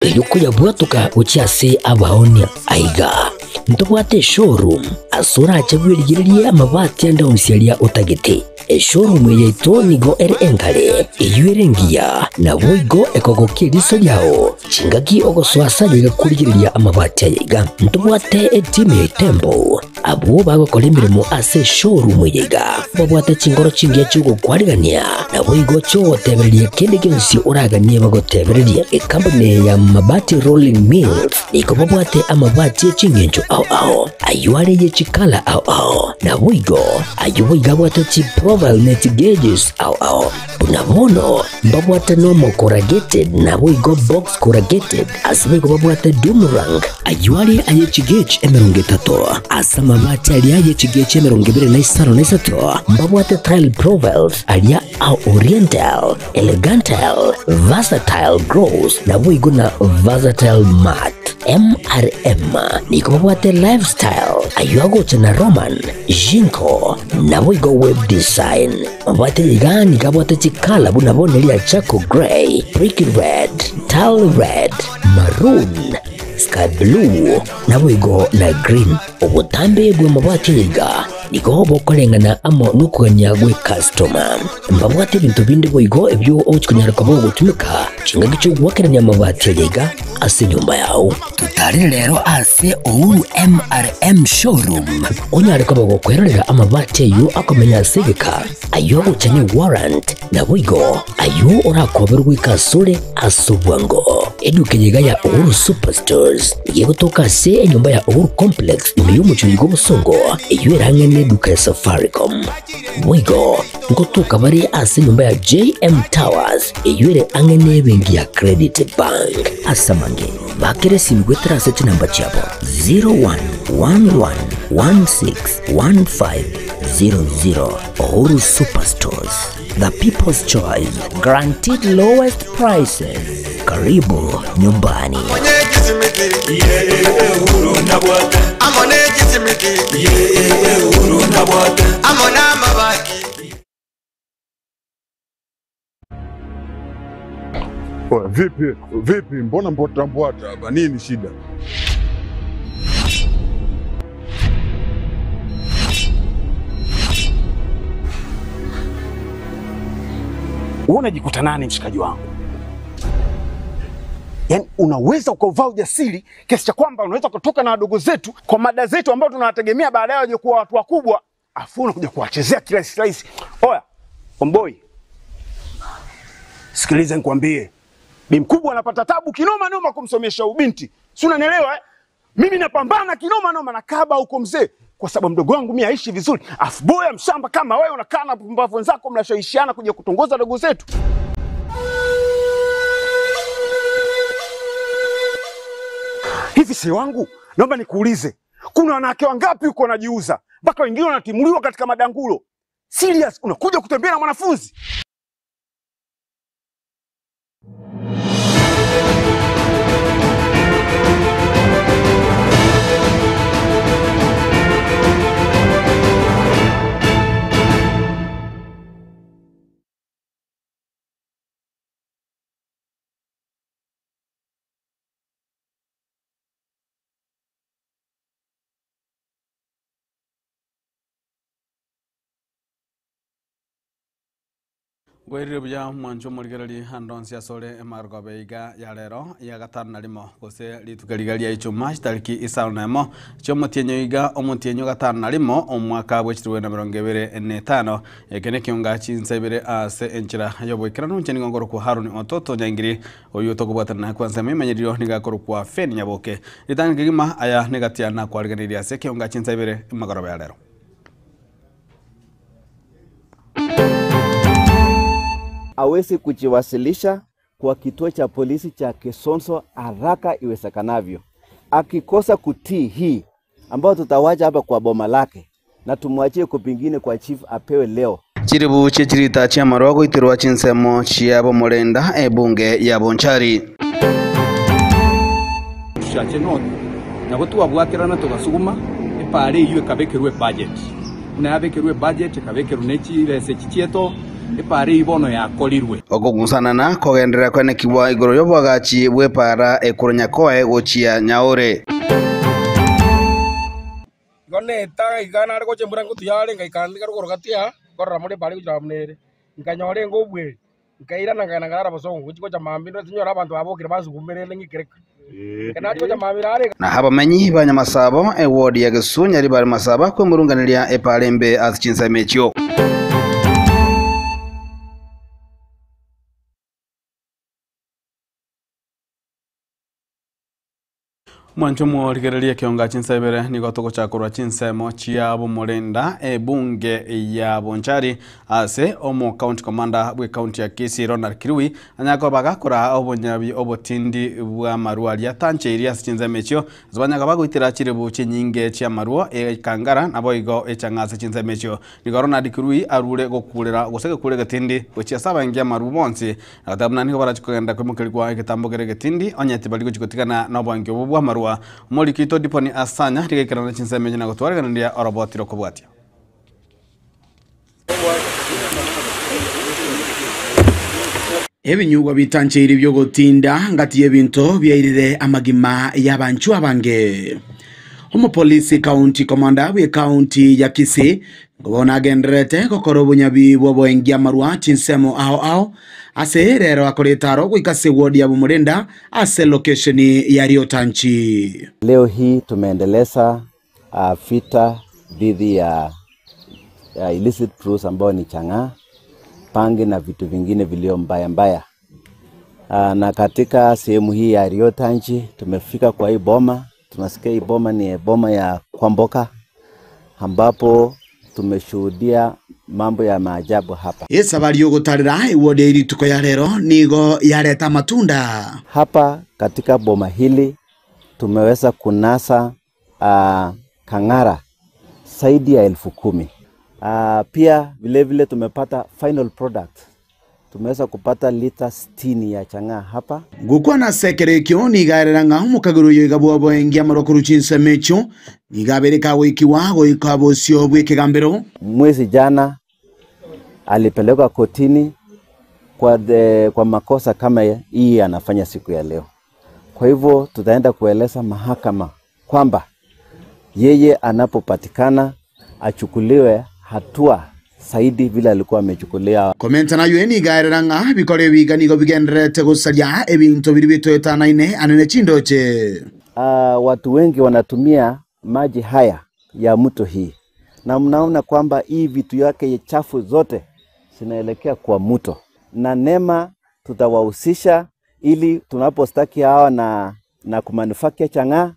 Erio koyabwatoka gochia ase abaoonia. Aiga ntobwate eshowroom ase orache bwerigererie amabati ande onsi aria otagete. Eshowroom eye yaito nigo ere engare, eyio ere engiya, naboigo ekogokia eriso riao chingaki ogosoa ase aye iga korigereria amabati aya iga. Ntobwate etimu ya Itembo abwo bagokora emeremo ase eshowroom eye iga, babwate chinkoro chingiya chi'ogokwarigania, naboigo chi'ogotebereria kende gionsi oraganie bagotebererie. Ekampuni eye ya Mabati Rolling Mills nigo babwate amabati e ching'encho ao ao, ayio are ye chikala ao ao, naboigo Ayio boigo abwate chiprofile ne chigauges ao ao. Buna bono mbabwate normal corrugated naboigo box corrugated, ase boigo babwate doomerang. Ayio are aye chigauge 30, ase amabati aria aye chigauge 23 mbabwate tile profiles aria a oriental, elegantal, versatile gloss naboigo na versatile matte. MRM nigo babwate lifestyle ayio agocha na Roman, Jinko, naboigo web design. Mabwate iga nigo abwate chikala buna bono eria charcoal grey, brick red, tile red, maroon, sky blue, naboigo na green. Obotambe bw'amabati aya iga nigo bokoreng'ana amo nokogania gw'ekastoma. Mbabwate ebinto binde boigo ebio ogochia konyara koba ogotumeka chingaki chi'ogoakerania amabati aya iga ase enyomba yao. Totarere rero ase Uhuru MRM Showroom onyare koba gokwerorera amabati ayio akomenya ase egeka, ayio agocha ne warrant, naboigo ayio orakoberwe goika asore ase obwango. Eduka eye iga ya Uhuru Superstores nigo egotoka ase enyomba ya Uhuru Complex ime y'omochie oyo bw'obosongo, eyio ere ang'e neduka ya Safaricom. Boigo ngotoka bare ase enyomba ya JM Towers eyio ere ang'e nebenki ya Credit Bank. Ase amange, bakera esimi goetera ase chinamba chiabo 0111161500. Uhuru Superstores, the people's choice, guaranteed lowest prices. Karibu nyumbani. Oya, vipi vipi, mbona mbwata mbwata hapa? Nini shida? Wewe unajikuta nani mshikaji wangu? Yaani unaweza ukauvaa ujasiri kiasi cha kwamba unaweza kutoka na wadogo zetu kwa mada zetu ambao tunawategemea baadaye waje kuwa watu wakubwa, afu unakuja kuwachezea kirahisi rahisi. Oya, omboi, sikiliza nikwambie, bi mkubwa anapata tabu kinoma noma kumsomesha ubinti, si unanielewa eh? Mimi napambana kinoma noma na kaba huko mzee, kwa sababu mdogo wangu mimi aishi vizuri, afu boya mshamba kama wewe unakaa na pumbavu wenzako mnashawishiana kuja kutongoza dogo zetu. Hivi si wangu, naomba nikuulize, kuna wanawake wangapi huko wanajiuza mpaka wengine wanatimuliwa katika madangulo? Serious, unakuja kutembea na mwanafunzi? Bwairire buya mwanche omorigereria ande onsi asore emarogoba iga ya rero ya gatano na rimo gose rituko riga ria ichuma chitariki isano na emo chiomotienyo iga omotienyo gatano na rimo omwaka bwe chilifu na emerongo ebere na etano eke nekionga chinsa ibere ase enchera yoboikeranu inche nigo nkorokwa Haron Ototo Nyaingiri oyio tokobwatana naye kwansa ememenyerio nigo akorokwa Fen Nyaboke ritang'ani kegima aya negatia nakwarigereria ase ekionga chinsa ibere emagoroba ya rero. Aweze kujiwasilisha kwa kituo cha polisi cha Kisonso haraka iwezekanavyo. Akikosa kutii hii ambayo tutawacha hapa kwa boma lake na tumwachie kupingine kwa chief apewe leo. Chiribu chie chirita chi'amarwa goiterwa chinsemo chi'abomorenda ebunge ya Bonchari. Chache North, nabo twabwaterana togasuguma epaara eyio ekabekerwa ebudget. Buna yabekerwa ebudget, ekabekerwa ne chibesa echi chieto, Epaara eyio bono yakorirwe. Okogusanana kogenderera kwenekigwa igoro y'oboagachi bw'epaara ekorwa Nyakoe gochia Nyaore. Igo neta iga nare gocha embura ngotu yare, ngaika nde rogoro gati aa, nkorora more epaara egochia buna ere. Nkanyora enga obweri, nkairana nkagenda nkarara bosongo, gochia gocha mambia ndore tinyora abanto babokire bansugumire rende ng'ikere ki. Ekero nachia gocha mambia nare. Na abamenyi ba Nyamasabo, ewodi ya Gesusu, Nyaribari Masaba, kwemurunganeria epaara embe ase chinsemo echio. Mwanche omorigereria ekionga chinsa ibere nigo togochakorwa chinsemo chia Bomorinda ebunge ya Bonchari ase omo county commander bwe county ya Kisii Ronald Kirui anyare koba agakora obonyabi obotindi bwa amarwa aria atancheirie ase chinsemo echio ase banyaka bagoitera chiribu chinyinge chiamarwa ekangara naboigo echang'a ase chinsemo echio. Nigo Ronald Kirui arure gokurera gose gekure egetindi gochia ase abaengi amarwa bonsi Agateba buna nigo barache kogenda koimokerigwa egetambo kere egetindi, onye tibari gochia gotigana noboengi obwo bw'amarwa. Omoriki oito Diponi Asanya rigaikerana chinsemo echi na gotwareganeria oroboti rokobwatia. Ebinyugwa bitancheiri bi'ogotinda ngati y'ebinto biairire amagima y'abanchwa abange. Omopolisi County Commander bw'ecounty ya Kisii Bono agendererete gokora obonyabi bw'oboengi amarwa chinsemo ao ao, ase rero akoreta aro goika ase ward ya Bomorinda ase location ya Riotanchi. Leo hii tumeendeleza vita dhidi ya illicit brews ambayo ni chang'aa, bangi na vitu vingine vilio mbaya mbaya. Na katika sehemu hii ya Riotanchi tumefika kwa hii boma, tunasikia hii boma ni boma ya Kwamboka ambapo tumeshuhudia mambo ya maajabu hapa. Esabari y'ogotarera ewodi ya rituko ya rero nigo yareta amatunda. Hapa katika boma hili tumeweza kunasa kang'ara zaidi ya 10,000. Pia vile vile tumepata final product. Tumeweza kupata lita 60 ya chang'aa hapa. Gokwana ase ekero ekio nigo aerera ng'a omokagera oyo iga bw'oboengi amarwa korwa chinsemo echio nigo abere kagoikigwa goika bosio bw'ekegambero. Mwezi jana alipelekwa kotini kwa makosa kama hii anafanya siku ya leo. Kwa hivyo tutaenda kueleza mahakama kwamba yeye anapopatikana achukuliwe hatua zaidi vile alikuwa amechukulia. Komenta nayo nigo aerera ng'a bikore ebiga nigo bigendererete gosaria ebinto biria bitoetanaine anene chindoche. Watu wengi wanatumia maji haya ya mto hii na mnaona kwamba hii vitu yake chafu zote zinaelekea kwa mto, na NEMA tutawahusisha ili tunapostaki hawa na kumanufacture chang'aa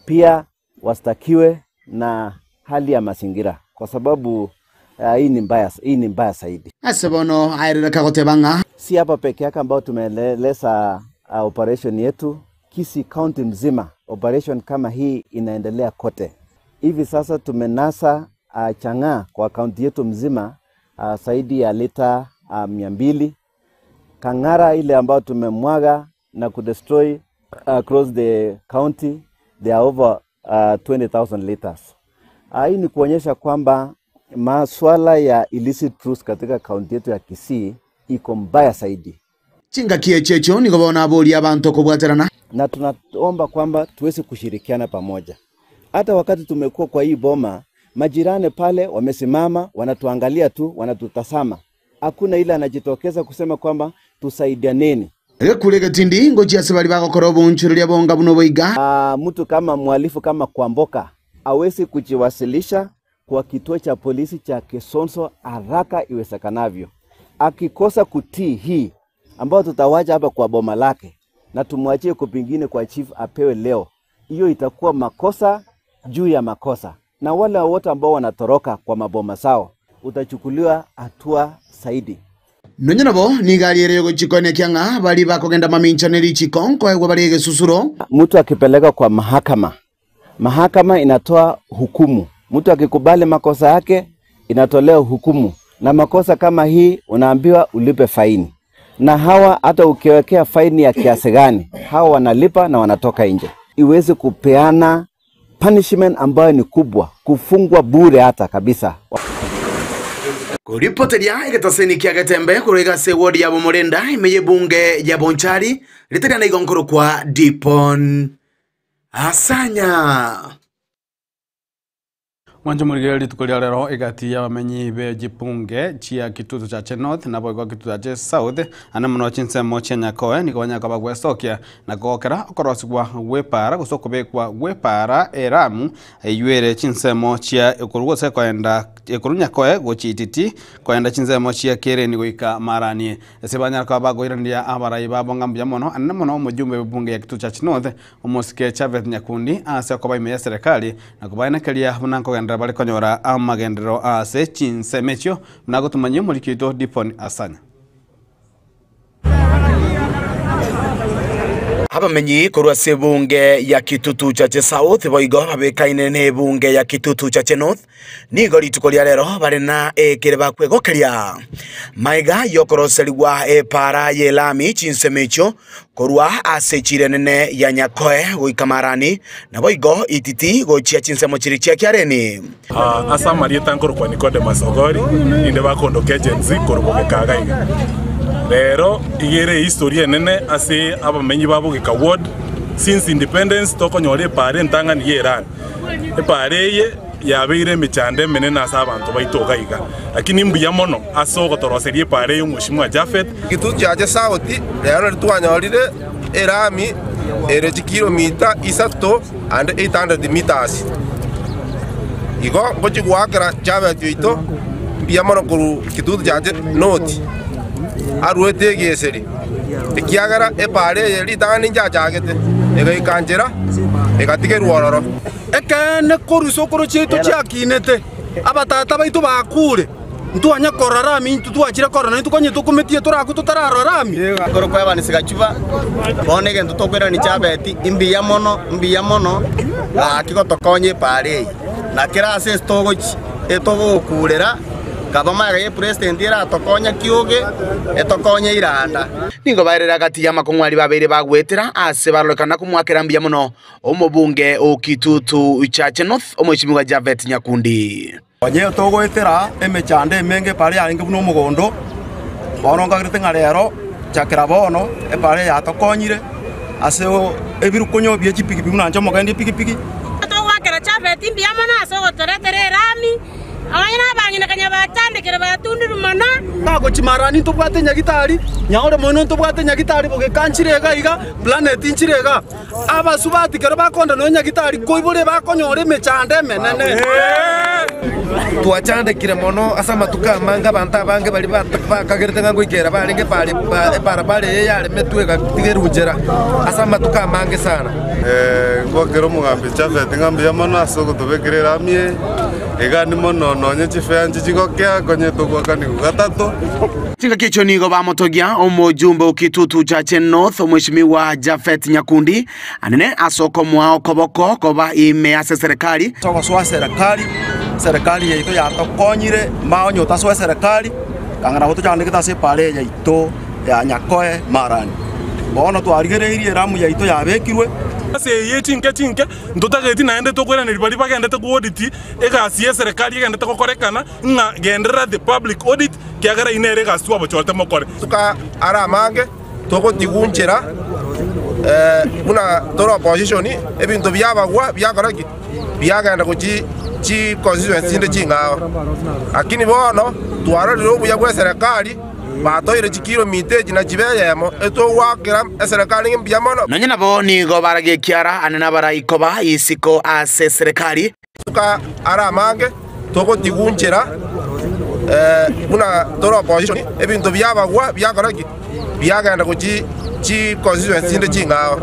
pia wastakiwe na hali ya mazingira, kwa sababu hii ni mbaya zaidi. Ase bono aerera kagoteba ng'a si hapa peke yake ambao tumeeleza operation yetu Kisii County mzima. Operation kama hii inaendelea kote. Hivi sasa tumenasa chang'aa kwa kaunti yetu mzima zaidi ya lita 200. Kang'ara ile ambayo tumemwaga na kudestroy across the county, they are over 20,000 liters. Hii ni kuonyesha kwamba masuala ya illicit brews katika kaunti yetu ya Kisii iko mbaya zaidi. Chingaki echi echio nigo bono aboria abanto kobwaterana. Na tunaomba kwamba tuweze kushirikiana pamoja. Hata wakati tumekuwa kwa hii boma, majirani pale wamesimama, wanatuangalia tu, wanatutazama. Hakuna ile anajitokeza kusema kwamba tusaidianeni. Egekure getindi ngochia ase bari bagokora obonchoreria bonga buno boiga. Mtu kama mhalifu kama Kwamboka awezi kujiwasilisha kwa kituo cha polisi cha Kisonso haraka iwezekanavyo. Akikosa kutii hii ambayo tutawacha hapa kwa boma lake na tumwachie kupingine kwa chief apewe leo, hiyo itakuwa makosa juu ya makosa. Na wale wote ambao wanatoroka kwa maboma zao utachukuliwa hatua zaidi. Nonye nabo nigo ari ere yogochikonekia ng'a bari bakogenda maminchaneri chiko nkoegwa bari egesusuro. Mtu akipelekwa kwa mahakama, mahakama inatoa hukumu. Mtu akikubali makosa yake inatolewa hukumu, na makosa kama hii unaambiwa ulipe faini. Na hawa hata ukiwekea faini ya kiasi gani, hawa wanalipa na wanatoka nje. Iweze kupeana punishment ambayo ni kubwa, kufungwa bure hata kabisa. Koripoteria egetaseni kia Getembe korwa iga ase ewodi ya Bomorenda ime y'ebunge ya Bonchari, ritari ande igo nkorokwa Dipon Asanya. Mwanche morigererie rituko ria rero egati y'abamenyi be chibunge chia Kitutu Chache North naboigo Kitutu Chache South ande mono chinsemo chia Nyakoe nigo banyare koba gwesokia na kogokera okorosigwa gw'epaara gose okobekwa gw'epaara eramu eywo ere chinsemo chia ekorwa gose koenda ekorwa Nyakoe gochia Ititi koenda chinsemo chia Kereni goika Marani. Ase banyare koba bakoiraneria abarai babo ng'a mbuya mono ande mono omojumbe bw'ebunge ya Kitutu Chache North Omosike Japhet Nyakundi ase okoba ime y'eserekari na kobaenekeria buna nkogenderera bare konyora amagenderero ase chinsemo echio buna agotumanyia omoriki oito Dipon Asanya. Abamenyi korwa ase ebunge ya Kitutu Chache South boigo babekaine n'ebunge ya Kitutu Chache North Nigo rituko ria rero bare na ekere bakwegokeria magega y'okoroserigwa epaara y'Elami chinsemo echio korwa ase echiira enene ya Nyakoe goika Marani, naboigo Ititi gochia chinsemo chiria chia Kiareni. Ase amarieta nkorokwa Nicodemus Ogori, ninde bakondoka Agency korwa Bogeka iga iga. Rero iga ere ehistory enene ase abamenyi ba Bogeka ward, since independence tokonyora epaara entang'ani ya Erani. Epaara eye yabeire emechando emenene ase abanto baito iga iga, lakini mbuya mono ase ogotoroseria epaara eye Omweshimiwa Japhet. Gitutu chiache sauti, rero riria twanyorire erami ere chikilomita isato and 800 meters. Igo ngochia goakera Japhet oito mbuya mono korwa Kitutu chiache North aruete egeseri. Ekiagera epaara eye ritang'ani nchachagete, egaika nchera, egatigerwa ororo. Ekeene korwa isokoro chiaito chiakinete, abatata baito bakuure, ntwanya korora rami intwe twachire korora, naintwe konya tokometie torakwe totararora rami. Korokwa Evans Gachuba, bono egento tokoirania Chabeti, imbuya mono, mbuya mono, gaki gotokonya epaara eye. Na kera ase ase togochia, etogokurera. Kaba magega ye president eratokonya kioge etokonye iranda. Nigo baerire agati y'amakong'u aria babeire bagwetera aase barorekana komoakera mbuya mono omobunge o Kitutu Chache North, Omweshimiwa Japhet Nyakundi. Onye togoetera emechando emenge epaara yarenge buna omogondo, bono nkagerete ng'a rero chakera bono epaara eye yatokonyire ase ebirukonyo bie chipigipigi buna inche omogendi epigipigi. Togoakera Japhet mbuya mono ase ogotoretera erami. Abanyene abang'ina konya bachandekire batundirwe mono. Bagochia Marani ntobwate nyagitari, Nyaore moino ntobwate nyagitari, Bogeka nchire iga iga, Planet nchire iga. Abasubati kero bakonda nonya nyagitari koibora bakonyora emechando emenene. Twachandekire mono ase amatuko amange abanto abange baria bakagerete ng'a ngoikera barenge ebarabara eye yaremetwe egatigerwa nchera ase amatuko amange sana. Ngwakera omogambi Japhet ng'a mbuya mono ase ogotobekera erami eye. Iga mono nonye chifea nchichigokea, konya togwakanigwa gatato. Chingaki echio nigo bamotogia omojumbe o Kitutu Chache North, Omweshimiwa Japhet Nyakundi, anene ase okomoa okoboko koba ime ase eserekari. Togosoa serekari, serekari yaito yatokonyire, mao onye otasoe serekari, kang'ana nabo tochandegete ase epaara eye yaito ya Nyakoe Marani. Bono twarigereirie eramu yaito yabekirwe. Ase eye chinke chinke Ntotageti naende tokoiraneria baria bagendete koaudit egasi y'eserekari egendete gokorekana, ng'a genderera the public audit, kiagera eyio nere egasi twabochorete mokore. Amatuko are amange togotigunchera buna tore opposition, ebinto biabagwa biakora ki? Biagenda gochia chi constituency chinde ching'ao. Lakini bono twarorire obuya bwa eserekari. Batoire chikilomita echi na chibe eyemo, etogoakera eserekari ng'a mbuya mono. Nonya nabo nigo baragie ekiara ane nabaraikoba isiko ase eserekari. Amatuko are amange togotigunchera buna tore opposition, ebinto biabagwa biakora ki? Biagenda gochia chi constituency chinde ching'ao.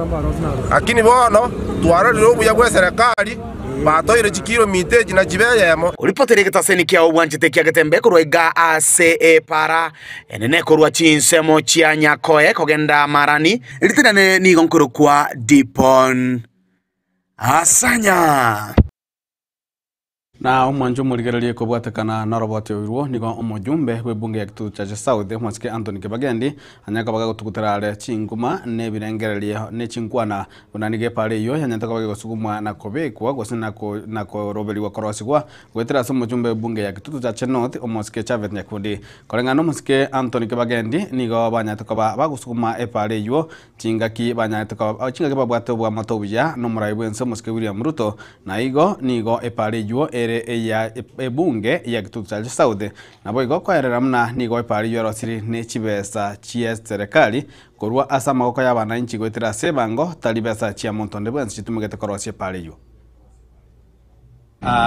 Lakini bono twarorire obuya bwa eserekari. Batoire chikilomita echi na chibe eyemo. Oripotere egetaseni kiao bwanchete kia Getembe korwa iga ase epaara enene korwa chinsemo chia Nyakoe kogenda Marani. Ritinane nigo nkorokwa Dipon Asanya. Na omwancho omorigererie kobwatekana noroboti oirwo nigo omojumbe bw'ebunge ya Kitutu Chache South omosike Anthony Kibagendi anyare koba gagotugutera are chinguma na ebirengererio ne chinkwana buna nigo epara eyio yanyarete koba gegosugumwa na kobekwa gose na koroberigwa korosigwa goetera ase omochumbe bw'ebunge ya Kitutu Chache North omosike Japhet Nyakundi. Koreng'ana na omosike Anthony Kibagendi nigo banyarete koba bagosuguma epara eyio Chingaki banyarete koba chingaki babwate oboamate obuya nomorai bw'ense omosike William Ruto, na igo nigo epaara eyio ere eya ebunge ya Kitutu Chache South. Naboigo koerera buna nigo epaara eyio erosiri ne chibesa chie serekari korwa ase amagoko y'abanainchi goetera ase ebango tari besa chia monto onde bwensi chitumegete korosia epaara eyio.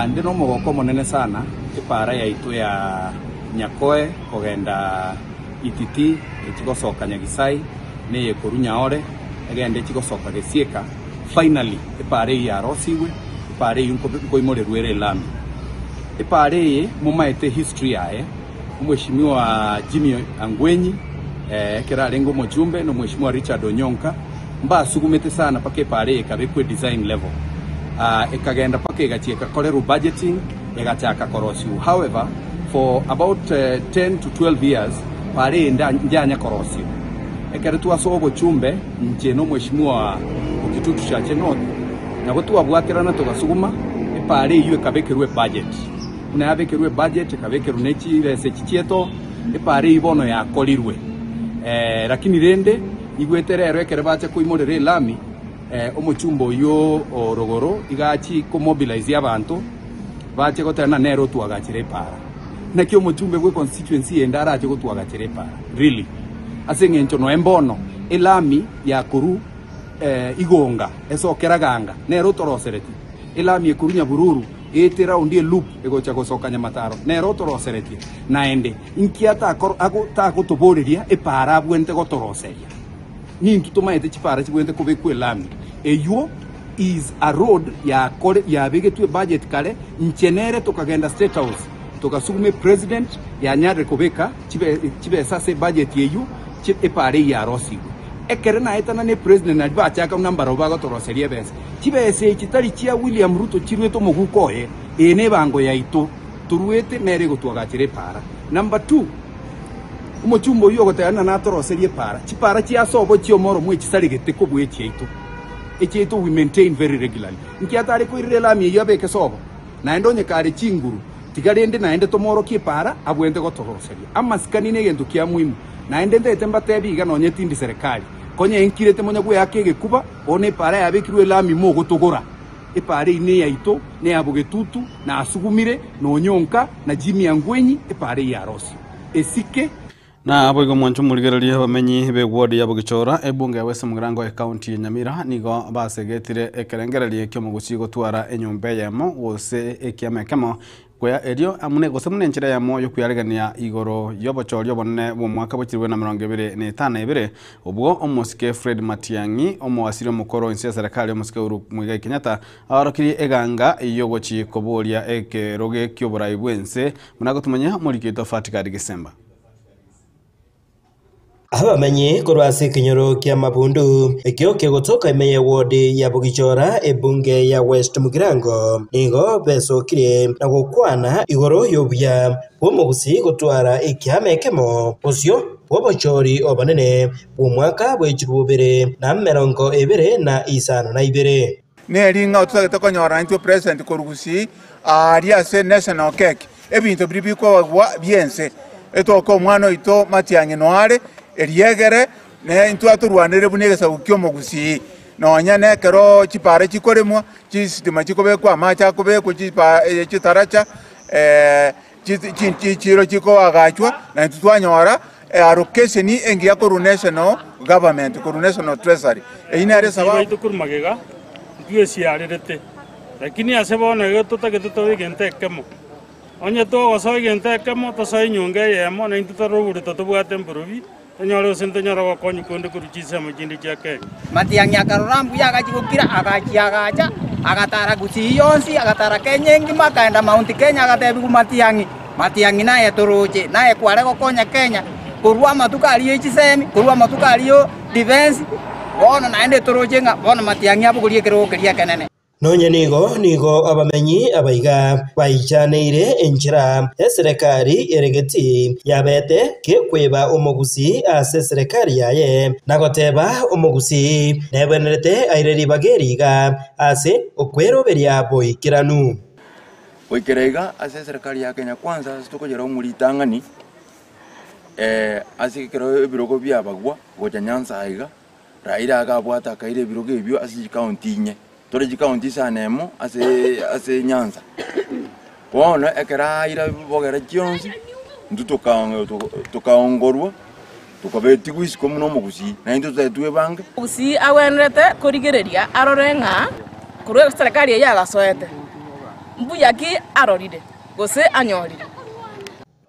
Inde nomogoko omonene sana epaara yaito ya Nyakoe kogenda Ititi echi gosoka Nyagisai na eye korwa Nyaore egende echi gosoka Gesieka finally epaara eyio yarosigwe epaara eyio nkoimorerwa ere elami. Epaara eye momaete history yaye omweshimiwa Jimmy Angwenyi ekero arenge omochumbe na omweshimiwa Richard Onyonka Mbasugumete sana mpaka epaara eye ekabekwa edesign level. Ekagenda mpaka egachia ekakorerwa budgeting egachaka korosiwa. However, for about 10 to 12 years paara eye njanya korosiwa. Ekero twasoa obochumbe inche na omweshimiwa o Kitutu Chache North nabo twabwaterana togasuguma epaara eyio ekabekerwa ebudget. Buna yabekerwa ebudget ekabekerwa ne chibesa echi chiaito epaara eyio bono yakorirwe. Lakini rende Igwete rero ekero bacha koimorera elami, omochumba oyio o rogoro iga achie komobilize abanto bache goteba ng'a nere otwagachere epaara. Naki omochumbe bwe constituency ende arache gotwagachera epaara? Really? Ase eng'encho noe mbono elami yakorwa igonga esokera ganga nere otoroseretie, elami ekorwa Nyabururu eete round eloop egocha gosoka Nyamataro nere otoroseretie, naende Inki atagotoboreria epaara abwenerete gotoroseria? Nintwe tomaete chipaara chibwenerete kobekwa elami. Eywo is a road yakore yabegetwe ebudget kare, inche nere tokagenda State House togasuguma epresident yanyarire kobeka chibesa ase ebudget eywo epaara eyio yarosigwe. Ekere naetana na epresident naria bachaka buna mbarabwo bagotoroseria ebesa. Chibesa echi tari chia William Ruto chiruete omoguko oye, eye nebango yaito. Toruete nere egotwagachera epaara. Number two, omochumba oyio ogoteba ng'a natoroserie epaara, chipaara chia sobo chi'omoro mwechisaregete kobua echiaito. Echiaito we maintain very regularly. Nki atare koirera elami eyio abeke sobo? Naende onye kare chinguru, tiga rende naende tomoorokie epaara abwenerete gotoroseria. Amasikani negento kia muhimu. Naende ntagete mbatebi iga nonye tindi serikali. Konya enkirete monya gweaka egekuba, bono epaara yabekirwe elami mogotogora. Epaara eyio neyaito, na eya Bogetutu, na Asugumire, na Onyonka, na Jimmy Angwenyi, epaara eyio ya Rosio. Esike. Na boigo omwancho omorigererie abamenyi b'eward ya Bogichora, ebunge ya West Mugirango ecounty ya Nyamira nigo basegetire ekerengererio ki'omogusi gotwara enyomba eyemo gose ekiama ekemo Koya erio amo ne gose buna enchera eyemo y'okwearegania igoro y'obochori obonene bw'omwaka bwe chilifu na emerongo ebere na etano na ebere, obwo omosike Fred Matiang'i, omowasiri omokoro inse ya serikali omosike Uhuru Muigai Kenyatta aorokirie eganga y'ogochi koboria ekeroge ki'oborai bw'ense buna gotumanya omoriki oito Fatikadi Gisemba. Abamenyi korwa ase ekenyoro kia Mabundu, ekio kegotoka ime y'eward ya Bogichora ebunge ya West Mugirango, nigo besokire na gokwana igoro y'obuya bw'omogusii gotwara ekiama ekemo bosio bw'obochori obonene bw'omwaka bwe chirubere na emerongo ebere na isano na ibere. Nering'ao totagete konyora intwe president korwa Gusii aaria ase national cake. Ebinto biria bikobagwa bi'ense, etoke omwana oito Matiang'i noare, eriegere, ne intwe atorwanere buna egesaku ki'omogusii. Nonya nekero chipara chikoremwa, chisitima chikobekwa, amache akobekwa, chipa chitaracha, chichiiro chikoagachwa, na intwe twanyora allocation engiya korwa national government, korwa national treasury. Eyio nere esababu. Baito korwa magega ntwesiarerete. Lakini ase bono iga totagete tobe egento ekemo. Onye togosoa egento ekemo, tosoe enyongo eyemo, na intwe tore oborito tobwate mborobi, tonyore gose ntonyore ogokonywa konde korwa chinsemo chinde chia Kenya. Matiang'i akarora mbuya agachia gokira, agachia agacha, agatara Gusii yonsi, agatara Kenya engima, akaenda Mount Kenya agatebigwa Matiang'i, Matiang'i naye toroche, naye kware gokonya Kenya korwa amatuko aria e chisemi, korwa amatuko aria o defence, bono naende toroche ng'a bono Matiang'i abogorie ekerogo keria ekenene. Nonya nigo nigo abamenyi abaiga baichaneire enchera eserekari eregeti yabete kekweba omogusii ase eserekari yaye, na goteba omogusii nebwenerete aire ribaga eri iga ase okweroberia boikeranu. Goikera iga ase eserekari ya Kenya Kwanza ase tokoyera omoritang'ani ase ekero ebirogo biabagwa gocha Nyanza iga, Raila akabwata akaira ebirogo ebio ase chikaunti inye, tore chikaunti isano emo ase ase Nyanza. Bono ekero aira bogere chionsi, intwe toka tokaongorwa, tokabetigwa isiko buna omogusii, naintwe totari twebange. Omogusii agwenerete korigereria arore ng'a korwa eserekari eyio agasoete, mbuya ki arorire, gose anyorire.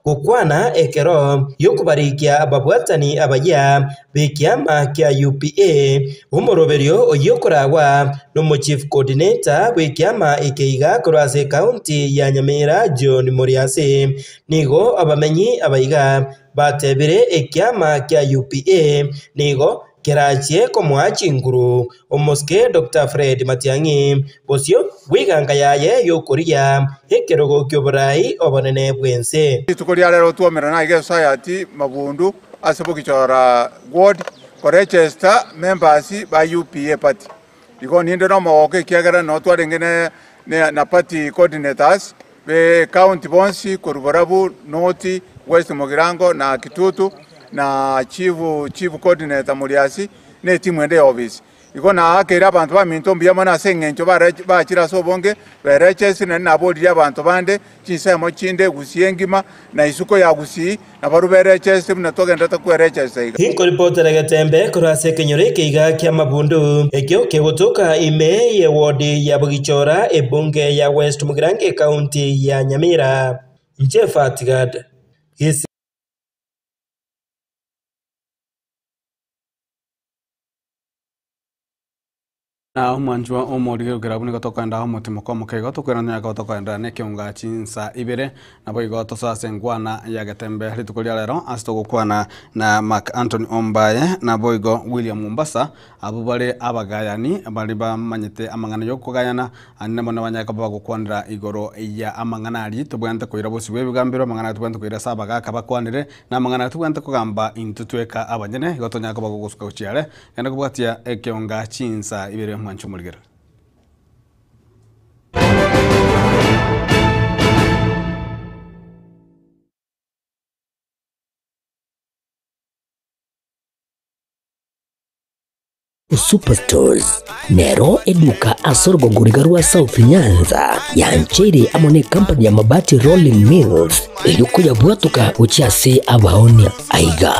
Gokwana ekero gi'okobarikia ababwatani abayia b'ekiama kia UPA, omoroberio oyio okoragwa nomo-chief coordinator bw'ekiama eke iga korwa ase ekaunti ya Nyamira John Muriasi. Nigo abamenyi abaiga batebire ekiama kia UPA nigo kerachie komoa chinguru Omosike Doctor Fred Matiang'i bosio bw'eganga yaye y'okoria ekerogo ki'oborai obonene bw'ense. Rituko ria rero twaumerana aiga esociety Mabundu ase Bogichora ward koregister members ba UPA party. Igo ninde nomogoko ekiagera noo twarenge ne na party coordinators be county bonsi korwa Borabu, North, West Mugirango na Kitutu na chief chief coordinator Muriasi ne etimu ende ya ofisi. Igo naakeire abanto baminto mbuya mono ase engencho bachire ase obonge, berechesi, naende naboririe abanto bande chinsemo chinde Gusii engima, na isiko ya Gusii, nabarabwo berechesi buna togenderete kwerechesa iga. Inkoripotera egetembe korwa ase ekenyoro eke iga ki'amabundu, ekio kegotoka ime y'ewodi ya Bogichora, ebunge ya West Mugirango ekaunti ya Nyamira. Inche Fatgad. Na omwanchwa omorige kerabu nigo tokoenda omotimo omoke igo tokoirana igo tokoenderera na ekeunga chinsa ibere nabo igo tosoe ase enkwana ya getembe rituko ria rero ase togokwana na Mark Anthony Ombaye nabo igo William Mombasa abwo bare abagayani baria bamanyete amang'ana ya okogayana Ande nabo nabanyare koba bagokwanera igoro ya amang'ana aria tobwenerete koira bosio bw'ebigambero, amang'ana aria tobwenerete koira ase abagaaka bakwanire, na amang'ana aria tobwenerete kogamba intwe tweka abanyene, igo tonyare koba gogosuka gochia are, genda kobwatia ekeonga chinsa ibere mwanche omorigere. Superstores nero eduka ase orogongo riga rwa South Nyanza yancheire amo ne company ya Mabati Rolling Mills erio koyabwatoka gochia ase abaonia. Aiga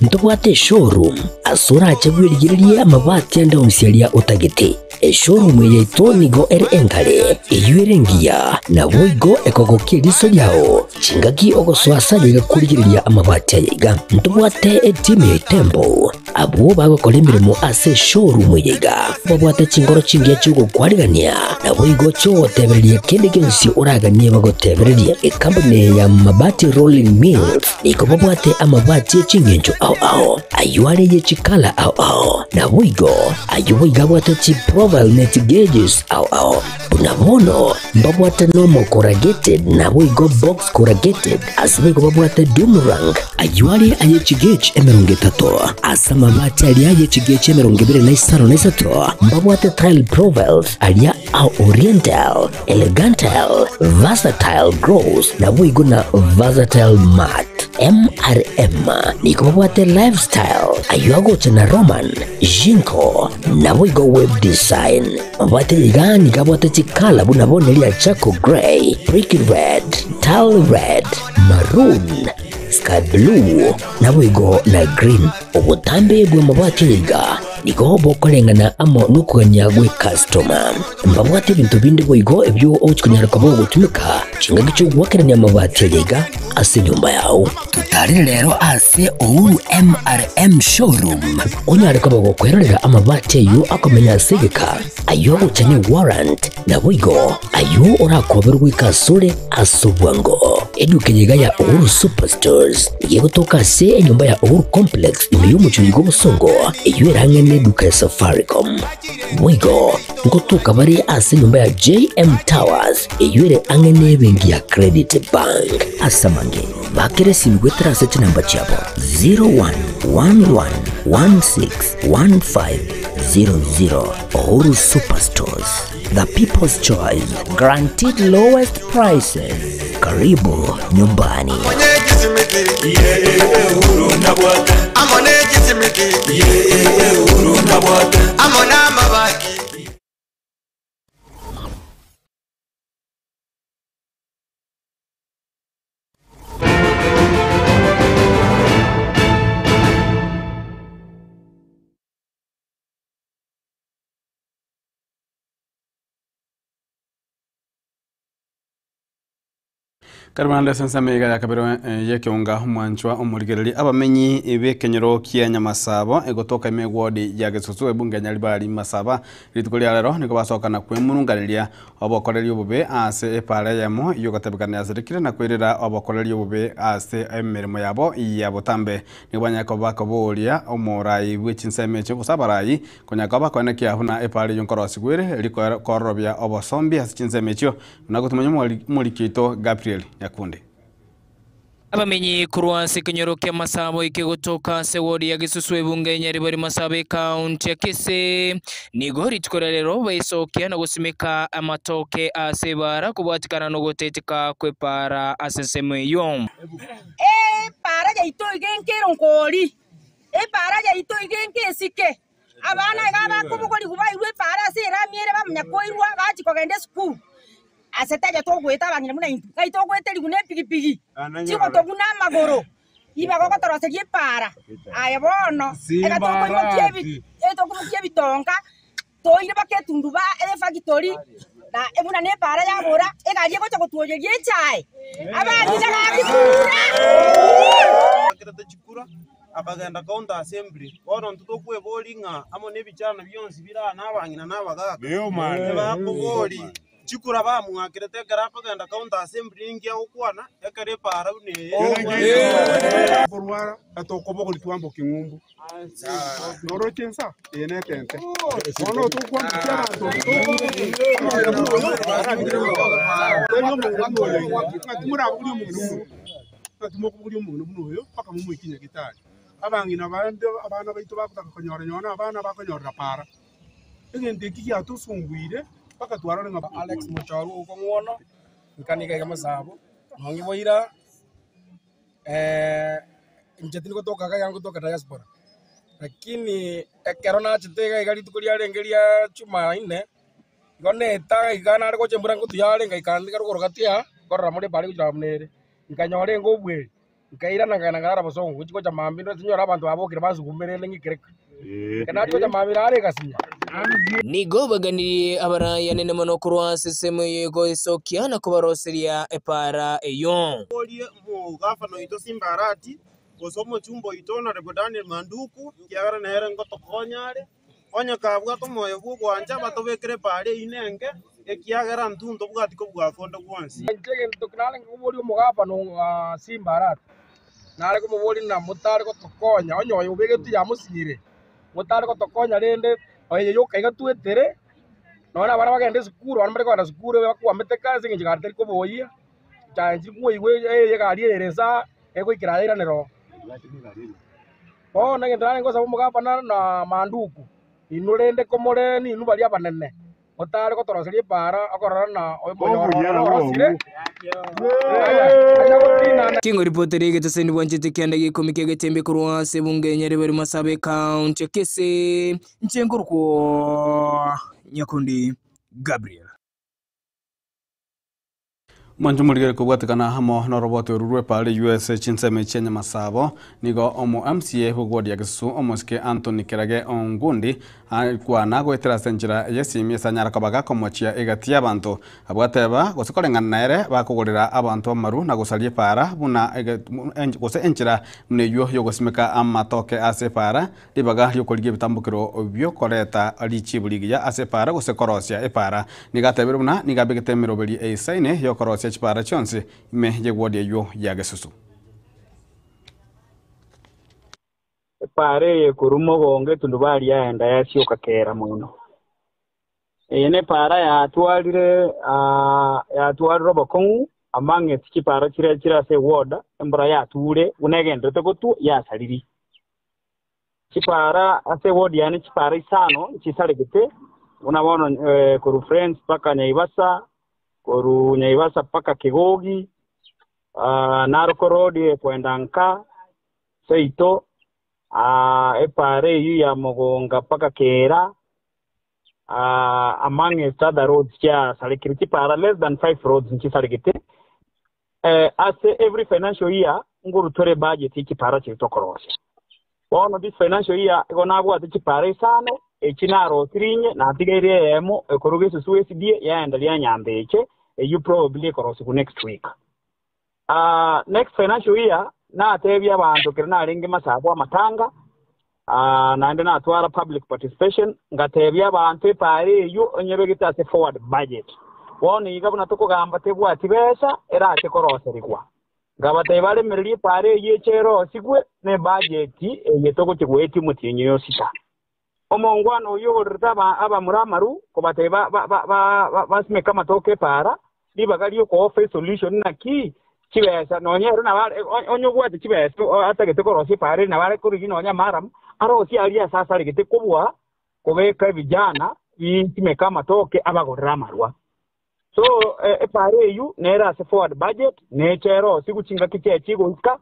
ntobwate eshowroom ase orache bwerigererie amabati ande onsi aria otagete. Eshowroom eye yaito nigo ere engare, eyio ere engiya, naboigo ekogokia eriso riao chingaki ogosoa ase aye iga korigereria amabati aya iga. Ntobwate etimu ya Itembo Abwo bagokora emeremo ase eshowroom eye iga babwate chinkoro chingiya chi'ogokwarigania, naboigo chi'ogotebereria kende gionsi oraganie bagotebererie. Ekampuni eye ya Mabati Rolling Mills nigo babwate amabati e ching'encho ao ao, ayio are ye chikala ao ao, naboigo ayio boigo abwate chiprofile ne chigeges ao ao. Buna bono mbabwate normal corrugated naboigo box corrugated, ase boigo babwate doom rank, ayio are aye chigauge 30, ase amabati aria aye chigauge 23 mbabwate tile profiles aria a oriental, elegantal, versatile gloss naboigo na versatile matte. MRM nigo babwate lifestyle, ayio agocha na Roman, Jinko, naboigo web design. Mabwate iga nigo abwate chikala buna bono eria charcoal grey, brick red, tile red, maroon, sky blue, naboigo na green. Obotambe bw'amabati aya iga nigo bokoreng'ana amo nokogania gw'ecustoma. Mbabwate ebinto binde boigo ebio ogochia konyara koba ogotumeka chingaki chi'ogoakerania amabati aya iga ase enyomba yao. Totarere rero ase Uhuru MRM Showroom onyare koba gokwerorera amabati ayio akomenya ase egeka, ayio agocha ne warrant, naboigo ayio orakoberwe goika asore ase obwango. Eduka eye iga ya Uhuru Superstores nigo egotoka ase enyomba ya Uhuru Complex ime y'omochie oiga obosongo, eyio ere ang'e n'eduka ya Safaricom. Boigo ngotoka bare ase enyomba ya JM Towers eyio ere ang'e n'ebenki ya Credit Bank. Ase amange, bakera esimi goetera ase chinamba chiabo 0111161500. Uhuru Superstores, the people's choice, guaranteed lowest prices. Karibu nyumbani. Karibande ase ensemo iga ya kabere y'ekeunga omwanchwa omorigereri abamenyi b'ekenyoro kia Nyamasabo egotoka ime eward ya Gesusu ebunge ya Nyaribari Masaba rituko ria rero nigo basoka na kwemurunganeria obokoreri obobe ase epara eyemo y'ogotebekana yasarekire na koirera obokoreri obobe ase emeremo yabo ya botambe. Nigo banyare koba bakoboria omorai bwe chinsemo echio gose abarai konya koba bakoenekia buna epara eyio nkorosigwa ere eri kororobia obosombi ase chinsemo echio buna gotumanya omoriki oito Gabriel Nyakundi. Abamenyi korwa ase ekenyoro kia Masabo eke gotoka ase ward ya Gesusu ebunge ya Nyaribari Masaba ekaunti ya Kisii nigo rituko ria rero baisokia na gosimeka amatoke ase ebara kobwatikana nogotetika kw'epara ase ensemo eyio. Epara yaito iga enke eronkori, epara yaito iga enke esike. Abana iga abakobogorigwa bairwe epara ase erami ere bamanya koirwa bachia kogenda esukuru. Ase tari togoeta abang'ina buna intwe, ngai togoeterigwa ne epigipigi chigotobuna amagoro, ibaga ogotoroseria epara. Aye bono, ega tokoimokia ebi tokoimokia ebitonga, toire mpaka etunduba efactory, na buna na epara yabora, egari egocha gotwoyeria echae, abang'ina gaki kura! Akagenda county assembly, bono intwe tokweboria ng'a amo na ebichana bionsi bire aa na abang'ina na abagaka, nibakoboria chikura bamwakerete ekero akogenda county assembly ninki agokwana ekero epara buna eye. Okorwara atokobogoria twambokia ng'umbu noroche ensa eye netente bono tokwambokia abanto timorabogori omong'ina buna oyo ng'a timokobogoria omong'ina buna oyo mpaka momoikie nyagetari abang'ina bande abana baito bagotaka konyora nonye na abana bakonyorera para. Egento eki giatosunguire mpaka twarore ng'a Alex Mochorwa okong'wono, nkaniga iga masabo, nonye boira inche tindi gotoka iga iga ngotoka diaspora, lakini ekero nachete iga iga rituko riarenge ria jumaine, igo neta iga nare gocha embura ngotuya are ngaika nde rogoro gati aa, nkorora more ebari gochia buna ere, nkanyora enga obweri. Nkairana nkagenda nkarara bosongo gochia gocha mambia ndore tinyore abanto babokire bansugumere ng'ikere ka. Ekero nachia gocha mambia nare egasinya. Nigo baganirie abaraianene mono korwa ase ensemo eye goesokia na kobaroseria epaara eyio. Orie omogafana oito Simba Arati, gose omochumba oito Honourable Daniel Manduku, ekiagera nere ngotokonya are, onye kabwate omoyo bw'ogwancha batobekere epaara eyio nenge, ekiagera intwe ntobwati kobua konde gwonsi. Inche egento narenge koboria omogafana o Simba Arati, nare komoboria ng'a motare gotokonya, onye oyo obegetwe yamosinyire, motare gotokonya rende oyo yoka iga twetere, nonya abana bagende esukuru, abana mbare kogenda sukuru bakwamete ase eng'encho egari teri koboyia, echae nchiri koigwa egari ere inse aa, egoikera yairanera oo. Bono egento narenge gosaba omogafana na Manduku, inwe rende komore ninwe baria abanene, motare gotoroseria epaara okorora ng'a omonyororo orosire, anya gotinana. King'oripoteria egeteseni bwanchete kianda gia ikomi kia Getembe korwa ase ebunge ya Nyaribari Masaba ecounty ya Kisii, inche nkorokwa Nyakundi Gabriel. Mwancho morigere kobwatekana amo noroboti oru rw'epara US chinsemo chia Nyamasabo nigo omo MCA bw'eward ya Gesusu omosike Anthony Kerage Ongundi Akwana goetera ase enchera y'esimi ase anyare koba gakomochia egati y'abanto. Abwo ateba, gose koreng'ana nere bakogorera abanto amaru na gosaria epaara buna gose enchera buna eyio y'ogosimeka amatoke ase epaara, ribaga ri'okorigia ebitambokero bi'okoreta richibu rigiya ase epaara gose korosia epaara. Nigo atebire buna nigo abegete emeroberi eisaine y'okorosia chipaara chionsi ime y'ewodi eyio ya Gesusu. Epaara eye korwa mogongo etundubari yaenda yasioka kera mono. Eye nepaara yatwarire yatwarire obokong'u amongst chipaara chiria chire ase eward, embura yature buna egenderete gotwa yasaririe. Chipaara ase eward yane chipaara isano nchisaregete buna bono korwa Friends mpaka Nyaibasa, korwa Nyaibasa mpaka Kegogi, Narok Road ekoenda nka, Seito, epaara eyio ya Mogonga mpaka Keera, amongst other roads chiasarekire chipaara less than five roads nchisaregete. Ase every financial year ngorutore ebudget ye chipaara chiria tokorosia. Bono this financial year igo nabwate chipaara isano, echi narosirie inye, natigaire eyemo ekoruga esusu SDA yaenda ria Nyambeche, eyio probably ekorosigwa next week. Next financial year natebia abanto ekero narenge masabo amatanga, naende natwara public participation, ngatebia abanto epaara eyio onyebegete ase forward budget. Bono iga buna tokogamba tebwati besa erache koroserigwa. Nkabatebia baremererie epaara eyio eche erosigwe ne budget eye togochia goetia omotienyi oyo sita. Omongwana oyio ogorerete abamura amaru kobatebia basimeke amatoke epaara, ribaga ri'okooffer esolution naki chibesa nonya ere nabo are onye obwate chibesa atagete korosia epaara ere nabo are korigia nonya amaramu arosie aria ase asaregete kobua kobeka ebijana bisimeke amatoke abagorere amarwa. So epaara eyio nere ase forward budget neche erosigwe chingaki chiaye chigoika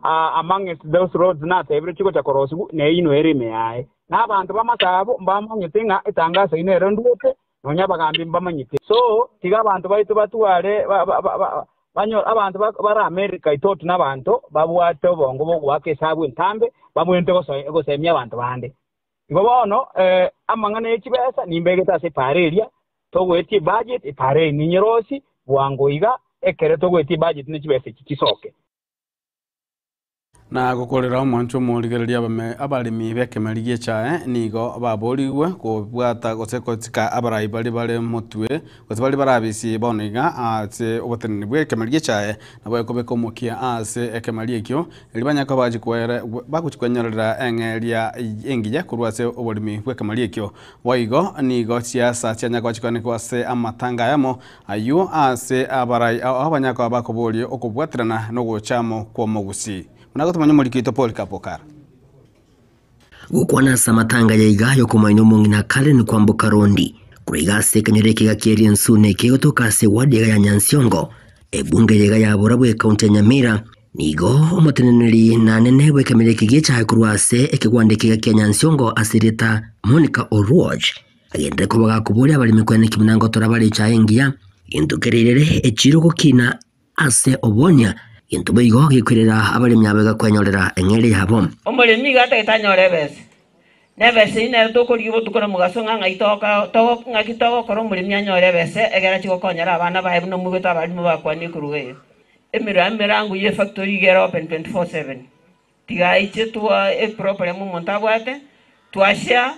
amongst those roads natebire chigocha korosigwa neino ere ime yaye. Na abanto b'amasabo mbamanyete ng'a etangaso eyio nere nduete, nonya abagambi mbamanyete. So tiga abanto baito batware banyore abanto bare America itoti nabanto babwate obongo bogoaka esabu entambe babwenerete gosemia abanto bande. Igo bono amang'ana ye chibesa nimbegete ase epaara eria, togoetia ebudget, epaara eye ninyerosie bwango iga, ekero togoetia ebudget ne chibesa echi chisoke. Na gokorera omwancho omorigereria abame abaremi b'ekemeri gi'echae nigo baborigwe kobwata gose gochika abarai baria bare motwe gose baria barabisi bono iga ase oboteneneri bw'ekemeri gi'echae nabo ekobeka omokia ase ekemeri ekio Erio banyare koba bagochia kwenyorera eng'eria engiya korwa ase oboremi bw'ekemari ekio. Boigo nigo chiasa chianyare koba chikoenekwa ase amatanga ayamo ayio ase abarai ao banyare koba bakoboria okobwaterana na ogocha amo kw'omogusii. Buna gotomanya omoriki oito Polycarp Okara. Gokwana ase amatanga ya iga y'okomoenia omong'ina Karen Kwamboka Rondi, korwa iga ase ekenyoro ekiga kia Riensune ekegotoka ase eward iga ya Nyansiongo, ebunge ya iga ya Borabu ekaunti ya Nyamira, nigo omoteneneri na nene bw'ekemera eke gi'echaye korwa ase ekegwanda ekiga kia Nyansiongo ase erieta Monica Oluoch agenderere koba gakoboria abaremi kweneki buna ngotora bare echaye engiya, gento kereirere echiro gokina Ase obonia, gento boigo gekwerera abaremi abo egakwenyorera eng'eria yabo. Omoremi iga atagete anyore ebesa, na ebesa eyio nero tokorigia botuko na mogaso ng'a ng'ai toka togo ng'aki togokora omoremi anyore ebesa egere achie gokonyera abana baye buna omogwete abalimu bakwanie korwa iga. Emero emerango ye efactory iga ere open 24/7, tiga aiche twa eproblem omonto abwate, twashare.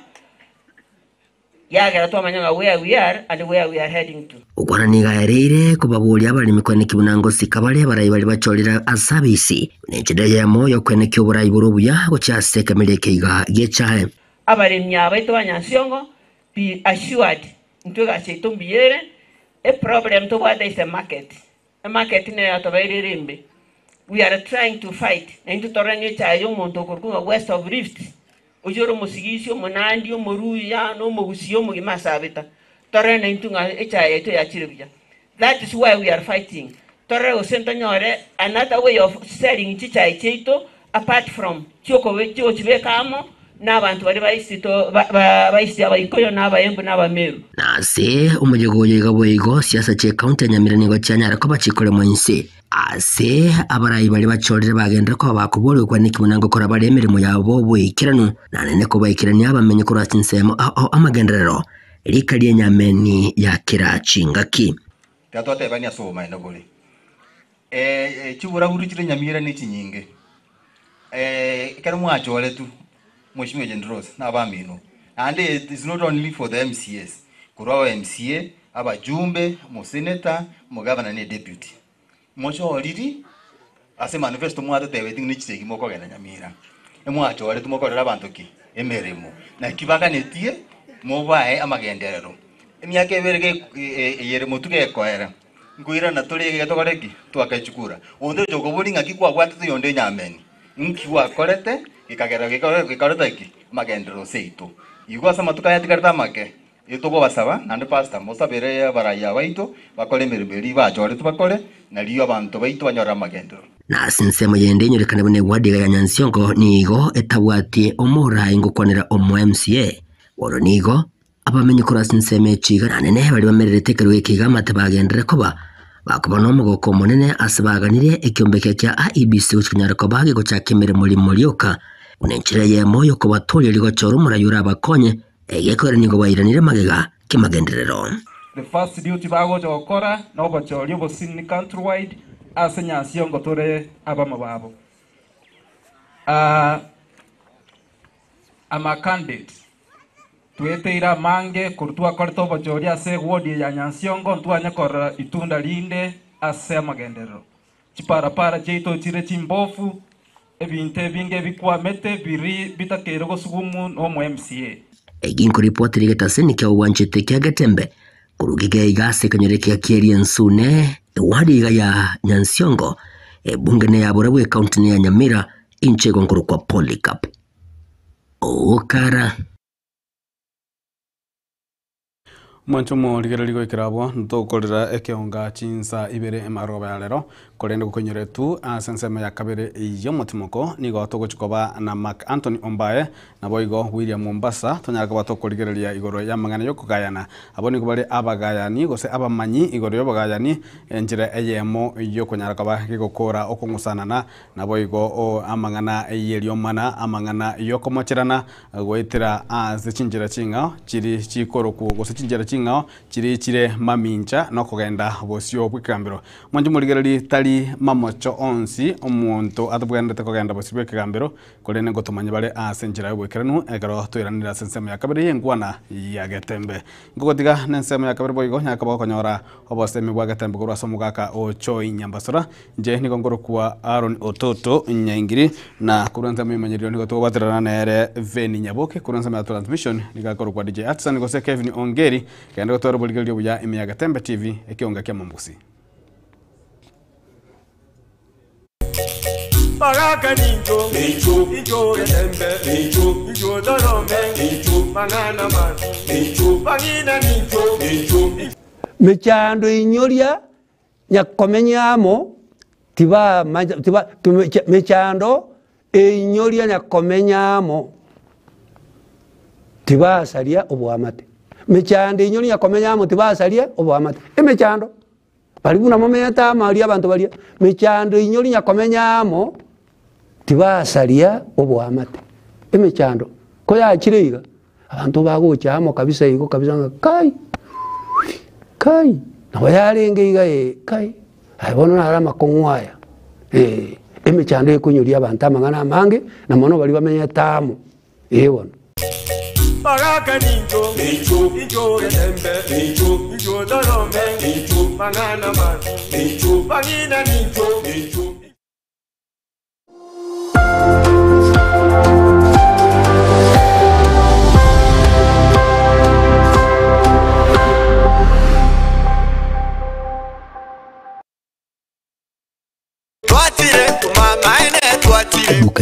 Yagera twamanya ng'a where we are and where we are heading to. Gokwana nigo aereire kobaboria abaremi kweneki buna ngosika bare abarai baria bachorire ase abisi, buna enchera eyemo y'okwenekia oborai bore obuya gochia ase ekemeri eke iga gi'echae. Abaremi aba baito ba Nyansiongo be assured intwe egasi yaito mbuya ere, eproblem tobwate is the market, emarket nero yatobeire ere embe, we are trying to fight naintwe torore ng'a echae ya omonto okorokwa ng'a west of rift Oyio ore omosigisi, omonandi, omoruya, na omogusia omogima ase abeta. Torore naintwe ng'a echae yaito yachire buya. That is why we are fighting. Torore gose ntonyore another way of selling chichae chiaito apart from chiokobe chiogochibeka amo Na abanto baria baisito baisia Abaikoyo, na Abaembu, na Abameru. Na ase omoyega oyo iga boigo siasa chi'ecounty ya Nyamira nigo chianyare koba chikoremwa inse. Ase abarai baria bachorire bagenderere koba bakoboorigwa kwane buna ngokora bare emeremo yabo boikeranu, na nene kobaikerania abamenyi korwa ase ensemo ao ao amagenderero, rika ri'enyameni ya kera chingaki. Tiga twatebania ase obomaene bore. Chiburaburu chire Nyamira ne chinyinge. Ekero mwachoretwe, Mheshimiwa Jane Rose na abamino, naende it is not only for the MCAs, korwa aba MCA, abajumbe, omosenator, omogavana ne deputy. Mochoriri ase manifesto mwatotebetie ng'a ne chisegi mokogenda Nyamira. Emwachoretwe mokorere abanto ki? Emeremo. Naki baganetie mobae amagenderero. Emiaka ebere ge eyere motwe gekoera, nkoirana tore iga tokore ki? Twake chikura. Onde ocha okoboria ng'aki kwabwatete oyonde enyameni, nki gwakorete gekagera gekoreta ki? Amagenderero seito. Igo ase amatuko aya atigarete amake, Etokobasaba naende Pastor, mosabere abarayia baito bakore emeremo eria bachoretwe bakore, nario abanto baito banyore amagenderero. Na ase ensemo yende enyorekane buna ewadi iga ya Nyansiongo nigo etabwati omorai ngokwanera omo MCA. Bono nigo abamenyi korwa ase ensemo echi iga nanene baria bamererete ekerogo eke iga amate bagenderere koba bakoba nomogoko omonene ase baganirie ekiombe ekia kia IEBC gochia konyara koba gegochaka emeremo rimo rioka buna enchera eyemo yokobatoria rigochora omorai orabakonye Egekoera nigo bairanire magega k'emagenderero. The first duty bagocha gokora nogochoria obosini countrywide ase Nyansiongo tore abamo babo. I'm a candidate. Tweteire amange korwa twakorete obochori ase eward eye ya Nyansiongo ntwanye korora itunda rinde ase amagenderero. Chiparapara chiaito chire chimbofu, ebinto ebinge bikwamete biri bitakeire gosugumu nomo MCA. Eki nkoripotera egetaseni kia obwanchete kia Getembe korwa Gigea iga ase ekenyoro ekiya ki'eria Ensune, ewadi iga ya Nyansiongo, ebunge neya Borabwo ecounty neya Nyamira, inche igo nkorokwa Polycarp Okara. Mwanche omorigereria goikera abwo, ntokorera ekeonga chinsa ibere emarogoba ya rero, korende gokoinyoretwe ase ensemo ya kabere y'omotimoko, nigo togochia koba na Mark Anthony Ombae, naboigo William Mombasa, tonyare koba tokorigereria igoro y'amang'ana y'okogayana. Abwo nigo bare abagayani gose abamanyi igoro y'obogayani, enchera eyemo y'okonyara koba gegokora okong'usanana, naboigo amang'ana y'eriomana, amang'ana y'okomocherana, Goetera ase chinchera ching'ao chiri chikorokwo gose chinchera ching'ao chiri chire mamincha nokogenda bosio bw'ekegambero. Mwanche morigererie tari mamocho onsi omonto atabwenerete kogenda bosio bw'ekegambero, korende ngotomanye bare ase enchera y'oboikeranu ekero toiranire ase ensemo ya kabere y'enkwana ya Getembe. Nkogotiga nensemo ya kabere boigo nyare koba gokonyora obosemi bwa Getembe korwa ase omogaka o Joy Nyambasora. Inche nigo nkorokwa Aaron Ototo Nyaingiri, na korwa ensemo y'emanyererio nigo tokobwaterana nere Veni Nyaboke, korwa ensemo ya transmission nigo akorokwa DJ Atson gose Kevin Ongeri, kende gotwara oborigereria obuya ime ya Getembe TV, ekeonga kia Mombusi. Bagaka nincho, incho Getembe, incho Torome, mang'ana masu, bang'ina nincho. Mechando inyoria Nyakomenya amo tibamanya tiba mechando einyoria nyakomenya amo tibasaria oboamate. Mechando einyoria nyakomenya amo tibasaria oboamate. Emechando baria buna momenyete amo aria abanto baria, mechando einyoria nyakomenya amo tibasaria oboamate. Emechando koyachire iga. Abanto bagocha amo kabisa igo kabisa ng'a kai, kai, nabo yarenge iga ee, kai, aye bono naro amakong'u aya eh, emechando ekonyoria abanto amang'ana amange, na mono baria bamenyete amo, eh bono. Bagaka nincho, incho Getembe, incho Torome, mang'ana masu, bang'ina nincho.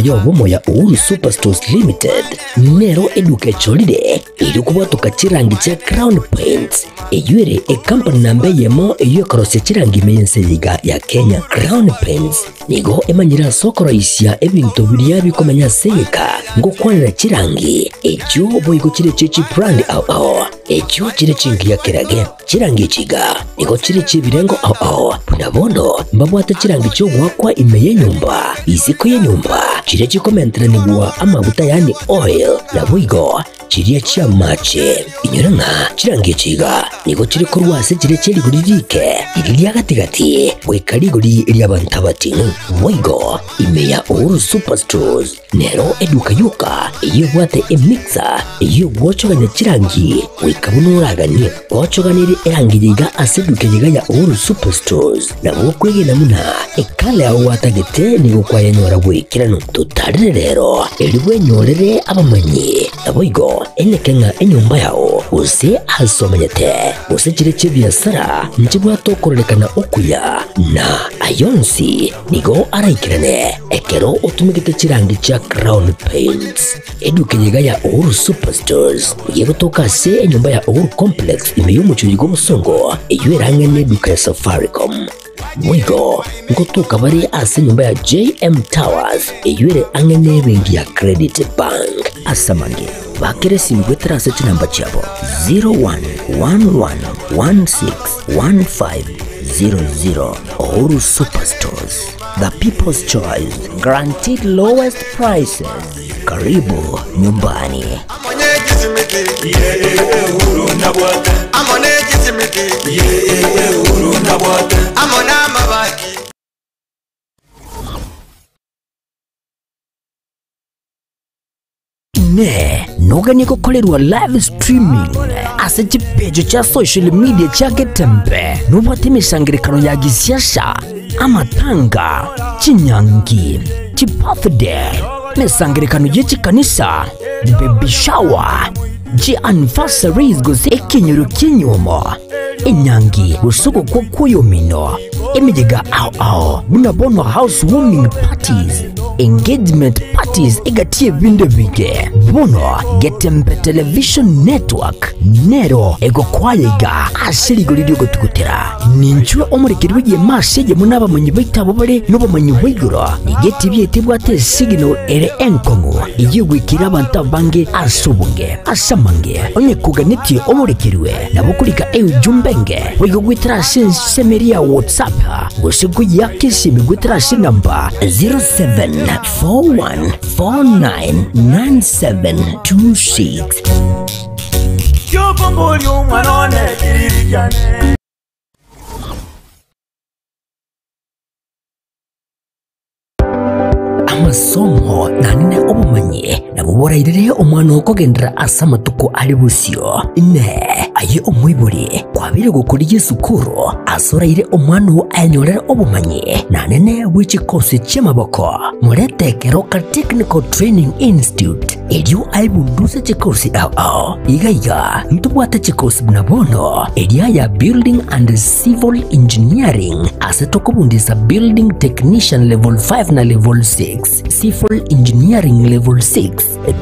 eduka y'obomo ya Uhuru Superstores Limited nero eduka echorire erio kobwatoka chirangi chia Crown Paints eyio ere ecompany namba eyemo eyio ekorosia chirangi ime y'ense eye iga ya Kenya. Crown Paints nigo emanyire ase okoroisia ebinto biria bikomenya ase egeka ngokwanera chirangi echio boigo chire chie chibrand ao ao echio chire chingiya kerage. Chirangi echi iga nigo chire chi'ebirengo ao ao, buna bono mbabwate chirangi chi'ogoakwa ime y'enyomba, isiko y'enyomba, chiria chikomenteranigwa amaguta yaani oil, naboigo chiria chi'amache. Inyora ng'a chirangi echi iga nigo chire korwa ase chiria chie rigori riike, riria ria gati-gati, goika rigori ri'abanto abating'u. Boigo ime ya Uhuru Superstores Nero eduka yoka eyio ebwate emixer eyio egwochogania chirangi goika buna oraganie. Gwochoganirie erangi yaiga ase eduka eyeiga ya Uhuru Superstores, nabo okwegena buna ekala yao gwatagete nigo kwayenyora bw'ekeranu. Totarire rero erio bwenyorere abamanyi, naboigo eneke ng'a enyomba yao gose ase omenyete gose chire chi'ebiasara nchibwate okororekana okuya na ayonsi Nigo araikerane ekero otumegete chirangi chia Crown Paints. Eduka eye iga ya Uhuru Superstores nigo egotoka ase enyomba ya Uhuru Complex ime y'omochie oyo bw'obosongo eyio ere ang'e n'eduka ya Safaricom. Boigo ngotoka bare ase enyomba ya JM Towers eyio ere ang'e n'ebenki ya Credit Bank. Ase amange, bakera esimi goetera ase chinamba chiabo 0111161500. Uhuru Superstores, the people's choice, guaranteed lowest prices. Karibu nyumbani. Inee! Noganie gokorerwa live streaming ase chipeji chia social media chia Getembe? Nobwate emesangererekano ya gisiasa, amatanga, chinyangi, chibirthday, emesangererekano ye chikanisa, baby shower, chianniversaries gose ekenyoro ki'enyiomo, enyangi gose ogokwa kw'oyomino, emeyega ao ao buna bono house warming parties, engagement parties egati y'ebinto ebinge. Bono Getembe Television Network nero egokwaya iga ase rigori ri'ogotugutera. Ninchwe omorekeri bw'egeema ase eyemo n'abamanyi baito abwo bare nobomanyi bwa igoro. Nigo etibi yaito ebwate esignal ere enkong'u eyio egoikera abanto abange ase obonge. Ase amange, onye koganetie omorekerwe, nabo okorika eujumbe enge boigo goetera ase ensemo eria ya WhatsApp gose koyiaka esimi goetera ase enamba 0741499726. Kiokomboria omwana one kiriri kiane. Amasomo naende obomanyi nabwo borairere omwana okogenderera ase amatuko are bosio. Inee! Aye omoibori, kwabeire gokorigia esukuru ase oraire omwana oo ayenyorere obomanyi naende bwe chikosi chi'amaboko? Morete Keroka Technical Training Institute erio aebunduse chikosi ao ao. Iga iga ntobwate chikosi buna bono eria ya Building and Civil Engineering ase tokobundisa Building Technician Level 5 na Level 6, Civil Engineering Level 6,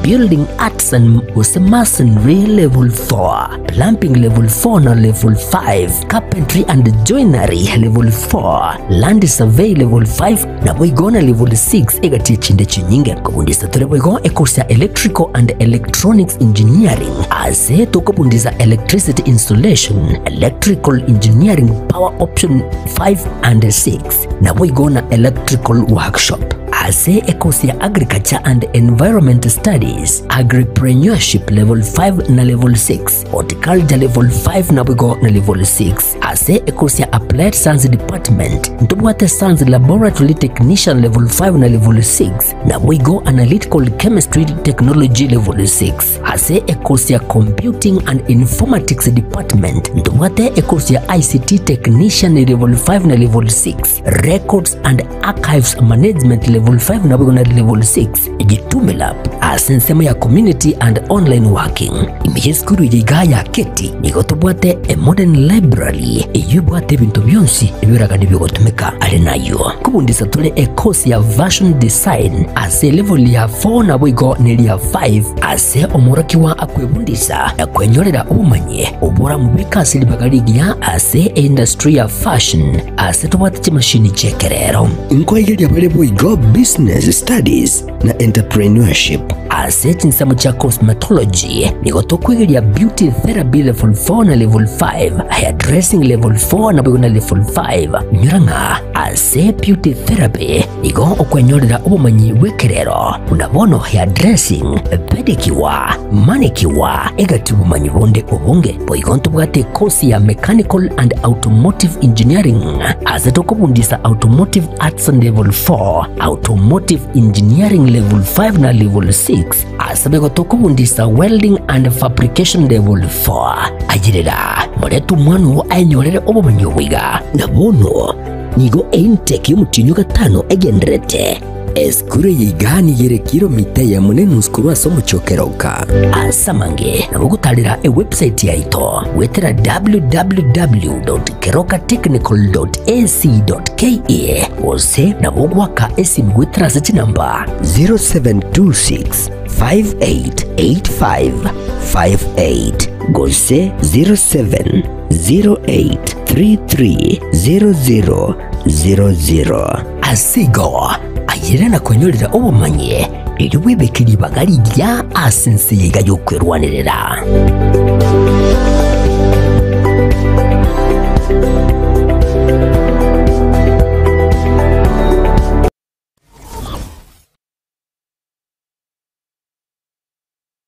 Building Arts and gose Masonry Level 4, Plumbing Level 4 na Level 5, Carpentry and Joinery Level 4, Land Survey Level 5 naboigo na Level 6 egati echinde chinyinge. Kobundisa tore boigo ecourse ya Electrical and Electronics Engineering ase tokobundisa Electricity Installation, Electrical Engineering Power Option 5 and 6 naboigo na Electrical Workshop. Ase ecourse ya Agriculture and Environment Studies, Agripreneurship Level 5 na Level 6, Horticulture Level 5 naboigo na Level 6. Ase ecourse ya Applied Science Department, ntobwate Science Laboratory Technician Level 5 na Level 6, naboigo Analytical Chemistry Technology Level 6. Ase ecourse ya Computing and Informatics Department, ntobwate ecourse ya ICT Technician Level 5 na Level 6, Records and Archives Management Level 5 naboigo na level 6 Jitume Lab ase ensemo ya Community and Online Working. Ime y'esukuru eye igaa ya Keti nigo tobwate a modern library eyio ebwate ebinto bionsi ebioragani biogotumeka are nayio. Kobundisa tore e course ya Fashion Design ase elevel ya 4 naboigo neria 5 ase omworokigwa akwebundisa na kwenyorera obomanyi oboramobeke ase ribaga rigiya ase eindustry ya fashion ase tobwate chimashini chi'ekerero. Nkoigeria bare boigo Business Studies na Entrepreneurship. Ase chinsemo chia Cosmetology nigo tokwegeria Beauty Therapy Level 4 na Level 5, Hairdressing Level 4 naboigo na Level 5. Inyora ng'a ase Beauty Therapy nigo okwenyorera obomanyi bw'ekerero buna bono hairdressing, pedicure, manicure, egati obomanyi bonde obonge. Boigo ntobwate ekosi ya Mechanical and Automotive Engineering ase tokobundisa Automotive Arts Level 4, Automotive Engineering Level 5 na Level 6 ase boigo tokobundisa Welding and Fabrication Level 4. Ayerera, morete omwana oo aenyorere obomanyi obo iga. Na bono nigo eintake y'omotienyi o gatano egendererete. Esukuru eye iga nigo ere kilomita eyemo na enusu korwa ase omochie o Keroka. Ase amange nabo ogotarera ewebsite yaito goetera www.kerokatechnical.ac.ke gose nabo ogoaka esimi goetera ase chinamba 0726 588558 gose 0708330000. Ase igo, ayerera na kwenyorera obomanyi, erio bwebeke ribaga rigiya ase ense eye iga y'okwerwanerera.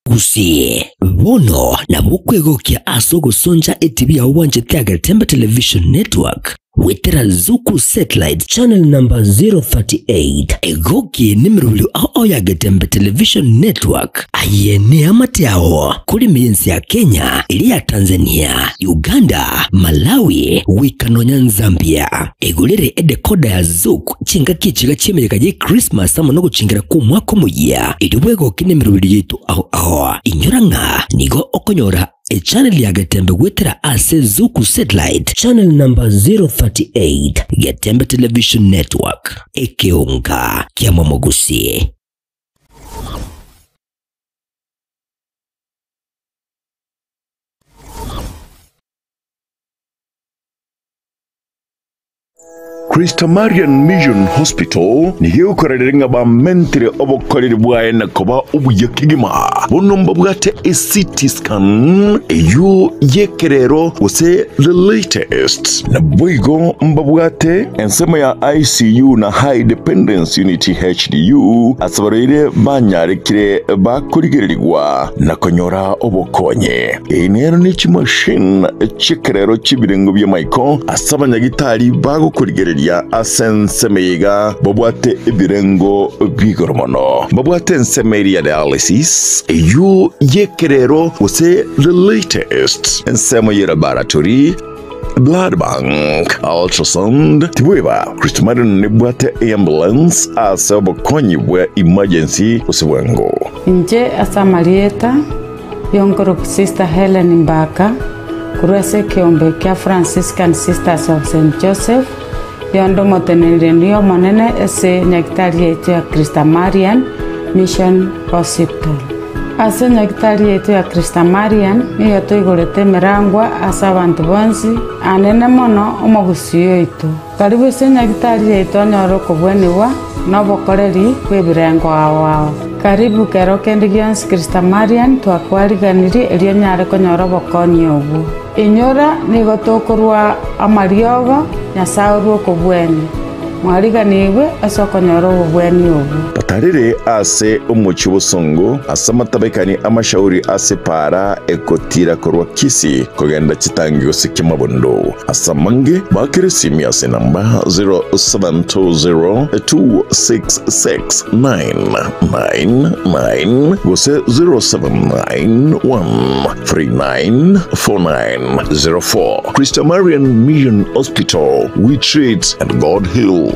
Gusii, bono nabo okwegokia ase ogosoncha etibi yao bwanchete ya Getembe Television Network goetera Zuku Satellite channel number 038. Egokie nemerobio ao ya Getembe Television Network. Aye neamate ao korime y'ense ya Kenya, eria ya Tanzania, Uganda, Malawi, goika nonya Nzambia. Egorere edekoda ya Zuku chingaki echiga chi'emeyega ye Christmas amo nogochingera kw'omwaka omoyia, erio bwegoke nemeroberi yaito ao ao. Inyora ng'a nigo okonyora echannel ya Getembe goetera ase Zuku Satellite channel number 038, Getembe Television Network, ekeonga kia Momogusi. Christamarian Mission Hospital nigo egokorerera ng'a bamentire obokoreri bwaye na koba obuya kegima. Bono mbabwate eCT scan eyio y'ekerero gose the latest. Naboigo mbabwate ensemo ya ICU na High Dependence Unit HDU ase abarwaire banyarekire bakorigererigwa na konyora obokonyi. Eye nero ne chimashini chi'ekerero chi'ebirengo bi'amaiko ase abanyagitari bagokorigereria ase ensemo eye iga babwate ebirengo bi'igoro mono. Babwate ensemo eria ya dialysis, eyio y'ekerero gose the latest, ensemo ye laboratory, blood bank, ultrasound, tibweba Christmarin nebwate eambulance ase obokonyi bwa emergency gose bwango. Inche ase amarieta Y'onkoroku Sister Hellen Mbaka, korwa ase ekeombe kia Franciscan Sisters of Saint Joseph, yonde omoteneneri omonene ase nyagitari yaito ya Christamarian Mission Hospital. Ase nyagitari yaito ya Christamarian nigo toigorete emerangwa ase abanto bonsi, anene mono omogusii oito. Karibu ase nyagitari yaito onyore okobwenigwa na obokoreri bw'ebirengo ao ao. Karibu kero kende gionsi Christamarian twakwariganirie erio onyare konyora obokonyi obwo. Inyora nigo tokorua amariogo Nyasae orue okobwenia. Mwariganigwe ase okonyora obobweni obwo. Batarire ase omochie obosongo, ase amatabekani amashauri ase epaara egotira korwa Kisii kogenda chitangi gose kiamabondo. Ase amange, baakere esimi ase enamba 0720266999 gose 0791394904. Christamarian Mission Hospital, we treat and God heals.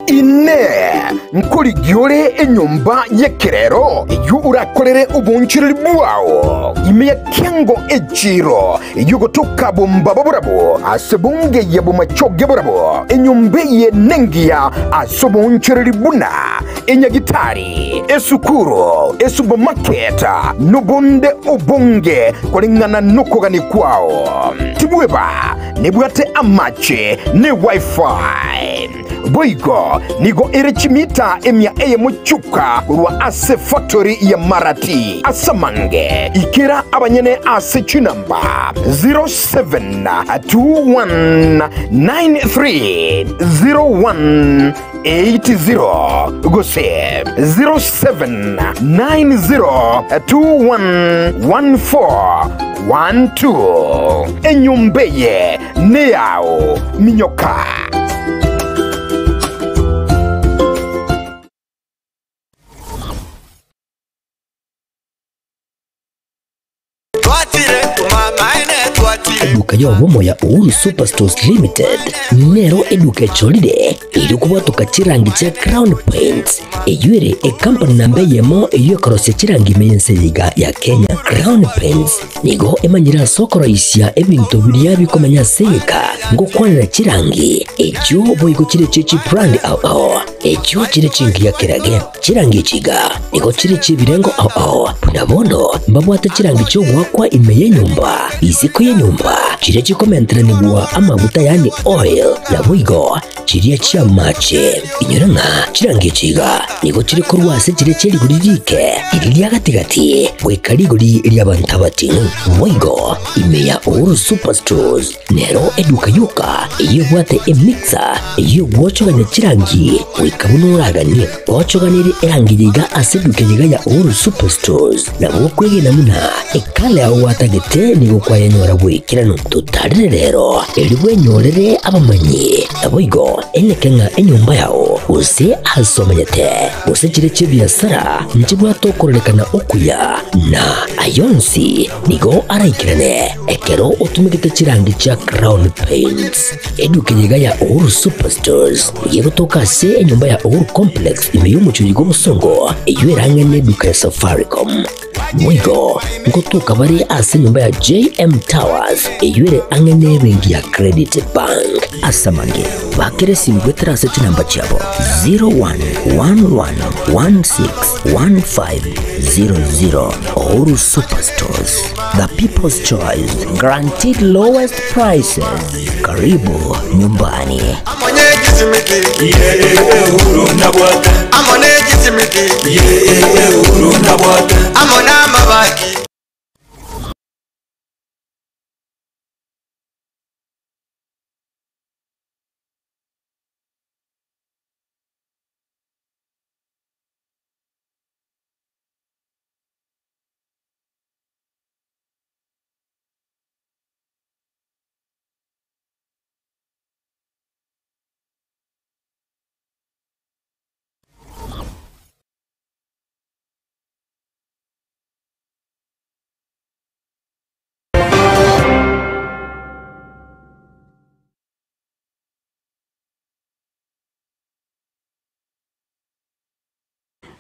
Inee! Nkorigia ore enyomba y'ekerero eyio orakorere oboonchoreri bwao ime ya kiango echiiro eyio gotoka bombaba borabwo ase bongeyia bomachoge borabwo? Enyomba eye nengiya ase oboonchoreri buna enyagitari, esukuru, esupermarket, nobonde obonge koreng'ana nokogania kwao. Tibweba nebwate amache ne wifi. Boigo nigo ere chimita emia eyemo chioka korwa ase factory ya Marati. Ase amange, ikera abanyene ase chinamba 0721930180 gose 0790211412. Enyomba eye neyao, minyoka. Eduka y'obomo ya Uhuru Superstores Limited nero eduka echorire erio kobwatoka chirangi chia Crown Paints eyio ere ecompany namba eyemo eyio ekorosia chirangi ime y'ense eye iga ya Kenya. Crown Paints nigo emanyire ase okoroisia ebinto biria bikomenya ase egeka ngokwanera chirangi echio boigo chire chie chibrand ao ao echio chire chingiya kerage. Chirangi echi iga nigo chire chi'ebirengo ao ao, buna bono mbabwate chirangi chi'ogoakwa ime y'enyomba, isiko y'enyomba, chiria chikomenteranigwa amaguta yaani oil, naboigo chiria chi'amache. Inyora ng'a chirangi echi iga nigo chire korwa ase chiria chie rigori riike, riria ria gati-gati, goika rigori ri'abanto abating'u. Boigo ime ya Uhuru Superstores Nero eduka yoka eyio ebwate emixer eyio egwochogania chirangi goika buna oraganie. Ochoganerie erangi yiga ase eduka yiga ya Uhuru Superstores nabo okwegena buna ekala yao gwatagete nigo kwayenyora bw'ekeranu. Totarire rero erio bwenyorere abamanyi naboigo eneke ng'a enyomba yao gose ase omenyete gose chire chi'ebiasara nchibwate okororekana okuya na ayonsi Nigo araikerane ekero otumegete chirangi chia Crown Paints. Eduka eye iga ya Uhuru Superstores nigo egotoka ase enyomba ya Uhuru Complex ime y'omochie oyo bw'Obosongo eyio erang'e neduka ya Safaricom. Boigo ngotoka bare ase enyomba ya JM Towers eyio ere ang'e nebenki ya Credit Bank. Ase amange, bakere esimi goetera ase chinamba chiabo 0111161500. Uhuru Superstores, the people's choice, guaranteed lowest prices. Karibu nyumbani.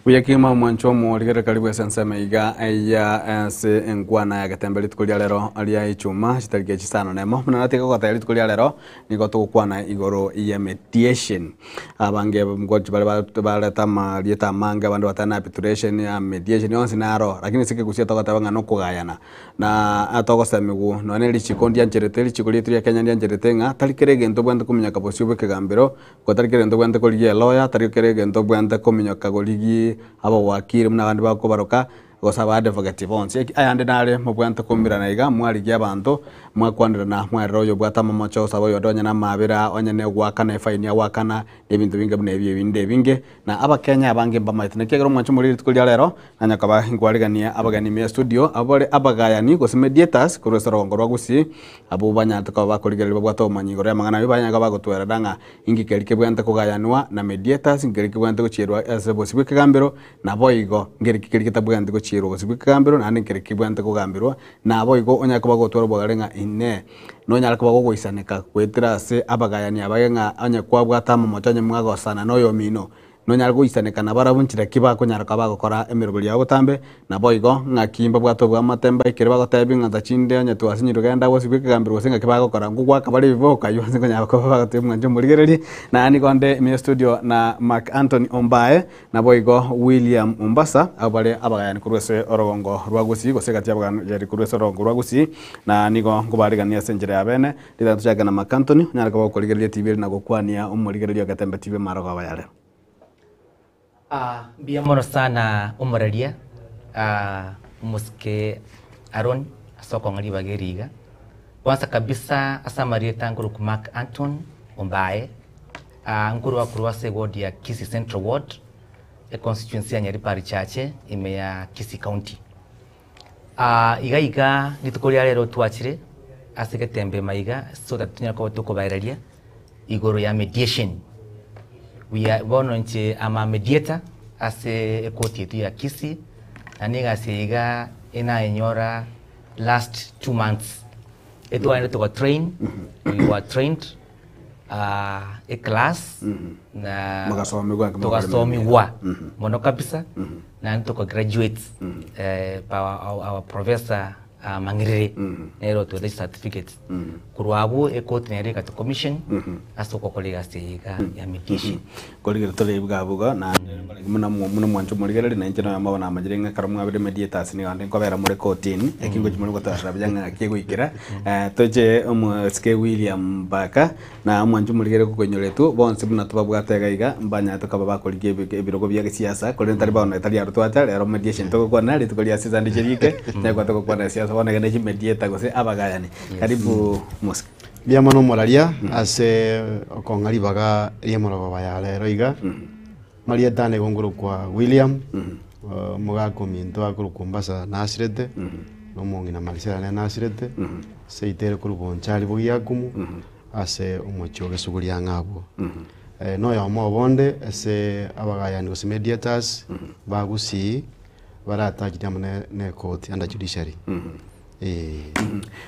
Buya kegima omwancho omorigereri karibu ase ensemo iga ya ase enkwana ya getembe rituko ria rero ria ichuma chitariki chisano na emo. Buna natiga gogotebia rituko ria rero nigo togokwana igoro ya mediation. Abange ngochi bare bareta amarieta amange abande bateba na arbitration ya mediation yonsi naro lakini ase ekegusii togoteba ng'a nokogayana na togosemigwa nonya na richiko ndiancherete richiko riaito ria Kenya ndiancherete ng'a tari kera egento obwenerete kominyoka bosio bwa ekegambero Ko tari kera egento obwenerete korigia eloya, tari kera egento obwenerete kominyoka korigia abawakiri buna abande bakobaroka, Gose abadvocate bonsi. Eki ayande nare mobwate koumerana iga, mwarigia abanto, mwakwanerana, mwarera oyobwate amamocho gose oyonde onye namabera, onye nogoakana efaini agoakana, na ebinto binge buna ebi ebinde ebinge. Na abakenya abange mbamaete. Naki ekero mwanche more rituko ria rero, nanya koba inkwarigania abageni ime ya studio, abwo bare abagayani gose mediators korwa ase orogongo rwa Gusii, abwo banyarete koba bakorigereria babwate obomanyi igoro y'amang'ana ayio, banyare koba bagotwerera ng'a inki keria kebwenerete kogayanwa na mediators, inki keria kebwenerete gochierwa ase bosio bw'ekegambero, Naboigo, nkereki keria getabwenereti gochierwa gose bw'ekegambero, naende nkereki kebwenerete kogamberwa, naboigo onyare koba gotwara obogare ng'a Inee, nonyare koba gogoisaneka goetera ase abagayani abage ng'a onye kwabwate amamocho onye mwagosana noyomino, nonyare goisaneka nabarabwo nchera ki bakonyara koba bagokora emeroberi yabo botambe? Naboigo, ng'aki mbabwate oboamate mbaikire bagotebia ng'a tachinde onye twasinyirwe genda gose bw'ekegambero gose ng'aki bagokora, ngogoaka bare ebiboka aywo ase nkonyara koba bagotebia mwanche omorigererie. Naende nigo nde ime ya studio na Mark Anthony Ombae. Naboigo William Ombasa, abwo bare abagayani korwa ase orogongo rwa Gusii, gose egati y'abagayani korwa ase orogongo rwa Gusii, na nigo nkobarigania ase enchera ya bene. Ritang'ani tochake na Mark Anthony, onyare koba gokorigereria etibi ere na gokwania omorigereria o Getembe TV amarogoba yare. Ah, mbuya mono sana omoraria ah, omosike Aaron ase okong'a ribaga eri iga. Kwanza kabisa ase amarieta nkorokwa Mark Anton Ombae, Nkorwa korwa ase eward ya Kisii Central Ward, econstituency ya Nyaribari Chache, ime ya Kisii County. Iga iga rituko ria rero twachire ase egetembe maiga so that tonyare koba tokobaereria igoro ya mediation. We are bono inche am a mediator ase ekoti yaito ya Kisii, na nigo egasi eye iga enayenyora last 2 months. Etwarenge toga train, we were trained eclass na Mogasomigwa ekero togasomigwa mono kabisa naende toka graduate by our professor Mang'iriri nere otoete chicertificate korwa abwo ekoti nere egato commission ase ogokora egasi eye iga ya mediation. Korigereria tore iga abwo iga naende buna buna mwancha omorigereria na inche noyomo obo namanyire ng'a ekero mwabire mediators nigo naende nkobera more kotini eki ngochi more gotoerera buya ng'a naki egoikera. Toche omosike William Mbaka na omwancha omorigereria okoinyoretwe bonsi buna tobabwate iga iga mbanyarete koba bakorigia ebirogo bia gesiasa korende tari bono tari aro twacha rero mediation togokwana rituko ria Sunday riike tonyare koba togokwana esiasa bono iga ne chimediator gose abagayani. Karibu mosike. Mbuya mono omoraria ase okong'a ribaga ri'emorogoba ya rero iga. Marieta ane igo nkorokwa William, omogaka ominto akorokwa Ombasa nasirete, na omong'ina Marisela nere nasirete, seito ere korwa Bonchari Bogiakumu, ase omochie o Gesuguria ang'e abwo. Noyomo obonde ase abagayani gose mediators ba Gusii bare attached amo ne ekoti under judiciary. Ee.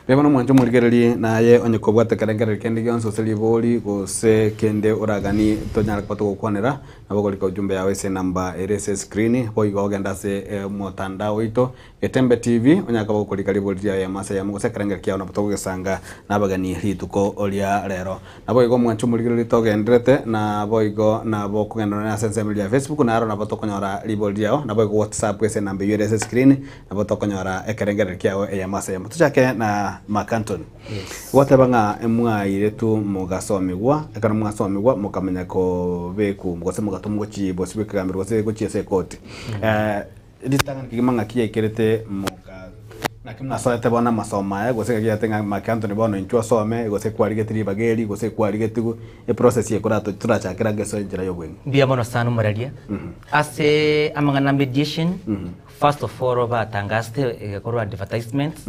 Reba nomwanche omorigererie, naye onye kobwate ekerengererio kende gionsi gose ribori, gose kende oraganie tonyare koba togokwanera, nabo okorika ujumbe yao ase enamba ere ase escreen, boigo ogende ase omotandao oito, Getembe TV, onyare koba gokorika ribori riaye eyemo ase eyemo gose ekerengererio kiao nabo togogesanga nabageni rituko ria rero. Naboigo omwanche omorigererie togendererete, naboigo nabo okogenda nonye ase ensemo eria ya Facebook, naro nabo tokonyora ribori riao, naboigo WhatsApp ase enamba eyio ere ase escreen, Nabo tokonyora ekerengererio kiao eyemo ase eyemo. Tochake na Mark Antony. Gwateba ng'a mwairetwe mogasomigwa, ekero mwasomigwa mokamanya kobekwa gose mogatomwa gochia bosio bw'ekegambero gose gochia ase ekoti. Ritang'ani kegima ng'aki yaikerete moka naki mwasoete bono amasomo aya gose ng'aki yaikerete ng'a Mark Antony bono inchuo osome gose kwarigetie ribaga eri gose kwarigetigwe eprocess eye korato torachakere ange ase enchera ya obweng'e. Mbuya mono sana omoraria. Ase amang'ana a mediation, First of all batangasete egekorwa advertisements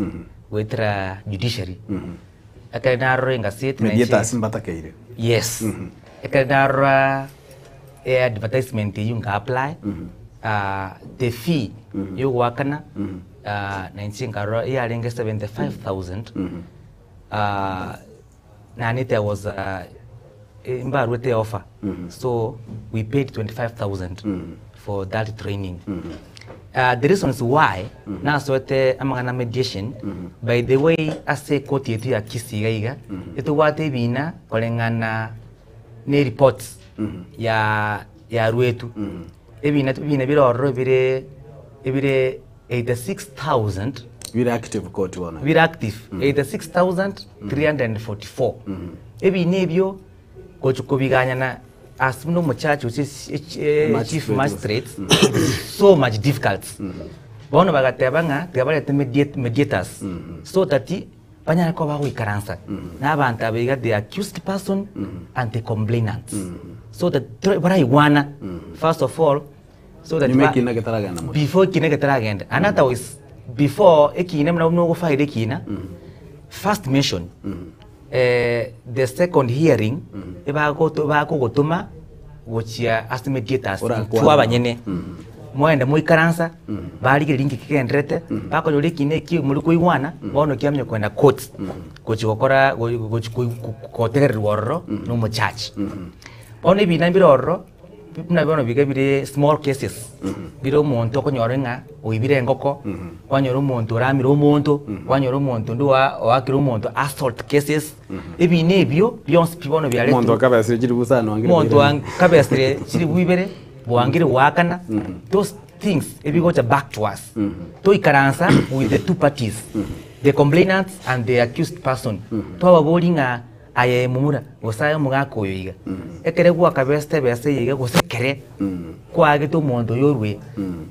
goetera judiciary. Ekere narora engaseti na inche- Mediators mbatakeire. Yes. Ekere narora e advertisement eywo nka apply, the fee yogoakana na inche nkarora yarenge 75,000 Naende there was a mbaruete offer so we paid 25000 for that training. The reasons why nasoete amang'ana mediation by the way ase ekoti yaito ya Kisii iga iga etobwate ebina koreng'ana ne reports ya yaruetwe ebina ebina bire ororo bire ebire 86,000 Bire active court bono. Bire active 86,344. Ebina ebio gochi kobiganyana as buna omochache gose chief Magistrate. magistrate so much difficult. Bono bagateba ng'a tiga barete mediate mediators so that banyare koba bagoikaransa na abanto aba iga the accused person and the complainants so that tore baraigwana first of all so that Nyuma ba- ekina getaragenda mono. before ekina getaragenda and otherwise before ekina buna buna ogofaira ekina first mention eh, the second hearing ebagoto bakogotoma gochia ase mediators Orakwana. intwe abanyene moende moikaransa barigereria inki kegendererete bakonyora ekina eki mori koigwana bono kiamanya kogenda court gochi gokora go- gochi koi- kotegererwa ororo na omojaji. Bono ebina mbire ororo buna bono biga bire small cases bire omonto okonyora ng'a oibire engoko, kwanyora omonto oramire omonto, kwanyora omonto onde oa oakire omonto assault cases, ebina ebio bionsi pi bono Omonto biaretirwe akabesire chiribu sana oangire omonto koirana. akabesire chiribu ibere bwangire goakana those things ebigocha back to us toikaransa with the two parties the complainants and the accused person twababoria ng'a Aye momura, gose aye omogaka oyo iga, ekere gwakabesete ebesa eye iga, gose ekere kwaagete omonto oyo orue,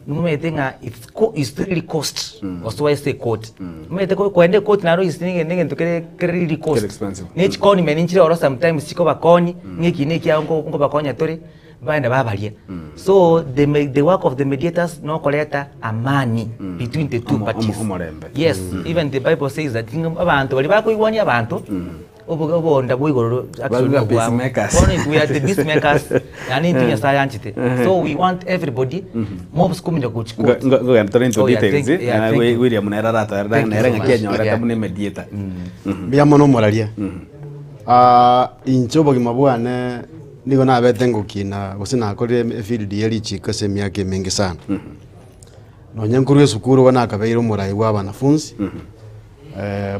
nimomanyete ng'a it's co- it's really cost gosoa ase ekoti. Omanyete ko kogenda ekoti naro is nege negento kere kere really Kere cost. expensive. Ne chikonimeni nchire oro sometimes chikobakonya, ng'a eki na ekiago nko nkobakonya tore, baenda babaria. So the me the work of the mediators nokoreta amani between the two Omo- parties. omo- omorembe. Yes, even the bible says that ng'a abanto baria bakoigwania abanto, obo obonda bwa igoro actually Babe nobwabo. peacemakers. Bono intwe we are the peacemakers, naende intwe Nyasaye anchete. So we want everybody, mobs kominyoka gochia court. Ngogenda tore into Oh, yeah, details thank- yeah, eh, thank you. William nere aratoerera Thank you nere so ng'aki much. enyorete Yeah. buna emediator. Mbuya mono omoraria. Ah, inche obogima bwane Nigo nabete ngokina gose nakorire efield ye richiko ase emiaka emenge sana. Nonya nkorwa esukuru igo nakabeire omorai bwa abanafunzi,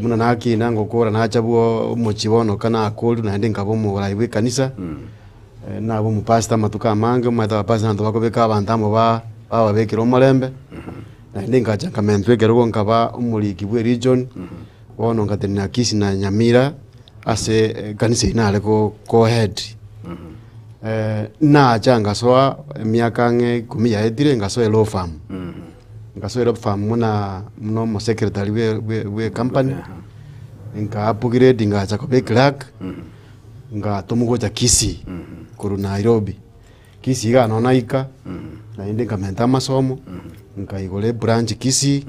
buna nakina ngokora nacha bwo omochie bono ka nakorire naende nkaba omorai bwa ekanisa, naba omopastor amatuko amange, omanyete abapastor abanto bakobeka abanto amo ba bababekera omorembe, naende nkacha nkamentwa ekerogo nkaba omoriki bwe region, bono ngatenena Kisii na Nyamira. Ase ekanisa eyio nare ko co-head nacha ngasoa emiaka ang'e ikomi yaetire ngasoa elaw firm, ngasoa elaw firm buna buna omosecretary bwe bwe bwe ecompany, nka upgrade ngacha koba eclerk, ngatomwa gocha Kisii korwa Nairobi. Kisii iga nonya naika, naende nkamenta amasomo, nkaigora ebranch Kisii,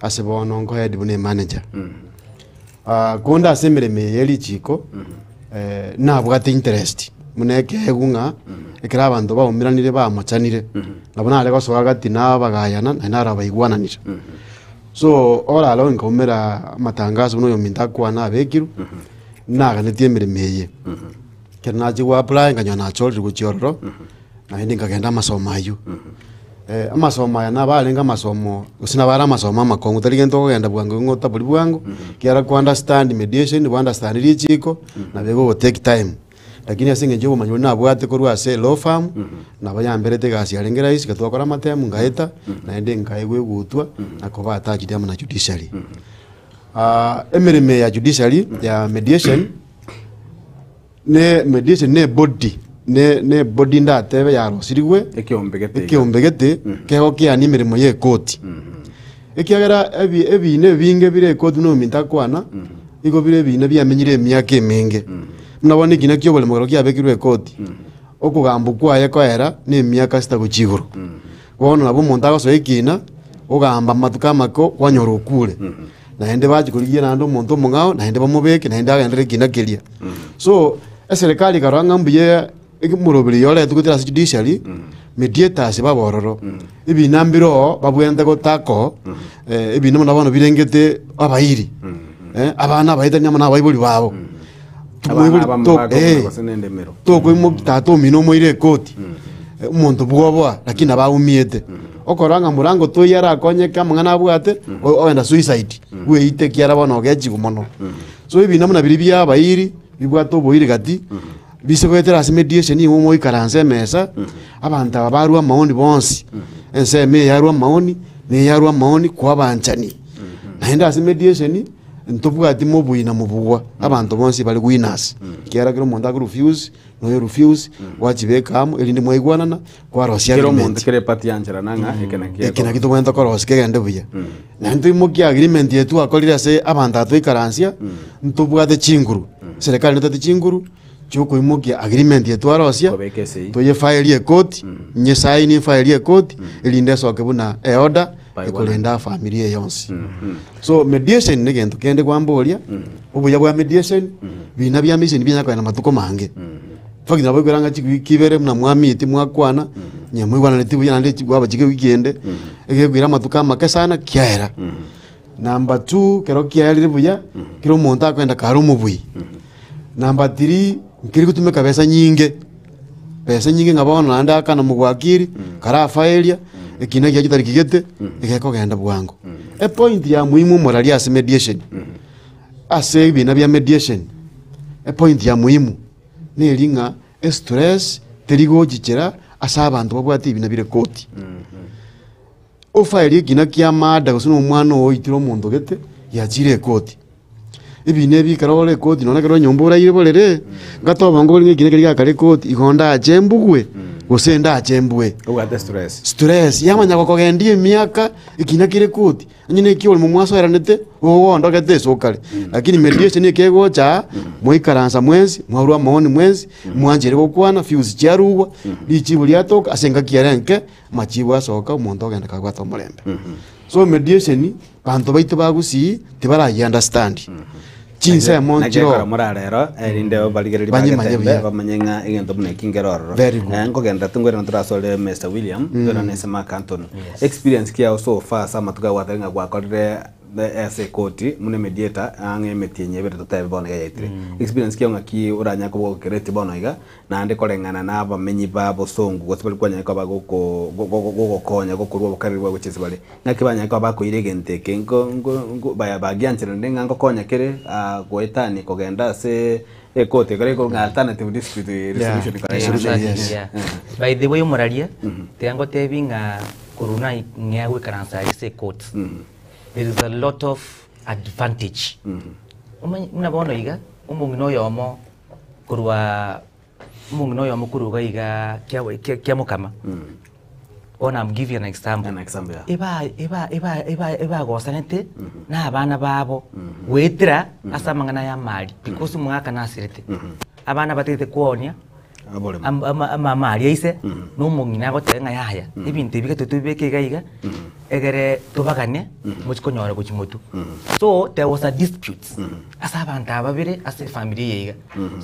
ase bono nkohead buna emanager. Konde ase emeremo eye ye richiko, nabwate interest buna ekeegwa ng'a ekero abanto baumeranire bamochanire, nabo nare gosoa gati nabagayana naende narabaigwananire. So orare nkaumera amatangazo buna oyominto akwane abekirwe, naganetie emeremo eye. Ekero nachia go apply nkanyora nachorire gochia ororo, naende nkagenda amasomo aywo. Amasomo aya nabo arenge amasomo gose nabo are amasomo amakong'u tari gento okogenda bwango ng'a otabori bwango, ekiagera ko understand mediation, go understand richiko, nabo egogo take time. Lakini ase eng'encho ya obomanyi boria nabwate korwa ase elaw firm, nabo yamberete egasi yarenge rahisi, ekero twakora amatemu ngaeta, naende nkaegwa egutwa, na koba attached amo na judiciary. Emeremo eye ya judiciary ya mediation. Ne mediation ne ebody, ne ne ebody ndatebe yarosirigwe, Ekeombe gete iga. ekeombe gete kegokiania emeremo ya ekoti. Ekiagera ebi ebiina ebinge bire ekoti buna ominto akwana, igo bire ebiina biamenyire emiaka emenge. Buna bono ekina kia oboremo ekero kiabekirwe ekoti, okogambwa kwaye koera na emiaka sita gochia igoro. Bono nabo omonto agosoa ekina, ogamba amatuko amake kwanyora okure. Naende bachia korigia naende omonto omong'ao, naende bamobeke, naende agenderere ekina keria. So, eserekari ekarora ng'a mbuya omoroberi oyo oretwe goetera ase judiciary, mediators babe ororo. Ebina mbire oo babwenerete gotaka oo, ebina buna bono birengete abairi, abana abaetani amo na abaibori babo. Abana abamo To- bakobuna gose nende emero. tokoimoki tata omino omoire ekoti omonto bwoboa lakini nabo aumiete okorora ng'a morango toiyo arakonyeke amang'ana abwate o- ogenda suicide bweite ekiagera bono ogechigwa mono so ebina buna biria bia abairi bibwate oboiri gati bise goetera ase mediation nigo moikaranse emesa abanto aba barwa amaoni bonsi ensemo eye yarwa amaoni na eye yarwa amaoni kwabanchani naende ase mediation. Ntobwati mobui na mobugwa, abanto bonsi bare winners. Ekiagera kera omonto ako refuse, na oyo refuse, gwachibeka amo erinde mwaigwanana, kwarosia Kera agreement. omonto kera epati yancherana ng'a eke naki Eke naki tobwenerete korosia kegende buya. Naende toimokie agreement eye twakorire ase abanto aba twaikaransia, ntobwate chinguru, serikali netobwate chinguru, chiokoimokia agreement eye twarosia, Kobeka esegi. toyefaerie ekoti, nyesaini efaerie ekoti, erinde esoke buna eorder, ekorenda efamiri eye yonsi. So mediation negento kende kwamboria, obuya bwa mediation, bina bia mediation binya kogenda matuko mange. In fact nabo okoira ng'a chiwiki ibere buna mwameet mwakwana, onye moigwananeti buya naende chi gwaba chike ewiki ende, egekoira amatuko amake sana kiaera. Number two, ekero kiaerire buya, kera omonto akogenda kare omobui. Number three, nkeri gotumeka besa nyinge, besa nyinge ng'a bono naende akana mogwakiri, karafaeria, ekina giaye chitari kigete, egekogenda bwango. Epoint ya muhimu omorari ase mediation, ase ebina bia mediation, epoint ya muhimu neri ng'a estress teri gochichera ase abanto babwate ebina bire koti. Ofaerie ekina kia murder gose na omwana oo oitire omonto gete, giachire ekoti. Ebina ebi ekero ore ekoti nonya ekero nyomba oraire borere, ngate obongo bore ng'a ekina keria giakare ekoti, igo ndache mbugwe, gose ndache mbue. Obwate stress. Stress, yamanya gokogendia emiaka, ekina kere koti, onye na eki orimo mwasoeranete, ogondogete ase okare. Lakini mediation eke egocha aa, mwaikaransa mwensi, mwarwa amaoni mwensi, mwanchere gokwana, views chiarugwa, richibu riatoka ase engaki ere enke, Amachibu asoka omonto ogenda kabwate omorembe. So mediation banto baito ba Gusii tibarayia understand. Chinsemo Naki nchiroo. ekero morarero erinde barigererie Banyimanye bagetembe buya. bamanye ng'a egento buna eki nkere ororo. Very good. Eh, nkogenda tingwerana torasore Mr. William, twerane ase Mark Anthony. Experience ki yao so far ase amatuko aya gwatebire ng'a gwakorire ase ekoti buna emediator ang'e emetienyi ebere totebe bono iga yaetire. Experience ki yao ng'aki oranyare koba ogokereti bono iga Naende koreng'ana nabamenyi ba bosongo, gose baria kwanyare koba gogokonya gokorua obokareri bwao gochia ase bare, ng'aki banyare koba bakoira egento eke nko nko nko baya bagiancheranire ng'a ngokonya kere goetania kogenda ase ekoti ekero ekorwa ng'a alternative dispute resolution Yeah, koreng'ana exactly, yes. yeah. By the way omoraria, tiga ngotebi ng'a korwa na ng'ea goikaransa aria ase ecourt, there is a lot of advantage. Omanye buna bono iga, omong'ina oyomo Korwa omong'ina oyomo korwa iga iga kia kia kia mokama, bono I'm give you an example, An example, yeah. eba eba eba eba ebagosanete na abana babo goetera ase amang'ana ya amari because omogaka nasirete, abana batagete koonia Aboremo. am- ama ama amari aise, na omong'ina agoteba ng'a yaya, ebinto ebi gete tobibeke iga iga, egere tobagane mochi konyora gochia motwe. So there was a dispute. Ase abanto aba babere ase efamiri eye iga.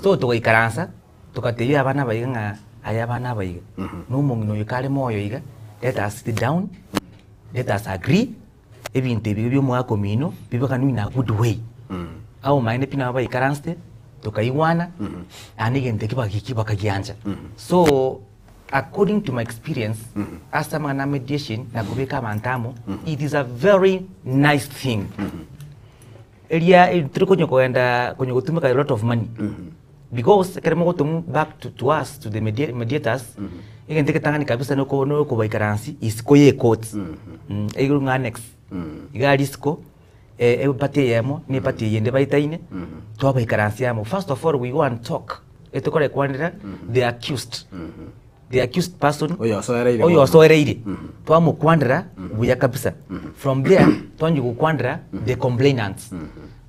So togaikaransa, togatebia abana aba iga ng'a aye abana aba iga, na omong'ina oyo kare moyo iga, let us sit down, let us agree, ebinto ebi bia omwaka omino bibaganwe in a good way. Abamaene pi nabo baikaransete, tokaigwana, naende egento ekio bagaki bakagiancha. So, according to my experience, ase amang'ana a mediation na kobeka abanto amo, it is a very nice thing. Eria tiri konya kogenda konya gotumeka a lot of money because ekero mogotomwa back to, to us to the media, mediators egento egetang'ani kabisa noko nokobaikaransi isiko ye court igoro ng'a annex iga aria isiko eparty eyemo na eparty eyende baetaine twabaikaransia amo first of all we go and talk etokorekwanera the accused the accused person Oyosoereire oyo bono. osoereire twamokwanera buya kabisa from there twanchi gokwanera the complainants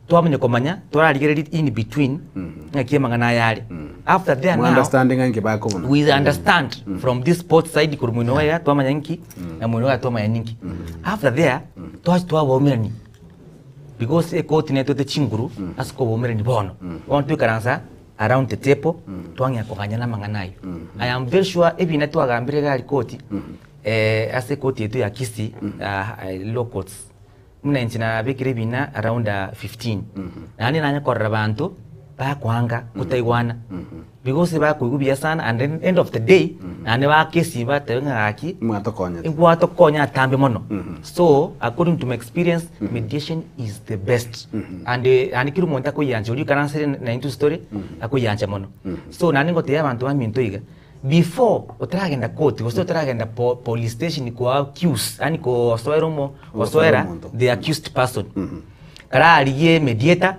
twamanya komanya torarigereria in between ng'aki amang'ana aya are after there now Understanding ng'a inki bakobuna. we understand from this both side korwa moino oye twamanya nki na moino oye twamanya ninki after there twachi twabaumerani because ekoti netwete chinguru ase kobaumerani bono bono twaikaransa around the table twang'ea koganyana amang'ana ayio. I am very sure ebina twagambire iga aria koti ase ekoti yaito ya Kisii law courts buna inche nabekire ebina around 15 naende nanye korora abanto bakoanga kotaigwana because bakoigwa buya sana and then end of the day naende bakesi batebe ng'a gaki Mwatokonyete. Gwatokonya atambe mono so according to my experience mediation is the best and naende kera omonto akoyiancha oria oikaransire na intwe story akoyiancha mono so naende ngotebia abanto baminto iga before otaragenda court gose otaragenda po police station ko accuse yaani kosoera omo Gosoera gosoera omonto. the accused person. Kararigie mediator,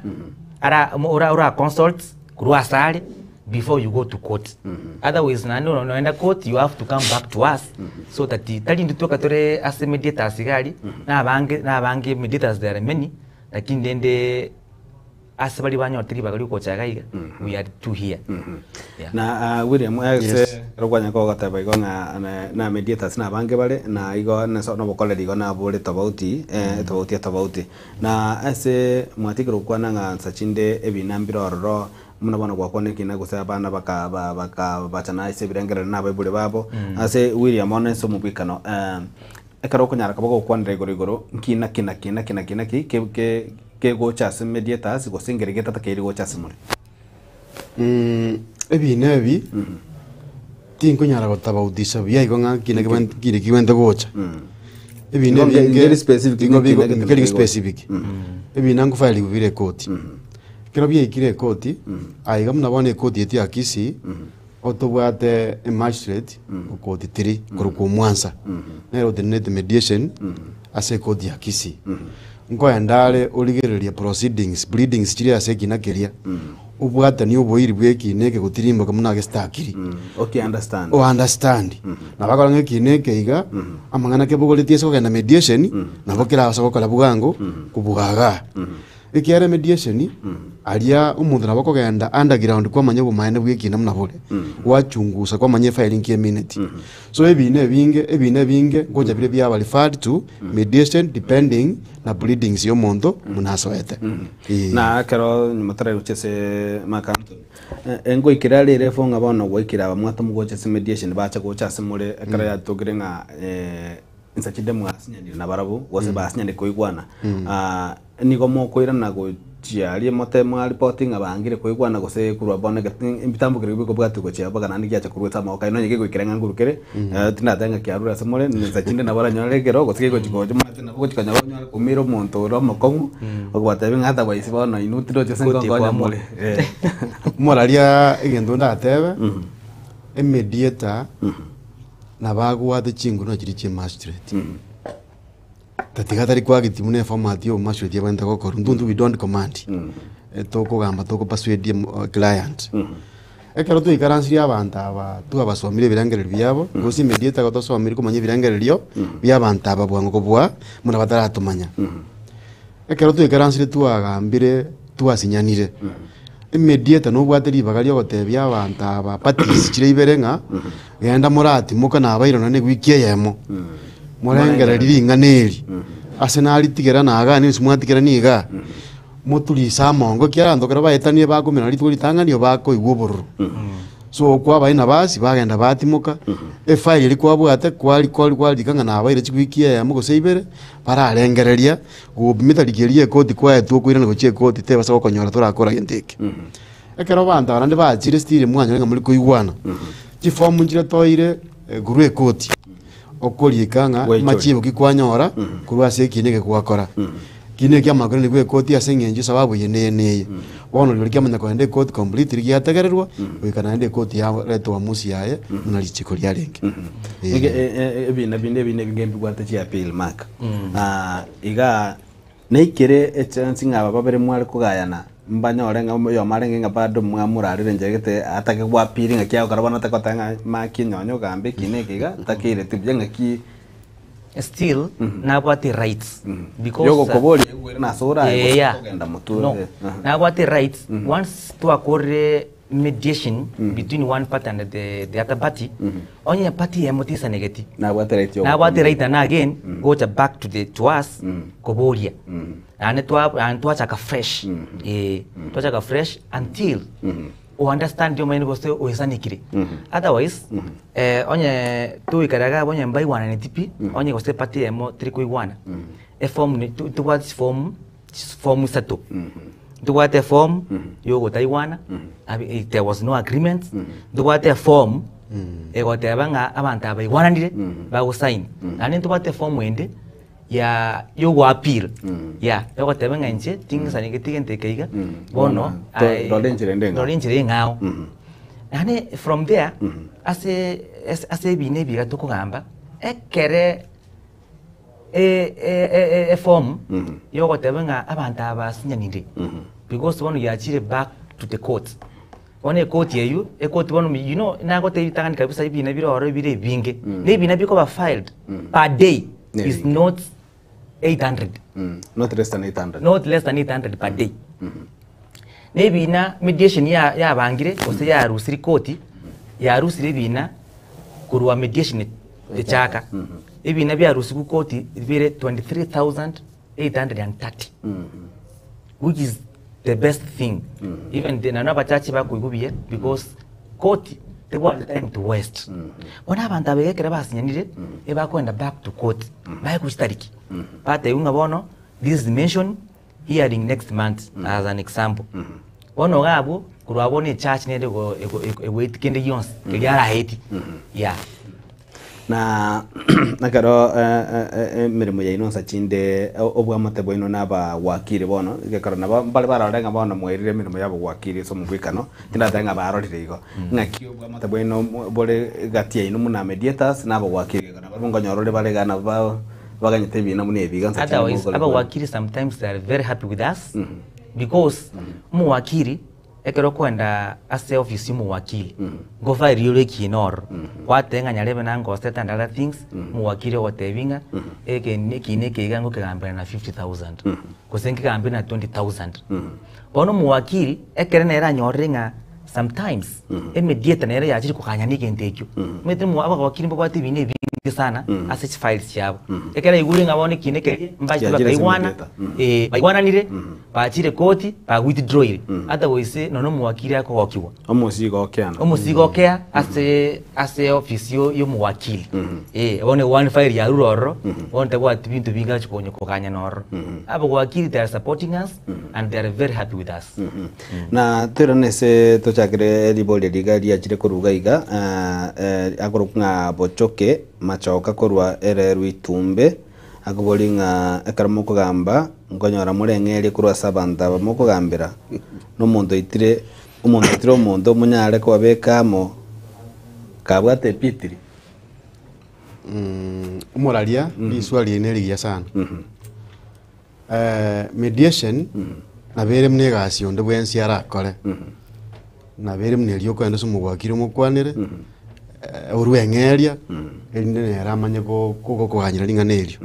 ara ora ora consult korwa ase are before you go to court. Otherwise naende oro noenda court you have to come back to us so that tari intwe tweka tore ase mediators iga aria, na abange na abange mediators there are many, lakini rende ase baria banyorete ribaga riogocha iga iga, we are two here. Yeah. Na ah, William ase Yes. ekero kwanya kogoteba igo ng'a na- na mediators na abange bare na igo nase nobokoreri igo nabore tofauti eh, tofauti etofauti. Na ase mwatigire gokwana ng'a nsa chinde ebina mbire ororo buna bono gwakwana ekina gose abana baka ba bakabachana ase ebirengerero na abaibori babo. Ase William bono ase omobwekano ekero okonyara koba gokwanera igoro igoro nki naki naki naki naki naki ke ke kegocha ase mediators gose nkeri getatakeiri gocha ase more? Ebina ebi tinkonyara gotabautisha buya igo ng'a kina kebwen- kina kibwente gocha. Ebina Igo nge- ebinge ngeri specific igo ng'aki bigo- nagete nkeri gocha. specific. Ebina nkofairiwe bire ekoti. Ekero biaikire ekoti, aiga buna bono ekoti yaito ya Kisii, otobwate emagistrate okoti tiri korokwa Omwansa, nere otenenerete mediation ase ekoti ya Kisii. Nkoenda are origererie proceedings, pleadings chiria ase ekina keria, obwatanie oboiri bwa ekina eke gotirimboka buna gesitakiri. Okay, understand. O understand. Nabo akora ng'a ekina eke iga, amang'ana kebogoretie ase kogenda mediation, nabo kerabase gokora bwango kobua igaa. Ekiagera mediation, aria omonto nabo akogenda underground kwamanya obomaene bwa ekina buna bore, gwachungusa kwamanya efaili nki emineti. So ebina ebinge, ebina ebinge ngocha bire biaba referred to mediation depending na pleadings ya omonto buna asoete. Eh. Na ekero nyuma taragochia ase Mark Antony, ngoikera are ere ng'a bono gwaikire aba mwatoma gocha ase mediation bacha gocha ase more ekero yatokire ng'a insa chinde mwasinyanire nabarabwo gose basinyanire koigwana. Nigo mokoirana gochia aria mote mwaripoti ng'a bangire koigwana gose korwa bono ebitambo keria bikobwatia gochia mpaka naende giacha korwa ase amaboko aino onye kegoikera ng'a nguru kere, tindateba ng'a kiarure ase more, insa chinde nabo oranyore ekero gose kegochi gocha omanyete nabo ogochi konyora onyore koumera omonto ore omokong'u, okobatebia ng'a otherwise bono inwe tiroche ase Koti nkonkonya kwamua. more eh. Moraria egento ndatebe, emediator nabo agwate chinguru nachiria chia emagistrate. Tatiga tari kwageti buna eformat ya obomasureti ebwenerete gokorwa, intwe intwe we don't command, tokogamba toko persuade client. Ekero twaikaransirie abanto aba twabasomire ebirengererio biabo, gose mediator igo tosomire komanya ebirengererio bia abanto aba bwango kobua buna bataratomanya. Ekero twaikaransire twagambire twasinyanire, emediator nobwate ribaga riogotebia abanto aba parties chire ibere ng'a genda moratimoka nabaire nonye na ewiki eyemo, morengererie ring'ana eri, ase naritigera nagaa ninsi mwatigera nigaa, moturise amongo ekiagera abanto ekero baetanie bakomerana rituko ritang'ani nigo bakoigwa obororo. So kwabae nabasi bagenda batimoka, efile eria kwabwate kwari kwari kwarika ng'a nabaire chiwiki eyemo gose ibere, bararengereria Gopima etariki eria y'ekoti kwaetwe okoirana gochia ekoti tebasa gokonyora torakora gento eke. Ekero abanto aba naende bachire still mwanyora ng'a muri koigwana, chifomu nchire toire korwa ekoti, okorika ng'a Gwaichori. machibu ki kwanyora korwa ase ekiina eke gwakora. Ekiina eke kiamanya koiranerwa ekoti ase eng'encho esababu eye neye neye. Bono rirorio kiamanya kogenda ekoti completely giategererwa, goika naende ekoti yaretwa uamuzi yaye buna richiko riarenge. Ege- e- e- ebina binde ebina ebinge mbibwate chiappeal mark Ah, iga naikere echance ng'a aba babere mware kogayana mbanyore ng'a oyomo arenge ng'a bado mwamorarire enchera gete atake goappeal ng'aki agokora bono atagoteba ng'a maki nonye ogambe eki na eke iga takeireti buya ng'aki Still nabwate rights because Yogokoboria egwere nase orae Eh, gose yeah. kogenda motwe No. eh, aha. Nabwate rights once twakorire mediation between one party and the, the other party onye party eyemo tisanegeti Nabwate right yogokoboria. nabwate right and again gocha back to the to us koboria naende twa naende twachaka fresh eh twachaka fresh until o understand omanyene gose oisanekire otherwise eh, onye togoikara iga onye mbaigwananeti pi onye gose party eyemo teri koigwana eform ni tu- tobwate chiform chiform isato ntobwate eform ya ogotaigwana abi if there was no agreement ntobwate eform egoteba ng'a abanto aba baigwananire bagosign naende ntobwate eform ende ya yogo appeal ya yogoteba ng'a inche tingisanegeti gento eke iga bono To- rora enchera ende eng'ao. rora enchera eng'ao naende from there ase ase ase ebina ebi iga tokogamba ekere. E- e- e- e- eform yogoteba ng'a abanto aba basinyanire because bono yachire back to the court. Bono ekoti eywo, ekoti bono you know nagotebia ritang'ani kabisa ebina bire ororo bire ebinge, na ebina bikoba filed per day is not 800. Not less than 800. Not less than 800 per day. Na ebina mediation ya yabangire gose yarusiri koti, yarusire ebina korwa mediation echaka, ebina biarusigwe koti bire 23,830 which is the best thing. Even the nonye abachache bakoigwa buya because koti tebwate time to waste. Bono abanto aba iga ekero basinyanire, ebakoenda back to court, baegwe chitariki, batebiwa ng'a bono this is mention hearing next month as an example. Bono iga abwo, korwa abwo bono echurch nere ego- ego- ego- egoeti kende gionsi, keria araeti, yeah. Na ekero emeremo yaino nsa chinde obwamate bwaino na abagwakiri bono, egekero nabo mbare barore ng'a bono mwairire emeremo ya abagwakiri ase omogwekano, tindateba ng'a barorire igo. Ng'aki obwamate bwaino bore egati yaino buna mediators na abagwakiri igo nabo nkonyora ore bare iga nabo ba baganyete ebina buna ebi iga nsa chinde Otherwise, mokore abawakiri sometimes they are very happy with us because omowakiri Ekero okoenda ase office y'omowakili, nkofaeria ore ekiina ororo, gwateba ng'a nyarebe nangosete and other things, omowakili ogotebia ng'a eke ekiina eke iga ngokegambera na 50,000, gose nkegambere na 20,000. Bono omowakili, ekere nere anyorire ng'a sometimes, emediator nere yachire kokanyana egento ekio, omanyete abawakili mbabwate ebiina ebinge sana ase chifiles chiabo. Ekero aigure ng'a bono ekiina eke mbachete Kiachire ase bakaigwana, mediator. eh, baigwananire, Bachire koti, ba withdrawire, ata gose nonya omowakili akogokigwa. Omosigo okeana. Omosigo okea ase ase office yo yomowakili. Eh, bono one file yarure ororo, bono tabwati binto binge achi konya koganyana ororo. Abawakili they are supporting us and they are very happy with us. Na toirane ase tochakere riboria riga riachire korwa iga iga, akorokwa ng'a Bochoke Machoka korwa ere Rwitumbe. Akoborie ng'a ekero mokogamba, nkonyora moreng'erie korwa ase abanto aba mokogambera, na omonto oitire omonto oitire omonto monyare kobabeka amo kabwate epitiri. Omoraria, riswali eri nerigiya sana. Mediation nabo ere buna egasi onde bwensi arakore, nabo ere buna eria okogenda ase omogwakiri omokwanere, orwe eng'eria, erinde nere amanye ko- kogokoganyera ring'ana erio.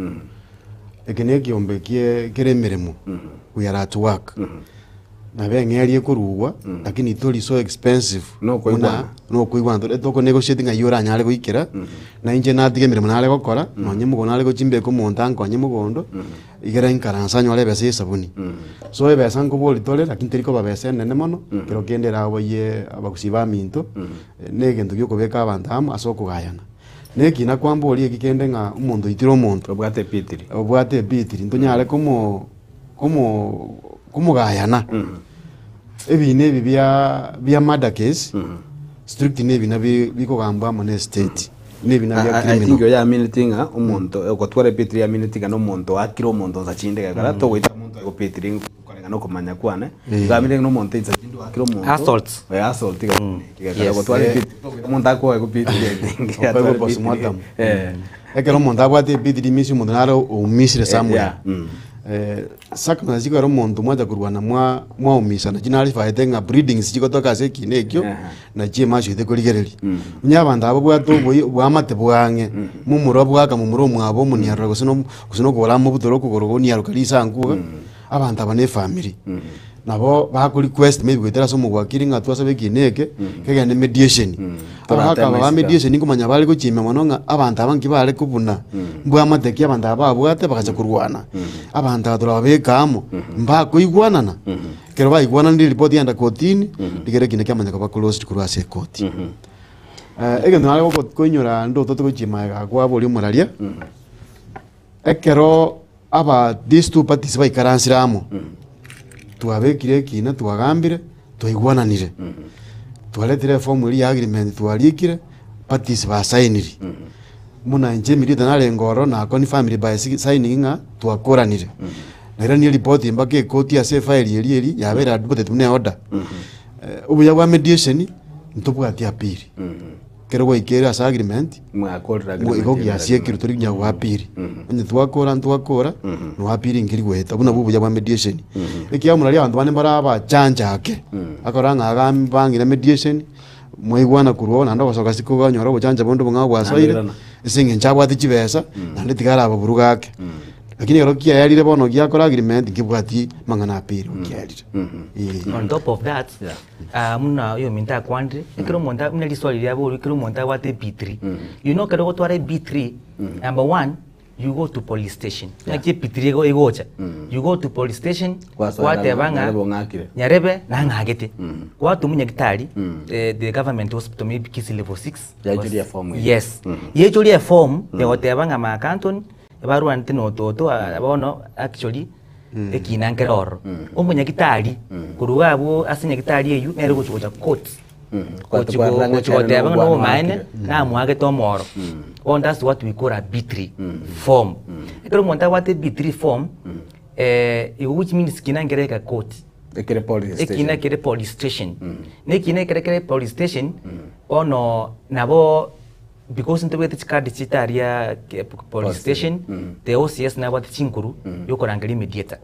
Eke na ekiombe kie kere emeremo, we are at work. Nabo eng'eria ekorugwa, lakini tori so expensive buna nokoigwana tore toko negotiate ng'ai oranyare goikera, na inche natiga emeremo nare gokora, nonye mogondo nare gochia mbeke omonto ankonye mogondo, igere nkaranse anyore ebesa ya esabuni. So ebesa nkobori tore lakini teri koba besa enene mono, kero kende eraboyie abagusii baminto, na egento gia okobeka abanto amo ase okogayana. Na ekina kwamboria eki kende ng'a omonto oitire omonto, Obwate epitiri. obwate epitiri, ntonyare komo komo komogayana. Ebina ebi bia bia murder case, strict na ebina bi bikogambwa amo na estate, na ebina bia I think criminal. oyo amineti ng'a omonto ogotwara epitiri amineti ng'a na omonto oakire omonto nsa chinde gekora togoita omonto aye gopitiri koreng'ana na okomanya kwane, igo amineti ng'a na omonto insa chinde oakire omonto Assault. eh assault iga gekora Yes. gotwara epitiri togoita omonto akoe gopitiri I think Okoegwa atware epitiri postmortem. eh. Ekero omonto abwate epitiri means omonto nare oumisire somewhere. Yeah, mm. Circumstances chikogera omonto mwacha korwana mwa mwaumisana chinarifaete ng'a bleedings chigotoka ase ekina ekio, nachi emachoete korigereria. Onye abanto aba babwate oboi oboamate bwa ang'e, momura bwaka momura omwabo omoniarora gose no gose nokogoro amobutore okogoro oniaroka risanku iga, abanto aba na efamiri. Nabo bako request maybe goetera ase omogwakiri ng'a twasabe ekina eke, kegende mediation. Abagaka aba ba mediation nkomanya bare gochimia mono ng'a abanto aba nki bare kobuna, mbwamate ki abanto aba babwate bagacha korwana. Abanto aba torababeke amo, mbakoigwanana, ekero baigwananire report yagenda kotini, rigere ekina kiamanya koba closed korwa ase ekoti. Egento nare goko koinyora ndotote gochia magega kwaboria omoraria, ekero aba these two parties baikaransire amo, twabekire ekina twagambire, twaigwananire, twaretire eform eria ya agreement twarikire, parties basainiri. Buna inche immediately narenge ororo naconfirmire by signing ng'a twakoranire. Nairania eripoti mpaka ekoti ase efile eria eria yabeire adopted buna eorder. Obuya bwa mediation, ntobwati appeal. Ekero gwaikeire ase agreement, Mwakorire ngo agreement igo ime giasiekirwe tori konya goappeal. Onye twakora ntwakora, no appeal nkeri goeta. Buna obuya bwa mediation. Ekiagera riria abanto bande mbare abachancha ake, akora ng'a iga bang'ina mediation, mwaigwana korwa oo naende ogosoka isiko okanyora obochancha bonde obong'ao bwasoire, Naende oirana. ase eng'encho abwate chibesa, naende tiga arababuruge ake. Lakini ekero kiaerire bono giakora agreement nkebwati mang'ana appeal kiaerire. Eeh. On top of that, ah, muna oyominto akwanire, ekero omonto buna riswali riabo oria ekero omonto abwate ep3, you know ekero ogotwara ep3, number one, you go to police station. Ng'aki ep3 ego egocha, you go to police station, Gwasoera gwateba ng'a ng'a Nyarebe ong'akire. Nyarebe nang'agete. Gwatoma nyagitari, the government hospital maybe Kisii level 6. Yaichoria eform eye. Yes. Yaichoria eform, egoteba ng'a Mark Anthony, Ebarwanete nototo bono actually ekina nkere ororo. Omonyagitari korwa iga abwo ase nyagitari eywo nere ogochi gocha court gochi Kwarora ng'a gochi ekero goteba ng'a nobwana nobomaene oakire. namoagete omoro. Bono that's what we call a B3 form. Ekero omonto abwate B3 form igo which means kina nkere eka court. Ekere police station. Ekina kere police station. Na ekina ekere kere police station bono nabo Because ntobwate chikadi chiaito aria police station, the OCS nabwate chinkuru yokorangeria mediator.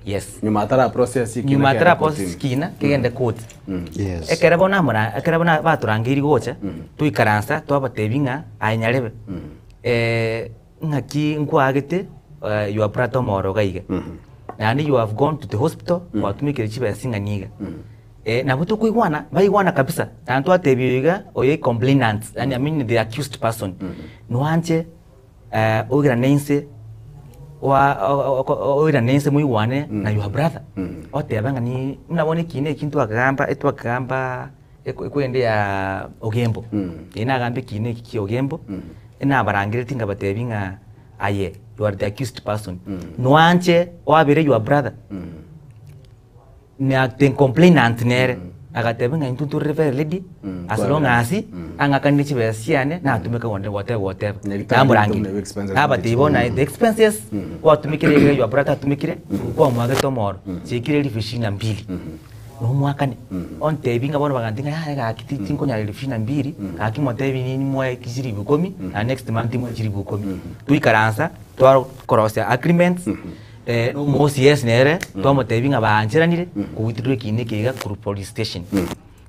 Yes. Nyuma atara process ekina Nyuma kegende atara kotini. process kina kegende court. Yes. Ekero bono amora ekero bono batorangeirie gocha, toikaransa twabatebia ng'a aye nyarebe, ng'aki nkwaagete your brother omoro iga iga. Naende you have gone to the hospital, gwatumekire chibesa ing'ana iga. Eh, nabo tokoigwana, baigwana kabisa, naende twatebia oyo iga, oyo complainant, yaani I mean the accused person, nwanche oirane inse oa- o- o- oirane inse moigwane na your brother, oteba ng'a ni buna bono ekina eki ntwakegamba etwakegamba eko ekwende ya Ogembo, eye nagamba ekina eki kia Ogembo, enabarangeretie nkabatebia ng'a aye you are the accused person, nwanche oabere your brother. Na the complainant nere agateba ng'a intwe ntorire very ready as long as ang'akanire chibesa chiane natumeka onde whatever whatever. Namorangeria nabatebia bono aye the expenses gwatumekire iga your brother atumekire kwamoagete omoro chiaikire elfu ishirini na mbili nomwakane ontebie ng'a bono bagantebi ng'a yaya gaki tinkonyara elfu ishirini na mbili gaki motebi nimoe chilifu ikomi na next month moe chilifu ikomi. Toikaransa twakorosia agreements. Omo-OCS nere twamotebia ng'a baancheranire kogoiterwa ekiina eke iga korwa police station.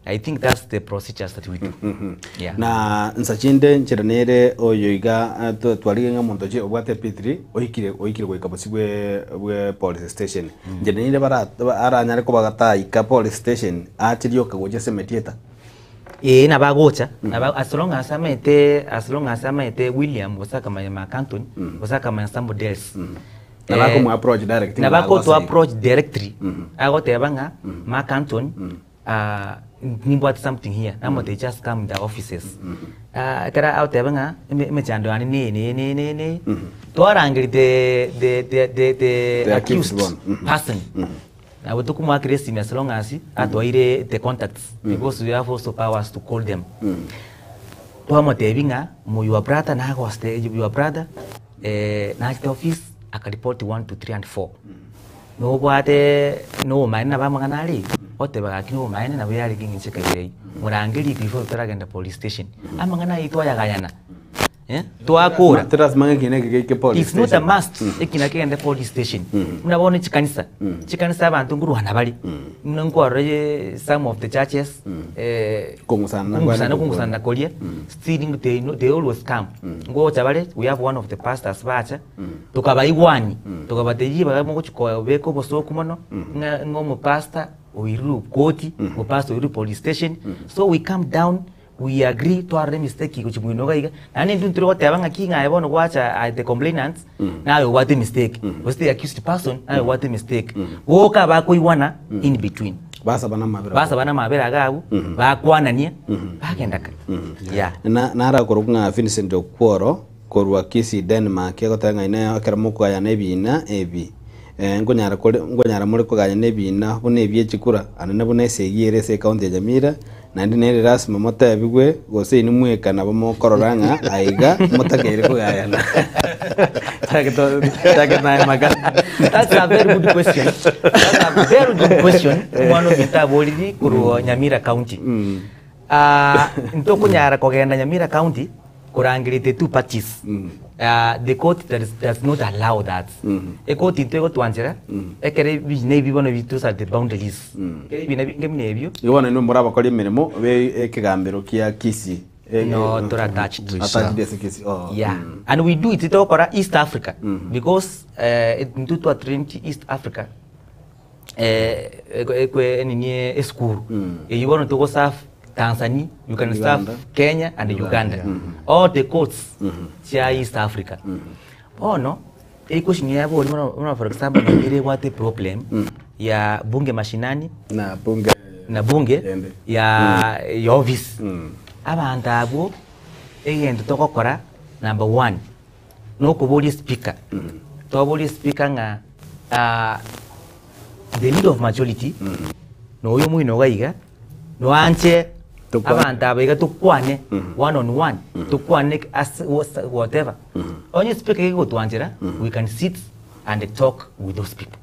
I think that's the procedures that we do. Yeah. Na nsa chinde nchera nere oyo iga twarige ng'a omonto oche obwate P3 oikire oikire goika bosio bwe bwe police station. Nchera nere bara aranyare koba gataika police station ache rioka gocha ase emediator. Ee nabo agocha nabo as long as amaete as long as amaete William gose akamanya Mark Anthony gose akamanya somebody else. Nabo akomo approach direct Nabo ng'a akoto agosire. approach directly agoteba ng'a Mark Anthony nimbwate something here namotebia just come in the offices. Ekero agoteba ng'a emechando yane neye neye neye neye neye twarangeria the the the the The the accused accused one. person. Nabo tokomoakera esimi as long as atwaire the contacts because we have also powers to call them. Twamotebia ng'a mo your brother nagoste your brother nachete office akaripoti one two three and four. Nobwate nobomaene nabo amang'ana aria iga, oteba gaki nobomaene nabo yarenge eng'encho ekabira eyio. Morangerie before toragenda police station. Amang'ana ayio twayagayana. Twakora. Ti lasima ng'a ekina eke geike police It's not a station. must ekina kegende police station. Buna bono chikanisa, chikanisa abanto nkorwana bare, buna nkwarora some of the churches Kong'usana kong'usana kong'usana koria, still they they always come. Ngocha bare, we have one of the pastors bacha, tokabaigwania, tokabatebia ribaga mogochi kobeka obosoku mono, ng'a ng'a omopastor oirire koti, omopastor oirire police station, so we come down We agree twarora emistake gochia moino iga iga, naende intwe ntiri goteba ng'aki ng'a aye bono gwacha aye the complainant naye obwate emistake, gose the accused person naye obwate emistake. Boka bakoigwana in between. Basabana amabera. Basabana amabera iga abwo, bakwanania, bagenda ka. Yeah. Na narakorokwa ng'a Vincent Okworo korwa Kisii Denmark egoteba ng'a inee ekero mokogayana ebiina ebi nkonyara kore nkonyara more kogayana ebiina buna ebie chikura anene buna esegi ere ase ecounty ya Nyamira naende nere lasima motebigwe gose inwe mweka nabo mokorora ng'a aiga motakeire kogayana. Chake naye maka. That's a very good question. That's a very good question. Omwana ominto aboriri korwa Nyamira County. Ah, ntokonyara kogenda Nyamira County korangeria the two parties. Ah, the court does, does not allow that. Ekoti intwe egotwanchera ekero ebina ebi bono those are the boundaries. Ekero ebina binge buna ebio Igo bono inwe morabakore emeremo be ekegambero kia Kisii. No, tor attached. Attached ase Kisii. Oh. Yeah. And we do it togokora East Africa because eh, intwe twa trained East Africa eh, ekwe enini esukuru eywo bono togoserve Tanzania, you can serve Uganda. Kenya and Uganda, all the courts chia East Africa. Bono equation ya bori bono bono for example Nyamira ebwate problem ya bunge mashinani na bunge na bunge ya ya office abanto abwo egento togokora number one nokoboria speaker toborie speaker ng'a ah, the leader of majority noyo omoino iga iga noanche abanto aba iga tokwane one on one tokwane ase whatever onye speaker gegotwanchera we can sit and talk with those people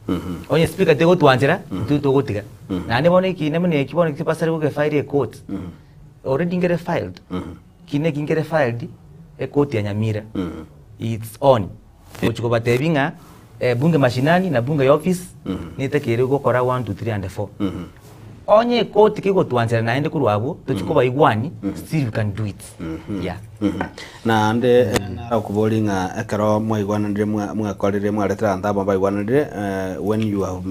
onye speaker tegotwanchera intwe togotiga naende bono ekina buna eki bono basare gogefile ecourt already nkere filed kina eki nkere filed ecourt ya Nyamira it's on gochi kobatebia ng'a bunge mashinani na bunge ya office netakeire gokora 1 2 3 and 4 onye ekoti kegotwanchera naende korwa abwo tochi kobaigwani still we can do it yeah. Naende narakoborie ng'a ekero mwaigwananire mwakorire mwaretire abanto amo baigwananire when you have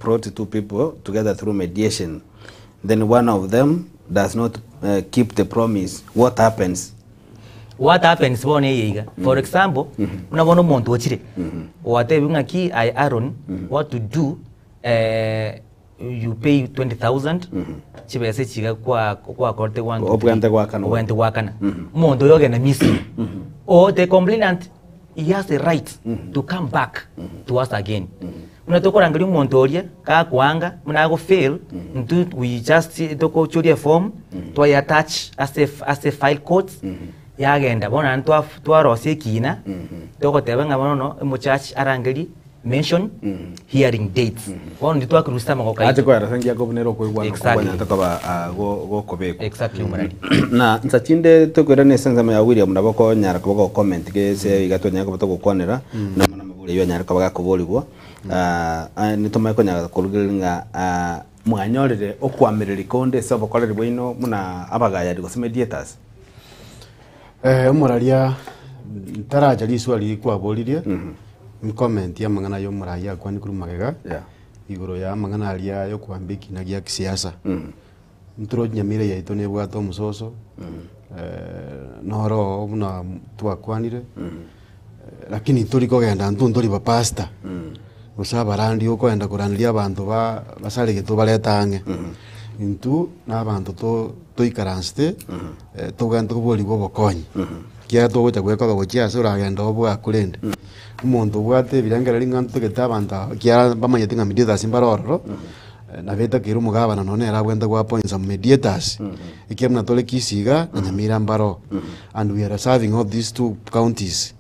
brought two people together through mediation then one of them does not keep the promise what happens? What happens bono eye iga for example buna bono omonto ochire gwatebiwa ng'aki aye Aaron what to do you pay 20,000 chibesa echi iga kwa kwakorete one two three Obwente goakana. obwente goakana omonto oyo ogenda missing or the complainant he has a right to come back to us again buna tokorangeria omonto oria gakoanga buna ago fail intwe we just tokochoria eform twaye attach ase ase file court yagenda bono naende twa twarosia ekina togoteba ng'a bono omojaji arangerie mention hearing dates bono intwe twakorusia amagoko Ache aito. koeresa ngiya kobuna ere okoigwana Exactly. okobwanyete koba ah, go- gokobekwa. Exactly, omorari. Na nsa chinde tokoirana ase ensemo ya William nabo okonyara koba go comment gese iga twanyare koba togokwanera na mono amabori aywo anyare koba gakoborigwa Ah, ah, nitomanye konyara korugereria ng'a ah, mwanyorire okoamereri konde ase obokoreri bwaino buna abagayani gose mediators. Eh, omoraria ntaracha riswali riria kwaboririe, ncomment amang'ana ya omoraia akwane korwa magega, igoro ya amang'ana aria ya okoamba ekina gia kisiasa. Ntorochi nyamira yaito nebwate omososo, noro oo buna twakwanire, lakini tori kogenda intwe ntori bapastor, gose abarandi okoenda koranderia abanto ba basaregete obarete ang'e. Intwe na abanto to toikaransete togende toborigwe obokonyi, ekiagera togocha goekoba gochia ase oragende obwakwe rende, omonto obwate ebirengererio ng'a ntotagete abanto aba ekiagera bamanyete ng'a mediators mbare ororo, nabo etakeire omogabana nonye nere abwenerete go appoint some mediators, ekiagera buna tore Kisii iga na Nyamira mbare oo, and we are serving all these two counties.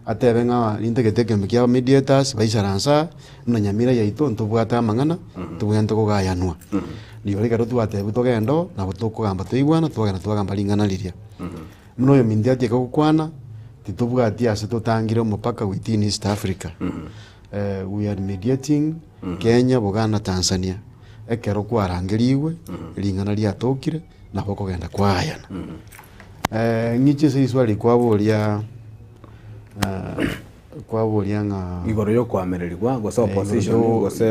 Atebe ng'a nintagete ekeombe kia abamediators baisaranse aa, buna Nyamira yaito ntobwate amang'ana, tobwenerete kogayanwa. Rirorio ekero twatebiwa togende oo, nabo tokogamba toigwane, twagenda twagamba ring'ana riria. Buna oyominto atieka gokwana, titobwati ase totangire omopaka within East Africa. We are mediating Kenya, Buganda, Tanzania. Ekero kwarangerigwe, ring'ana riatokire, nabo okogenda kwagayana. Ng'iche ase riswali kwaboria kwaboria ng'a Igoro yokoamererigwa gose Igoro opposition yo- gose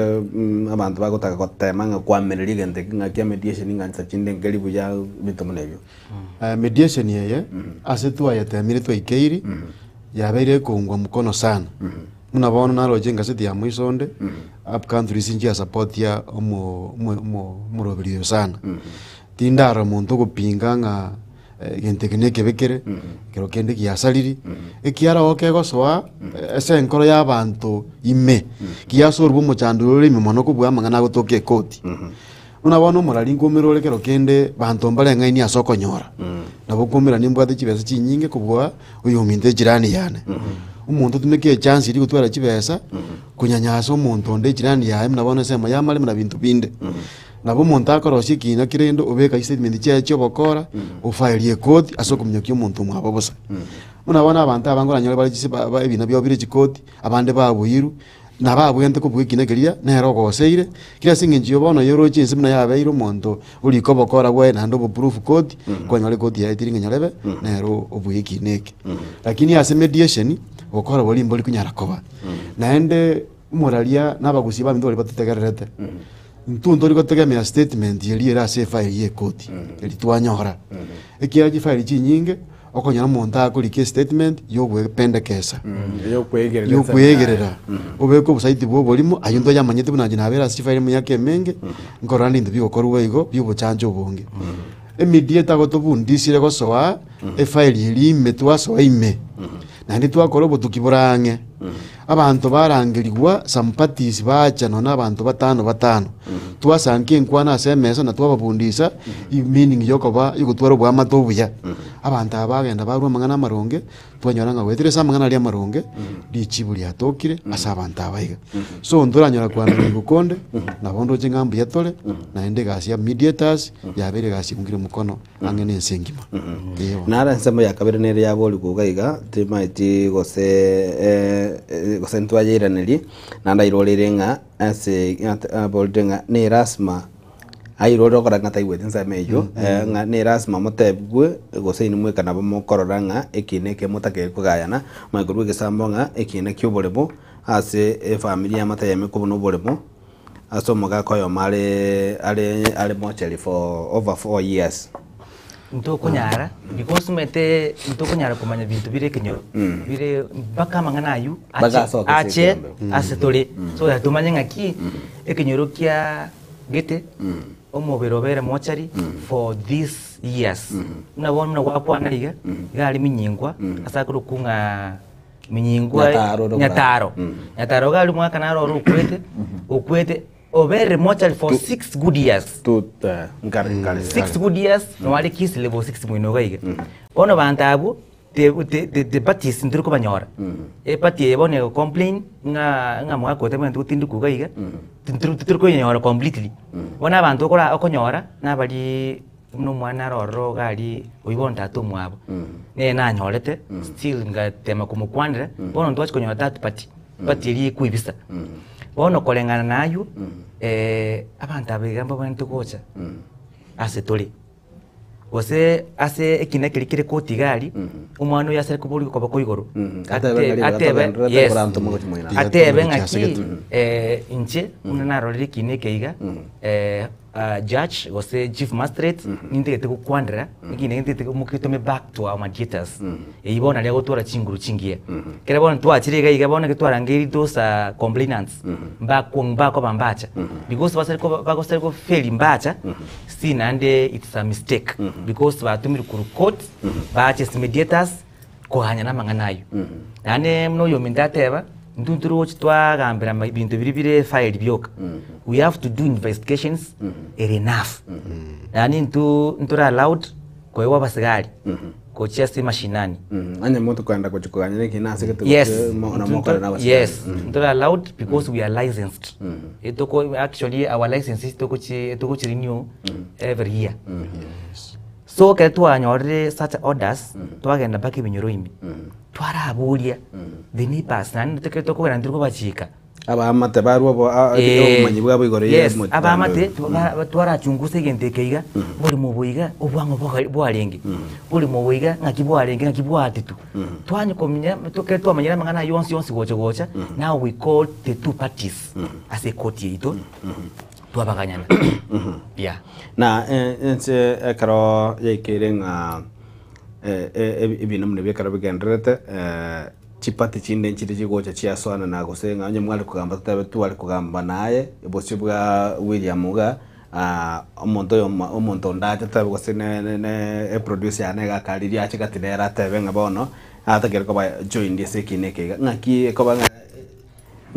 abanto bagotaka gotema ng'a koamereria egento eke ng'a kia mediation ng'a nsa chinde nkeri buya ebinto buna ebio. Mediation eye ase twayetemire twaikeiri yabeire ekoungwa mkono sana. Buna bono naroche engaseti ya moiso onde up countries nchiasapotia omo omo omo omoroberi oyo sana. Tindarora omonto ogopinga ng'a egento eke nekebe kere, ekero kende giasariri, ekiara oo kegosoa ase enkoro ya abanto ime, giasorwa omochando ore ime mono kobua amang'ana agotoka ekoti. Buna bono omorari nkoumera ore kero kende banto mbareng'aini ase okonyora, nabo okoumera nimbwate chibesa chinyinge kobua oyominto echirani yane. Omonto otumeke echance eria gotwara chibesa, konyanyasa omonto onde echirani yaye buna bono ensemo ya amaremo na binto binde. Nabo omonto akorosia ekina kere rende obeka chistatement chiaye chia obokora, ofaerie ekoti ase okominyokia omonto omwabo bosa. Buna bono abanto abange oranyore bare chisi ba ba ebina biabo bire chikoti, abande babuirwe, nabo abwenerete kobua ekina keria, nere ogoseire, kera ase eng'encho eye bono yoroche ense buna yabeire omonto orike obokora bwaye naende oboproof koti, kwanyora ekoti yaye teri ng'a nyarebe, nere obua ekina eke. Lakini ase mediation, obokora boria mbori konyara koba. Naende omoraria na abagusii baminto baria batotegererete, intwe ntori gotegemea statement eria ere ase efile ya ekoti, eria twanyora. Ekiagera chifile chinyinge, okonyora omonto akorika estatement ya ogwependekesa, Yokoegerera ya okoegerera, obeke obosaiti bwa oborimo, aywo ntoyamanyete buna inche nabere ase chifile emiaka emenge, nkorora rende ebinto bigokorwa igo, bia obochancha obonge. Emediator gotobundisire gosoa efile eria ime twasoa ime, naende twakora obotuki bore ang'e, abanto barangerigwa some parties bacha nonya na abanto batano batano, twasanka enkwana ase emesa na twababundisa meaning ya okoba ya ogotwara oboamate obuya. Abanto aba bagenda barwa amang'ana amaronge, twanyora ng'a goetera ase amang'ana aria amaronge, richibu riatokire ase abanto aba iga. So ntoranyora koamererigwa konde, nabo ndoche ng'a mbuya tore, naende egasi ya mediators, yabeire egasi ebungire mokono ang'e na ense engima. Eeh bono. Naro ensemo ya kabere nere yaborigwe iga iga, timaeti gose gose ntwayeiranerie, naende airoreire ng'a ase aborire ng'a ne lasima airorire okora ng'a taigweti ensemo eywo, ng'a ne lasima motebigwe gose inwe mweka nabo mokorora ng'a eki na eke motakeire kogayana, manye korwa egesambo ng'a eki nakio oboremo ase efamiri y'amate eyemo ekobuna oboremo. Ase omogaka oyomo are are are mochari for over 4 years. Ntokonyara because omanyete ntokonyara komanya binto bire ekenyoro bire mpaka amang'ana aywo Mpaka ache asoke ase ache ekiombe. ase tore so that tomanye ng'aki ekenyoro kia gete omobere obere mochari for this years buna bono buna gwakwana iga iga are minyingwa ase akorokwa ng'a Minyingwa Nyataro ore Nyataro. Mm. Nyataro iga aria omwaka naro ore okwete, okwete oberire mochari for 6 good years. Tu eh, nkare nkare. 6 good years noare kisi level 6 moino iga iga. Bono banto abwo te te te te parties ntori kobanyora. Eparty eye bono ego complain ng'a ng'a omogaka oyo tabwenereti gotindekwa iga iga, tintori titori koyenyora completely. Bono abanto okora okonyora nabaria Buna omwana are ororo iga aria, oyio bono tata omwabo, nere nanyorete, still ngatema komokwanera, bono ntwachia konyora third party, party eria ekoibisa. Bono koreng'ana na aywo, abanto aba iga mbabwenerete gocha ase tore, gose ase ekina keria kere koti iga aria, omwana oyo asare koborigwa koboko igoro, Atebe ng'a ribaga atebe togendererete yes, korantoma gochia moino. atebe ng'aki inche buna narorire ekina eke iga. Judge gose chief magistrate nintagete gokwanera ekinde ntagete moketome back to our mediators eywo bono naria agotwara chinguru chingiya. Ekero bono twachire iga iga bono ekero twarangeiri those complainants mbakwo mbakoba mbacha because basare koba bagosare gofeli mbacha still naende it's a mistake because batomirwe korwa court bache ase mediators koganya namang'ana aywo. Naende buna oyominto ateba, intwe ntorochi twagambera ama ebinto biria bire filed bioka, we have to do investigations ere enough. Yaani intwe ntore allowed koegwa abasigari gochia ase emashinani. Onye motokoenda gochia koganya na ekina ase gete Yes, gose mo- na intwe mokore ntore- na abasigari. yes, ntore allowed because we are licensed. Etoko actually our licenses togochi togochi renew every year. So ekero twanyorire such orders, twagenda mpaka ebinyoro ime, twaraboria the neighbours naende ekero tokogenda ntiri kobachika. Abaamate barwe obo- a- a- obomanyi bwabo igoro ya Yes, omo- abaamate twarachungusa egento eke iga, oborimo obo iga obwang'o bwa- bwarenge, oborimo obo iga ng'aki bwarenge ng'aki bwatetwe. Twanya komenya ekero twamanyire amang'ana aywo onsi onsi gocha gocha, now we call the two parties ase ekoti yaito. Twabaganyana. Yeah. Na ense ekero yaikeire ng'a ebina buna ebi ekero bigendererete, chipati chinde nchire chigocha chiasoanana gose ng'a onye mware kogamba totebe tware kogamba naye bosio bwa William iga, omonto oyomo omonto onde ache totebe gose ne ne eproducer yane iga akaririe ache gati nere atebe ng'a bono atakeri koba joined ase ekina eke iga. Ng'aki ekoba ng'a.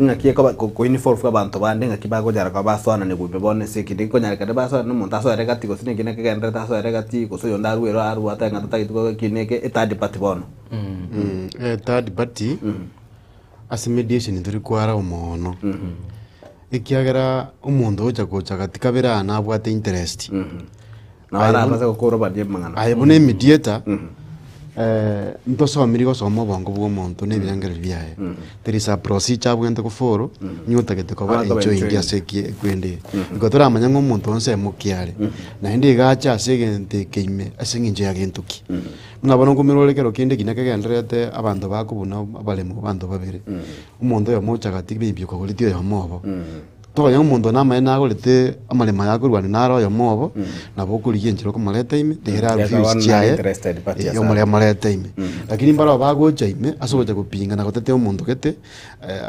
Ng'aki ekoba ko involve abanto bande ng'aki bagonyara koba basoanane goika bono ase ekende gekonyarekana basoanane na omonto asoere gati gose naki kegendererete asoere gati gose oyonde arwe ero arwe atebe ng'a totageti goka ekina eke e third party bono. E third party, ase mediation tori kwara omono. Ekiagera omonto ogocha gocha gati kabere aa nabwate interest. Nabo arabase gokorobania amang'ana. Aye buna emediator, ntosomiri gosoma obongo bwa omonto na ebirengererio biaye. There is a procedure abwenerete go follow, onye otagete koba Akoba enjoined enjoined. ase eki ekwende eye. Igo toramanya ng'a omonto onsi emokia are, naende iga ache ase egento eke ime ase eng'encho ya gento ki. Buna bono nkomera ore ekero kende ekina kegendererete abanto bakobuna abaremo abanto babere, omonto oyomo ocha gati maybe okagoreti oyomo obo. Tokonya ng'a omonto namaene nagorete amaremo aya akorwania naro oyomo obo, nabo okorigia enchera okomoreta ime, rigere Yaka arusie bono nare chiaye, interested party eh, ase omore aro. omorete ime. Lakini mbarabwo bagocha ime ase ogocha gopinga na gotetea omonto gete,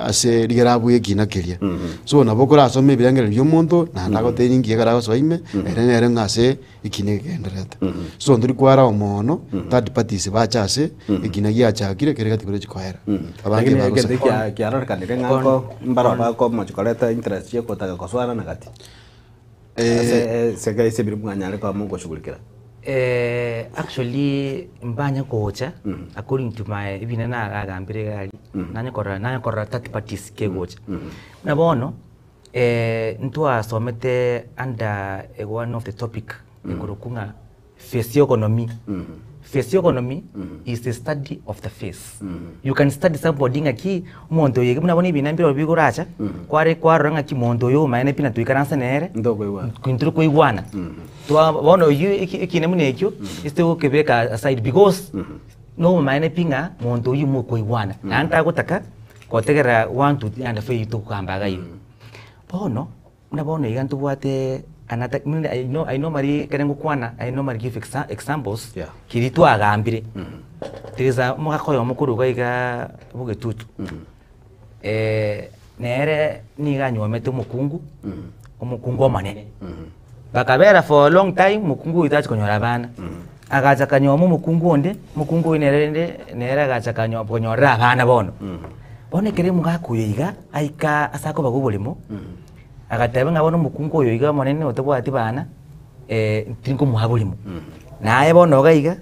ase rigere abue ekina keria. So nabo okorasome ebirengererio bia omonto, naende agotebi ninki ekero agosoa ime, ere nere ng'a ase ekina ekegendererete. So ntori kwarao omono, third parties bache ase, ekina giachakire kere gati kore chikoera. Abange Lakini bagoseka. egento kia kiarorekanire ng'a nko mbaro bakomochi koreta interest chi'ogotaka kosoana gati. Ase ase ase ebiro mwanyare koba mogoshughulikera. Actually mbanye gocha according to my ebina nagambire iga aria, nanye korora nanye korora third parties kegocha. Buna bono. Ntwasomete under one of the topic ekorokwa ng'a physiognomy. Physiognomy is the study of the face. You can study somebody ng'aki omonto oyo buna bono ebina mbire bigoracha kware kwarora ng'aki monto oyo omaene pi natoikaranse nere ntori koigwana. Twa bono oywo ekina buna ekio ase togokebeka aside because nobomaene pi ng'a monto oyio mokoigwana naende tagotaka Gotegerera one two three and four eyio tokogamba iga iga. Bono, buna bono iga ntobwate another muna I know I normally ekere ngokwana I normally give examples Yeah. keria twagambire. There is a omogaka oyomo korwa iga igaa Bogetutu, nere nigo anywomete omokungu, omokungu omonene. Bakabera for a long time omokungu oyio tachi konyora abana. Agacha akanyuoma omokungu onde, omokungu oyio nere rende nere agacha akanyo konyorera abana bono. Bono ekero omogaka oyo iga aika ase akobaga oboremo, agateba ng'a bono omokungu oyo iga omonene otabwati bana, tinkomoa boremo. Naye bono iga iga,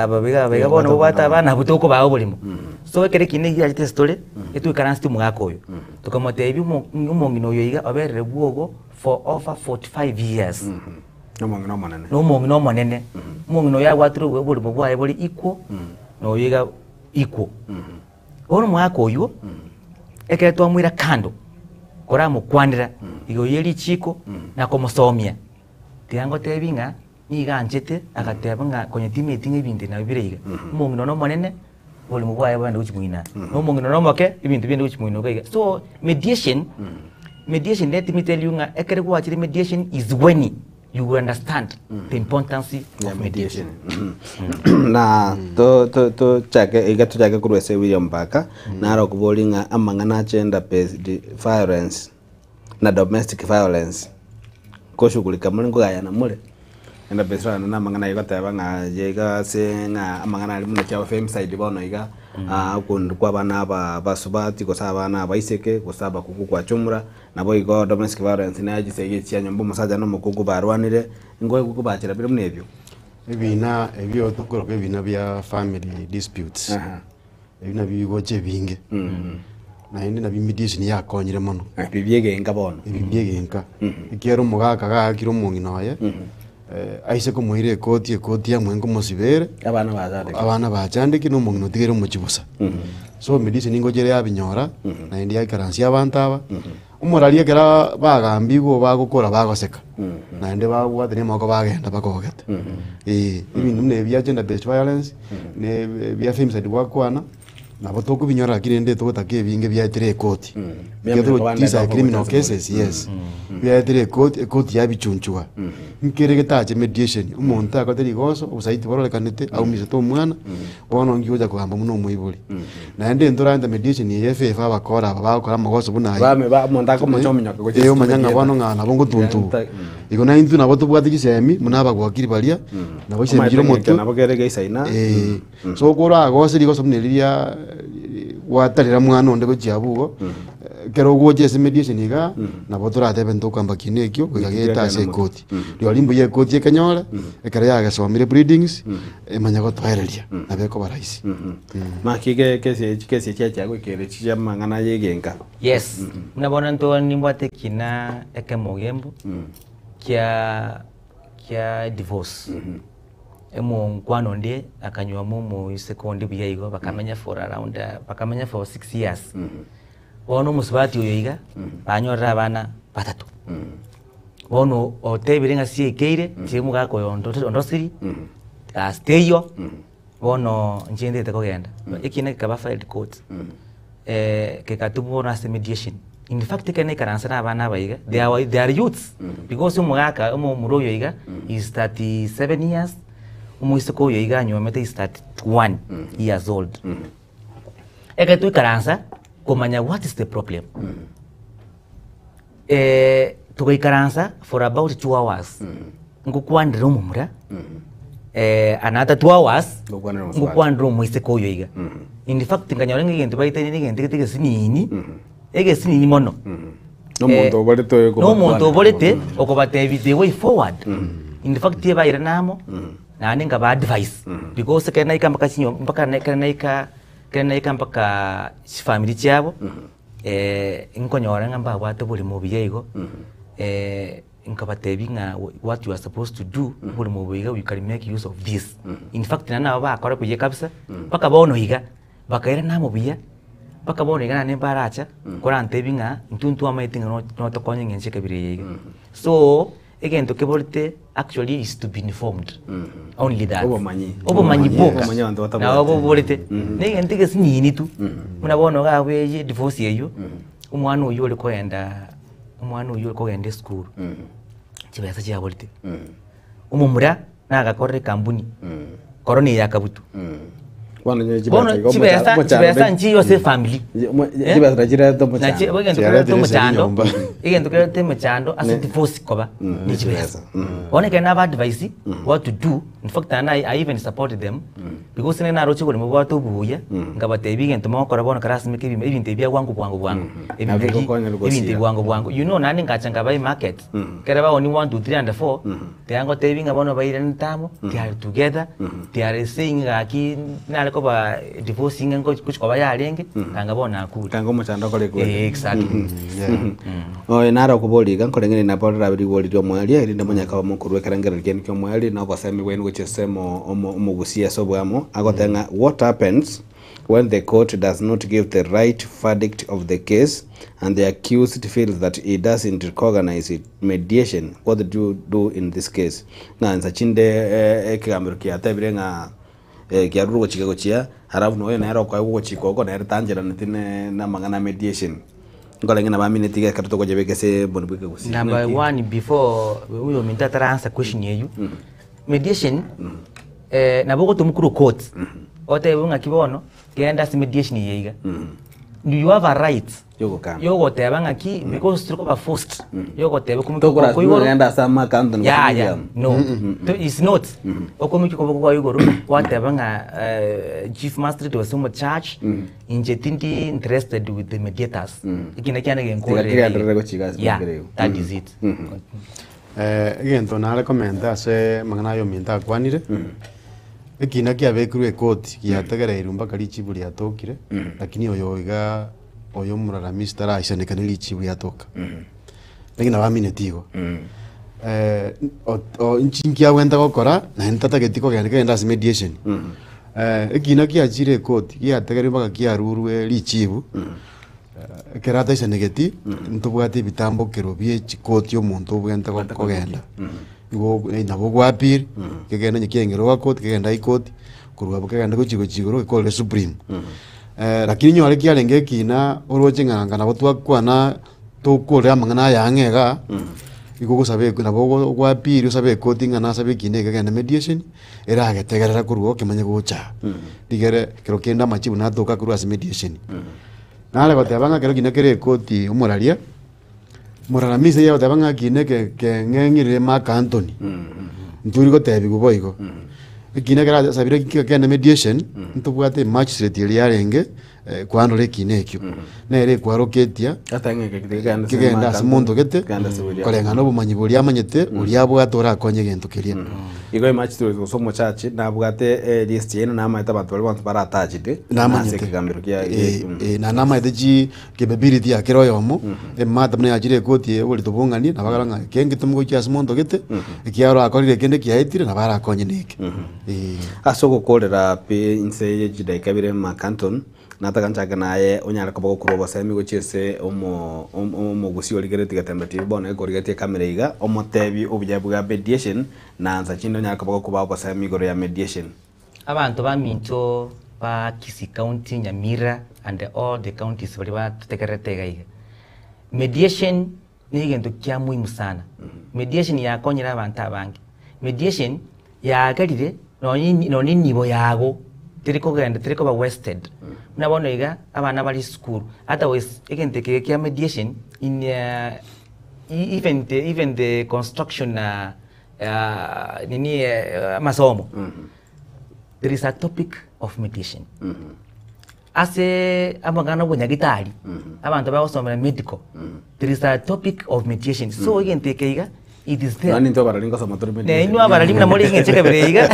aba iga aba iga bono obwate abana abwo tokobaa oboremo. So ekero ekina ekio giachete ase tore, etwaikaransete omogaka oyo, tokamotebia omo omong'ina oyo iga oberire bwogo for over 45 years. Nomong'ina omonene. Nomong'ina omonene. Omong'ina oyo abwatire oborimo bwaye bore equal, na oyo iga equal. Bono omogaka oywo, ekero twamoira kando, koramokwanera igoro ye richiko na komosomia, tiga ngotebi ng'a nigo anchete agateba ng'a konya timeti ng'a ebinto nabio bire iga. Omong'ina one omonene, oborimo bwaye bogende gochia moino aa, na omong'ina one omoke, ebinto biende gochia moino iga iga. So, mediation, mediation let me tell you ng'a ekere gwachire mediation is when you will understand the importance of mediation. Na to to tochake iga tochake korwa ase William Mbaka, naro okoboria ng'a amang'ana a gender based violence na domestic violence nkoshughulika more nkogayana more? Gender based violence na amang'ana aywo goteba ng'a aye iga ase ng'a amang'ana aria buna chiaba femicide bono iga, okondu kwa abana aba abasubati gose abana abaiseke gose abakungu kwachumura, nabo igo domestic violence naye chisegi echi chia nyomba omosacha na omokungu barwanire, nkoigwa kobachera bire buna ebio. Ebina ebio tokoroka ebina bia family disputes. Ebi nabio bigocha ebinge, naende nabio mediation yakonyire mono. Ebi biegenka bono. Ebi biegenka. Ekiagera omogaka gaakire omong'ina oye, aise komoira ekoti, ekoti yamwe nkomosibere, Abana bachandeke. abana bachandeke na omong'ina otigere omochie bosa. So mediation ningocha ere yabinyora, naende yaikaransia abanto aba, Omoraria ekero bagambigwe bagokora bagoseka, naende babwatania amaboko bagenda bakogete. Eh, ebinto buna ebi bia gender based violence, na ebia femicide gwakwana, nabo tokobinyora lakini rende togotaka ebinge biaetire ekoti. Biamanya These are kobanda criminal gocha cases, yes. Biaetire ekoti, ekoti yabichunchuga. Nkere getache mediation, omonto akorete rigoso, obosaiti bororekanete, aumisete omwana, Bono nki gocha kogamba buna omoibori? Naende ntorante mediation eye efefe abakora aba bagokora amagoso buna ayio. Bame ba omonto akomocha ominyoka gochia Eh, omanya ng'a ase bono ng'a nabo ngotuntugu. Igo naintwe nabo tobwate chisemi buna abagwakiri baria, nabo chisemi chire Omanyete ng'a omotwe. nabo kere geisaina. Eh, so okoragose rigoso buna riria gwatarera mwana onde gochia abwo igo, Ekero ogocha ase mediation igaa, nabo toratebe ntokwamba kina ekio, goika gete ase ekoti. Rirorio mbuya ekoti ekenyore, ekero yagesomire pleadings, emanye gotoereria, nabo ekoba rahisi. Naki kesi echi kesi echi chiachia goikera echi chia amang'ana ya egenka. Yes, buna bono nto nimbwate ekina ekemo gembo kia kia divorce. Omonkwano onde akanywoma omoiseke onde buya igo bakamenya for around bakamenya for 6 years. Bono omosubati oyo iga banyorire abana batato. Bono otebire ng'a siekeire nche omogaka oyo ondosiri gasi teiyo bono inche ndete kogenda. Ekina gekaba filed court kegatubwa bono ase mediation. In fact ekero naikaransa na abana aba iga they are they are youths because omogaka omomura oyo iga is 37 years, omoiseke oyo iga anywomete is 31 years old. Ekero twaikaransa komanya what is the problem, togaikaransa for about 2 hours ngokwanera omomura another 2 hours ngokwanera omoiseke oyo iga. In fact nkanyora ng'a egento baetanie na egento gete egesinini, egesinini mono. Nomonto oborete oyo Na omonto oborete okobatebia the way forward. In fact ebairana amo, naende nkaba advise, because ekero naika mpaka chinyomba mpaka ekero naika ekero naika mpaka chifamiri chiabo, nkonyora ng'a mbabwate oboremo obuya igo, nkabatebia ng'a what you are supposed to do, oboremo obo iga you can make use of this. In fact naende nabo bakora buya kabisa, mpaka bono iga, bakairana amo buya, mpaka bono iga naende mbaracha, korantebie ng'a intwe ntwamaete ng'a notokonye eng'encho ekabira eye iga. So, egento keborete actually is to be informed, only that. Obomanyi. Obomanyi bwoka. Obomanyi abanto batabwati. Nabo boborete. Na egento egesinini tu, buna bono iga abwo eye divorce eywo, omwana oywo ore kogenda omwana oywo ore kogenda esukuru, chibesa chiaborete. Omomura nagakorera ekampuni, korona eye akabutu. Bono nyowe Bono chibesa igo chibesa omocha- chibesa nchiyo ase efamiri. Eh? Chibesa nachirete omochando. Nachi- egento Chiaretire kerete omochando, nyomba. egento kerete emechando ase divorce koba ne chibesa. Bono ekero naba advise what to do, in fact naende I even support them because nere naroche oboremo bwate obuya, nkabatebia egento mogokora bono kare ase emeke ebinto ebi bia bwango bwango bwango, Nabo ebinto ebi bigokonya ebinto gosira. ebi bwango bwango. You know naende ngacha nkaba emarket, ekero baoni one, two, three and four, Tiga ngotebi ng'a bono bairanete amo, they are together, they are saying gaki nare koba divorce ng'a ngochi koba yarenge, kanga bono nakure. Kanga omochando okore kwete. Eh, exactly. Oye nare okoboria iga nkoreng'ania nabo rirabe rigori ri'omoerio erinde monyare koba mokorua ekerengerero kiaino ki'omoerio na obosemi bwaino gochia ase omogusia ase oboamo agoteba ng'a what happens When the court does not give the right verdict of the case and the accused feels that he doesn't recognize it, mediation, what do you do in this case? Ng'a nsa chinde eh, ekegambero kiatebire ng'a eh, kiarure ogochika gochia alafu noyo nere okoegwa ogochika oko nere tancheraneti ne namang'ana a mediation. Nkorenge nabo amineti iga ekero tokochebeka ase boni bwa ekegusii. Number Ng'aki? one before oyo ominto atara answer question eywo, Mediation eh, nabo ogotomwa korwa court otebe ng'aki bono genda ase mediation eye iga you have a right Yogokana. yogoteba ng'aki because tiri koba forced yogoteba okomokia Tokora okoboko igoro genda ase amakanto ya ya no To- it's not okomokia okoboko kwa igoro gwateba ng'a eh, chief magistrate gose omo church inche tindi interested with the mediators ekina kiane genkorera Tiga kigenderere gochika ase yeah enchera eywo. that is it Egento nare komenta ase amang'ana aya ominto akwanire, ekina kiabekirwe ekoti giategereirwe mpaka richibu riatokire, lakini oyo iga oyo omoraramisti taraisaneka ne richibu riatoka. Lakini nabo amineti igo. Inchi nkiagwenta gokora, naende ntatageti kogenda kegende ase mediation. Ekina kiachire ekoti giategereirwe mpaka kiarurwe richibu. Ekero ataisanegeti, ntobwate ebitambokero bie chikoti omonto obwenerete kogenda. Igo nabo ogwa appeal, kegende onye kiaengire lower court, kegende high court, korwa abwo kegende gochia gochia igoro gekorere supreme. Lakini nyore kiarenge ekina oroche ng'a anga nabo twakwana tokorera amang'ana aya ang'e igaa, igo ogosaba nabo ogwa appeal osabe ekoti ng'a nasabe ekina eke kegende mediation, eragetegerera korwa okemanye gocha aa. Rigere ekero kende amachibu natoka korwa ase mediation. Nare goteba ng'a ekero kina kere ekoti omoraria, moraramisi eyio agoteba ng'a kina eke keng'eng'irire Mark Antony, ntori gotebiwa boigo. Ekina ekero asabire kegende mediation, ntobwate emagistrate eria yarenge. Kwanora ekina ekio, nere ekwaroketia kegende ase monto gete, koreng'ana obomanyi boria amanyete, oria abwate orakonye egento keria. Igo emache gose omochache nabwate list yaino namaete abanto baria bonsi bare attached ase Namanyete. ekegambero kia Eh, eh, na namaete chi capability ya kera oyomo, emata buna yachire ekoti eye oborito bong'ani, nabo akora ng'a eke ngetome gochia ase monto gete, ekiagera orakorire ekende kiaetire nabo arakonye na eke. Eh. Ase ogokorera pi inse ye chidaika ibere Mark Anton, nataka nchake naye onyare koba gokorwa obosemi gochia ase omo omogusi origeretie Getembe TV bono ekorigetie ekamera iga, omotebi obuya bwa mediation na nsa chinde onyare koba gokobaa obosemi igoro ya mediation. Abanto baminto ba Kisii County, Nyamira and all the counties baria batotegererete iga iga, mediation ne egento kia muhimu sana. Mediation yakonyire abanto abange, mediation yagerire nonye nonye enibo yago teri kogenda teri koba wasted. Buna bono iga abana bare esukuru otherwise egento eke kia mediation in even the even the construction nini amasomo there is a topic of mediation. Ase amang'ana obonyagitari abanto bagosomera medical there is a topic of mediation so egento eke iga it is there. Nonye intwe abarari ngosoma tore Ne mediation. inwe abarari buna more eng'encho ekabere iga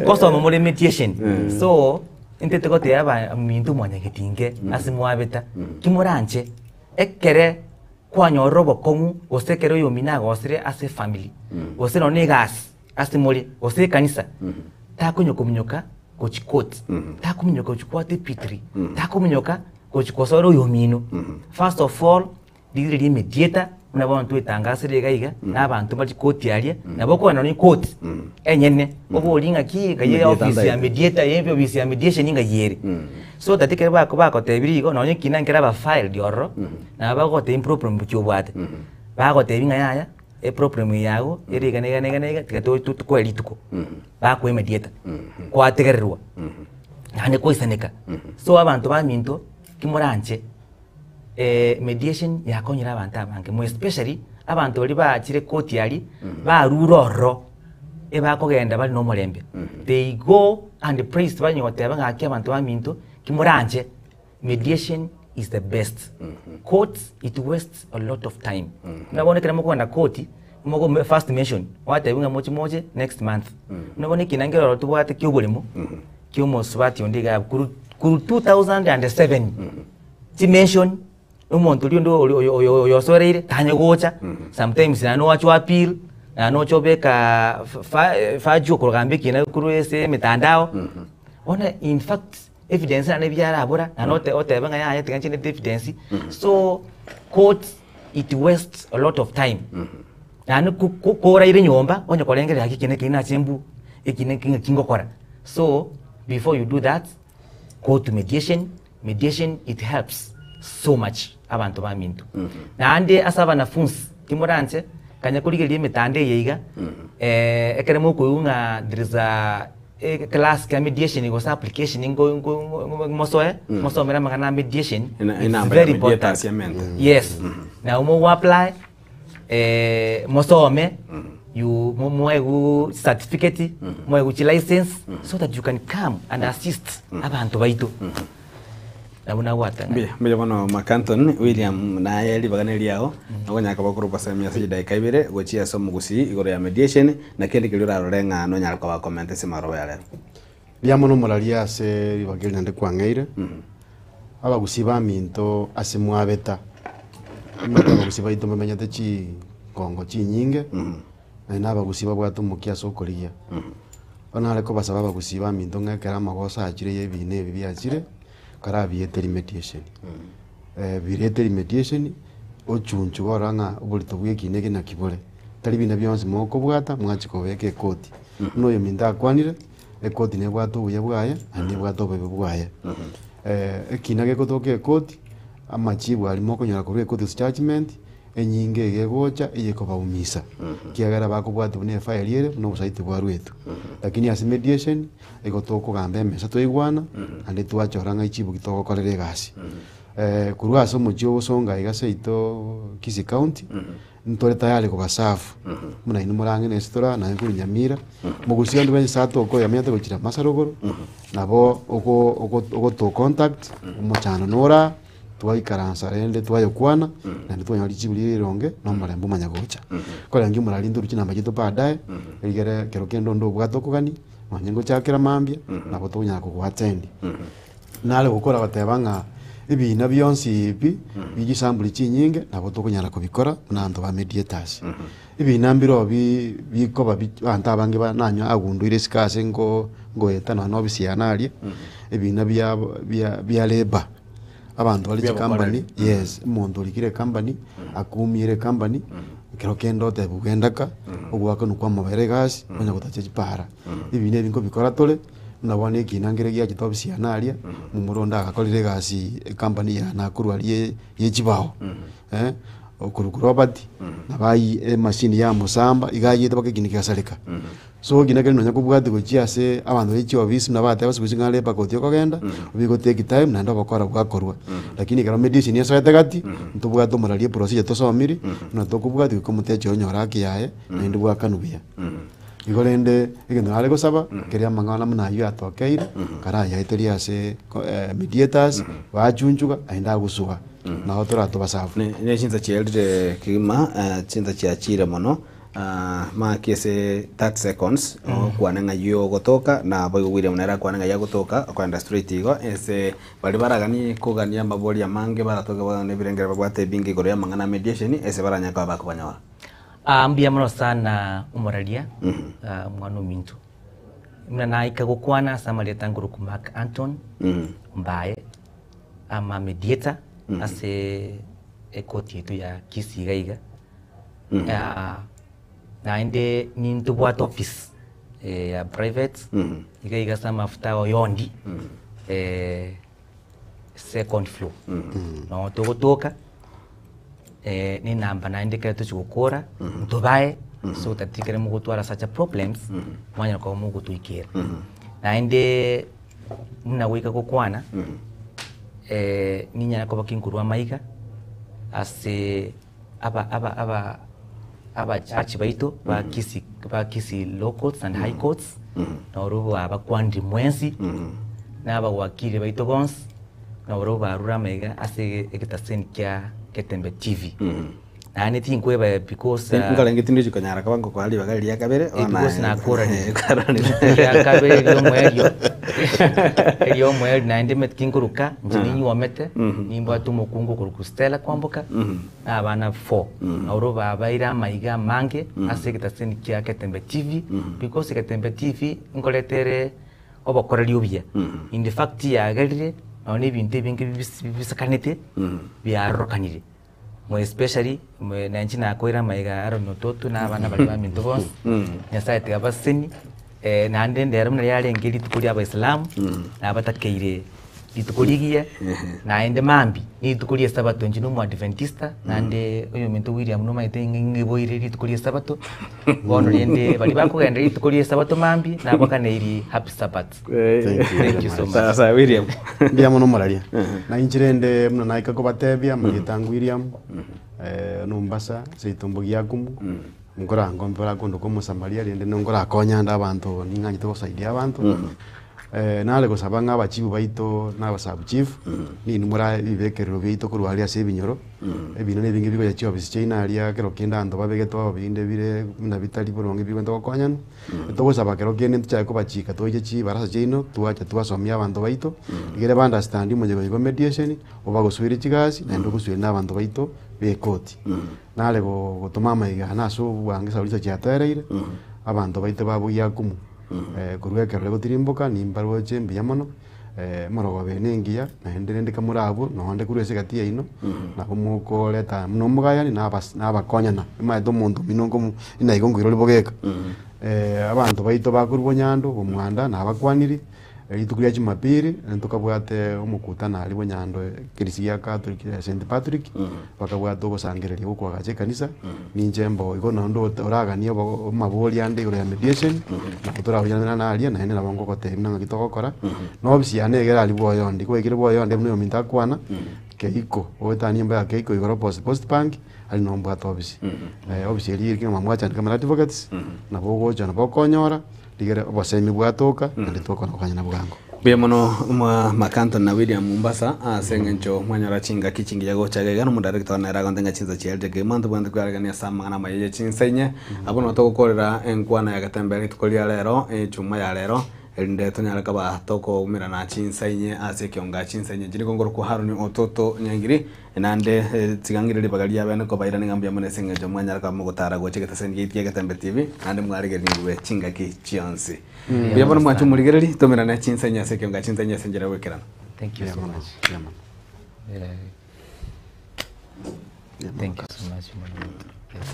ngosoma more mediation so intete gotebia abaminto mwanyagetinge ase mwabeta ki moranche ekere kwanyorire obokong'u gose ekere oyomino agosire ase efamily gose nonye na egasi ase more gose ekanisa takonya kominyoka gochia court takominyoka gochia kwata epitiri takominyoka gochia kosora oyomino first of all rigereria emediator buna bono twetangasire iga iga na abanto mbari chikoti aria nabo okogenda nonye court enyene oborie ng'aki ng'ai Mediator office ya ndaete. mediator eye office ya mediation ng'ai ere so that ekero bako bagotebirie igo nonye ekina nkere aba filed ororo nabo bagogotebia problem ki obwate bagotebia ng'a yaya eproblem eye yago ere iga na iga na iga na iga tiga to- to- tokoe rituko bakoa emediator kwategererwa naende kwaisaneka so abanto baminto ki moranche mediation yakonyire abanto abange more especially abanto baria bachire koti aria barure ororo ebakogenda bare na omorembe they go and praise banywa goteba ng'aki abanto baminto ki moranche Mediation is the best. Court it wastes a lot of time. Buna bono ekero mokogenda court, mogo first mention, gwatebiwa ng'a moche moche next month. Buna bono ekina nkere ororo tobwate kia oboremo, kia omosubati onde iga abwo, korwa korwa 2007, chimention, omonto oria onde oyo oyo oyo oyosoereire tanya gocha, sometimes naende oachwa appeal, naende oche obeka fa fajua okogamba ekina korwa ase emitandao, bono in fact. Evidence naende ebiarabora naende ote otebe ng'a yaya tiga nchende evidence so court it wastes a lot of time naende ko ko koraire nyomba onye korengereria gaki eki na eki nache mbu eki na eki ng'aki ngokora so before you do that go to mediation, mediation it helps so much abanto baminto. Naende ase abanafunsi timoranche kanya korigereria emetandao eye iga ekere mokoigwa ng'a there is a Eclass kia mediation gose application nko nko nko mosoe mosomere amang'ana a mediation Ena- it's enamba ya very mediator important ase emente. yes nabo mogo apply mosome you mo- moegwe certificate moegwe chilicense so that you can come and assist abanto baito. Nabwo nagwatang'ana. Mbuya mbuya bono Mark Anthony William naye ribaga neriao nokonyara koba okorwa obosemia ase chidaeka ibere gochia ase omogusii igoro ya mediation na kende keria orarore ng'a nonyare koba comment ase amaroba ya rero. Mbuya mono omoraria ase ribaga eri naende kwang'eire, abagusii baminto ase mwabeta, omanyete abagusii baito mbamenyete chingongo chinyinge, naende na abagusii babwate omokia ase okorigia. Bono nare kobasaba abagusii baminto ng'a ekero amagoso achire ya ebina ebi biachire, karabiete remediation. Birete remediation, ochunchuga orore ng'a oborito bwa ekina eke naki bore. Tari bina bionsi mokobwata mwachia kobeka ekoti. Buna oyominto akwanire, ekoti nebwate obuya bwaye naende nebwate obobe bwaye. Ekina gegotoka ekoti, amachibu aria mokonyora korwa ekoti gose judgement, enyinga iga egocha eyekobaumisa, ekiagera bakobwatia buna efairi ere buna obosaiti bwarwetwe. Lakini ase mediation, igo tokogamba emesa twaigwana, naende twachora ng'a echibuki togokorera egasi. Korwa ase omochie o Bosongo iga seito Kisii County, ntore tayari kobaserve. Buna inwe more ang'e na ase tore aa, naye korwa Nyamira, mogusia onde bwensi atoka oyomanyete gochira Masarogoro, nabo oko- oko- ogoto contact, omochando nore aa, twaikaransa rende twayokwana, naende twanyora richibu riria rironge, na omorembe omanya gocha. Koreng'e omorari ntorwe chinamba chiaito baadaye, rigere ekero kende onde obwate okogania, nonye ngochakera mambia, nabo tokonyara kogoattend. Nare gokora goteba ng'a ebiina bionsi pi bie chisamburi chinyinge nabo tokonyara kobikora buna abanto ba mediators. Ebiina mbiroo bi bikoba bi abanto abange ba nanywa agunduire isiko ase nko ngoeta nonya na ofisi yane aria, ebiina bia bia bia labour. Abanto bare Bia chicompany, obokoreri. yes, omonto orikire ecompany, akumiire ecompany, ekero kende otebiwa genda ka, ogoakanwa kwamobera egasi, onya gotacha chipara. Ebiina ebi nkobikora tore. Buna bono ekina nkere giachete ofisi yane aria, momura onde agakorire egasi ecompany ya Nakuru aria ye chibao, okorokwa Robert, nabo ayie emachine yamosamba, iga ayiete mpaka ekina kegasareka. So ekina keria nonya kobwatia gochia ase abanto be chiofisi buna bateba ase gose ng'a labour court okogenda, obi take time naende obokora bwakorwa. Lakini ekero mediation esoete gati, ntobwate omorari eprocedure tosomiri, buna tokobwatia goika omotecha oyo onyore haki yaye, naende bwakanwa buya. Igo rende egento nare gosaba, keria amang'ana buna ayio atokeire, karayaeterie ase mediators, bachunchuga naende agosuga, nabo toratobasabu. Ne chinsa chiarire kegima, chinsa chiachire mono, maki ase 30 seconds, okwane ng'ai ogotoka, naboigo William nere akwane ng'ai agotoka, okoenda straight igo, ase baria baraganie kogania amabori amange baratoke bono ebirengero babwate ebinge igoro y'amang'ana a mediation, ase baranyare koba bakobanyora. Ah, mbuya mono sana omoraria, ah, omwana ominto. Buna naika gokwana ase amarieta nkorokwa Mark Anton Mbaye, ama mediator ase ekoti yaito ya Kisii iga iga. Ah, naende nintobwate office eh, ya private iga iga ase amafuta oyondi eh, second floor. Noo togotoka. ne enamba naende ekero tochi gokora, ntobae so that ekero mogotwara such a problems, mwanyara koba mogotoikera. Naende buna goika gokwana, ninyare koba kinkorwa amaiga ase aba aba aba abajaji baito ba Kisii ba Kisii law courts and high courts, noro babakwanire mwensi, na abawakili baito bonsi. Nabarabwo barure amaiga ase egetaseni kia Getembe TV. Naende tinkweba because Nkarenge tindi konyara koba ngokoa ribaga riria kabere Eh, because nakoranire. Eria kabere eria omoerio eria omoerio naende meti tinkoruka inche ninywomete nimbwate omokungu okorokwa Stella Kwamboka na abana four. Nabarabwo babaire amaiga amange ase egetaseni kia Getembe TV because Getembe TV nkoreta ere obokoreri obuya. In the fact yagerire nonya na ebinto ebinge bibis- bibisekanete biarorokanire. More especially mwe na inche nakoira amaiga Aaron Ototo na abana baria baminto bonsi, Nyasaye tiga abasesenie, naende ndero buna riarenge rituko ria abaisilamu, nabatakeire rituko rigiya, naende mambia, rituko ria esabato inche na omoadventista, naende oyominto William nomanyete ng'a ng'iboire rituko ria esabato, bono rende baria bakogenda rituko ria esabato mambia, nabakaneirie happy sabbath. Thank you so much. Sawa sawa William. Mbuya mono moraria. Na inche rende buna naika kobatebia amarieta ango William, Mombasa, seito Mbogiakumu, nkorangombe barakondoka omosamaria rende nkorakonya ande abanto ning'anchete gosaidia abanto. Nare gosaba ng'a abachifu baito na abasabu chief, ninwe more ebibekerero biaito korwa aria ase ebinyoro, ebina na ebinge bigocha chiofisi chiaino aria ekero kende abanto babegete oo binde bire buna bitari boronge bigwente gokonyana, togosaba kero kende ntochake kobachika toiche chibarasa chiaino twacha twasomia abanto baito, rigere ba understand omonye goika mediation, obagosuerie chigasi naende ogosueria na abanto baito ba ekoti. Nare gotoma amaiga ane ase obwange esauri chiatoereire, abanto baito ba Bogiakumu. Korwa ekero rigotirimboka nimbaroche mbuya mono, emorogoba eye nengiya, naende rende kamore abwo nonde korwa ase egati yaino, nabo mokoreta buna omogayani na abas na abakonyana, omanyete omonto omino nkomo buna igo nkoirori bogeka. Abanto baito bakorwa bonyando, bomwanda nabakwaniri, rituko ria jumapili, ntokabwate omokutano aria bonyando ekerisi gia catholic ya St Patrick, bakabwata ogosangereria gokoagacha ekanisa, ninche mbo igo naende oraganie obo amabori ande igoro ya mediation, nabo torabuyanera naria naende nabo ngogotebia buna ng'aki togokora, na ofisi yane iga erari bwoyondi, kwaikire bwoyondi buna oyominto akwana. Keiko, oetanie nyomba ya Keiko igoro opposite Post Bank, aria noo mbwate ofisi. Ofisi eria ere kegima Mwachandi Kamera Advocates, nabo ogocha nabo okonyora, rigere obosemi bwatoka, naende twakona gokonyana bwango. Mbuya mono mwa Makanton na William Mombasa ase eng'encho mwanyora chingaki chingiya gocha iga iga na omodarekta one nere agonte ng'a chinsa chiarire kegima ntobwenerete kwearegania ase amang'ana amaya ye chinsa inye. Abwo nabo togokorera enkwana ya Getembe rituko ria rero, echuma ya rero, erinde tonyare koba tokoumerana chinsa inye ase ekionga chinsa inye chiri kongorokwa Haron Ototo Nyangiri, naende tiga ng'ire ribaga ria bene kobairani ng'a mbuya mono ase eng'encho mwanyara koba mogotara gocha egeteseni giaito kia Getembe TV, naende mwarigereria chingaki chionsi. Mbuya mono mwanche omorigereri, tomerane chinsa inye ase ekionga chinsa inye ase enchera ya goikerana. Thank you so much. Yeah. Thank you so much. Yes.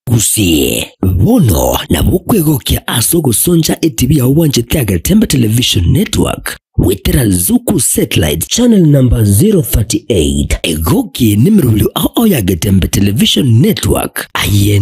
Gusii, bono nabo okwegokia ase ogosoncha etibi yao bwanchete Agetembe Television Network goetera Zuku Satellite channel number 038. Egokie nemerobio ao ao ya Getembe Television Network aye.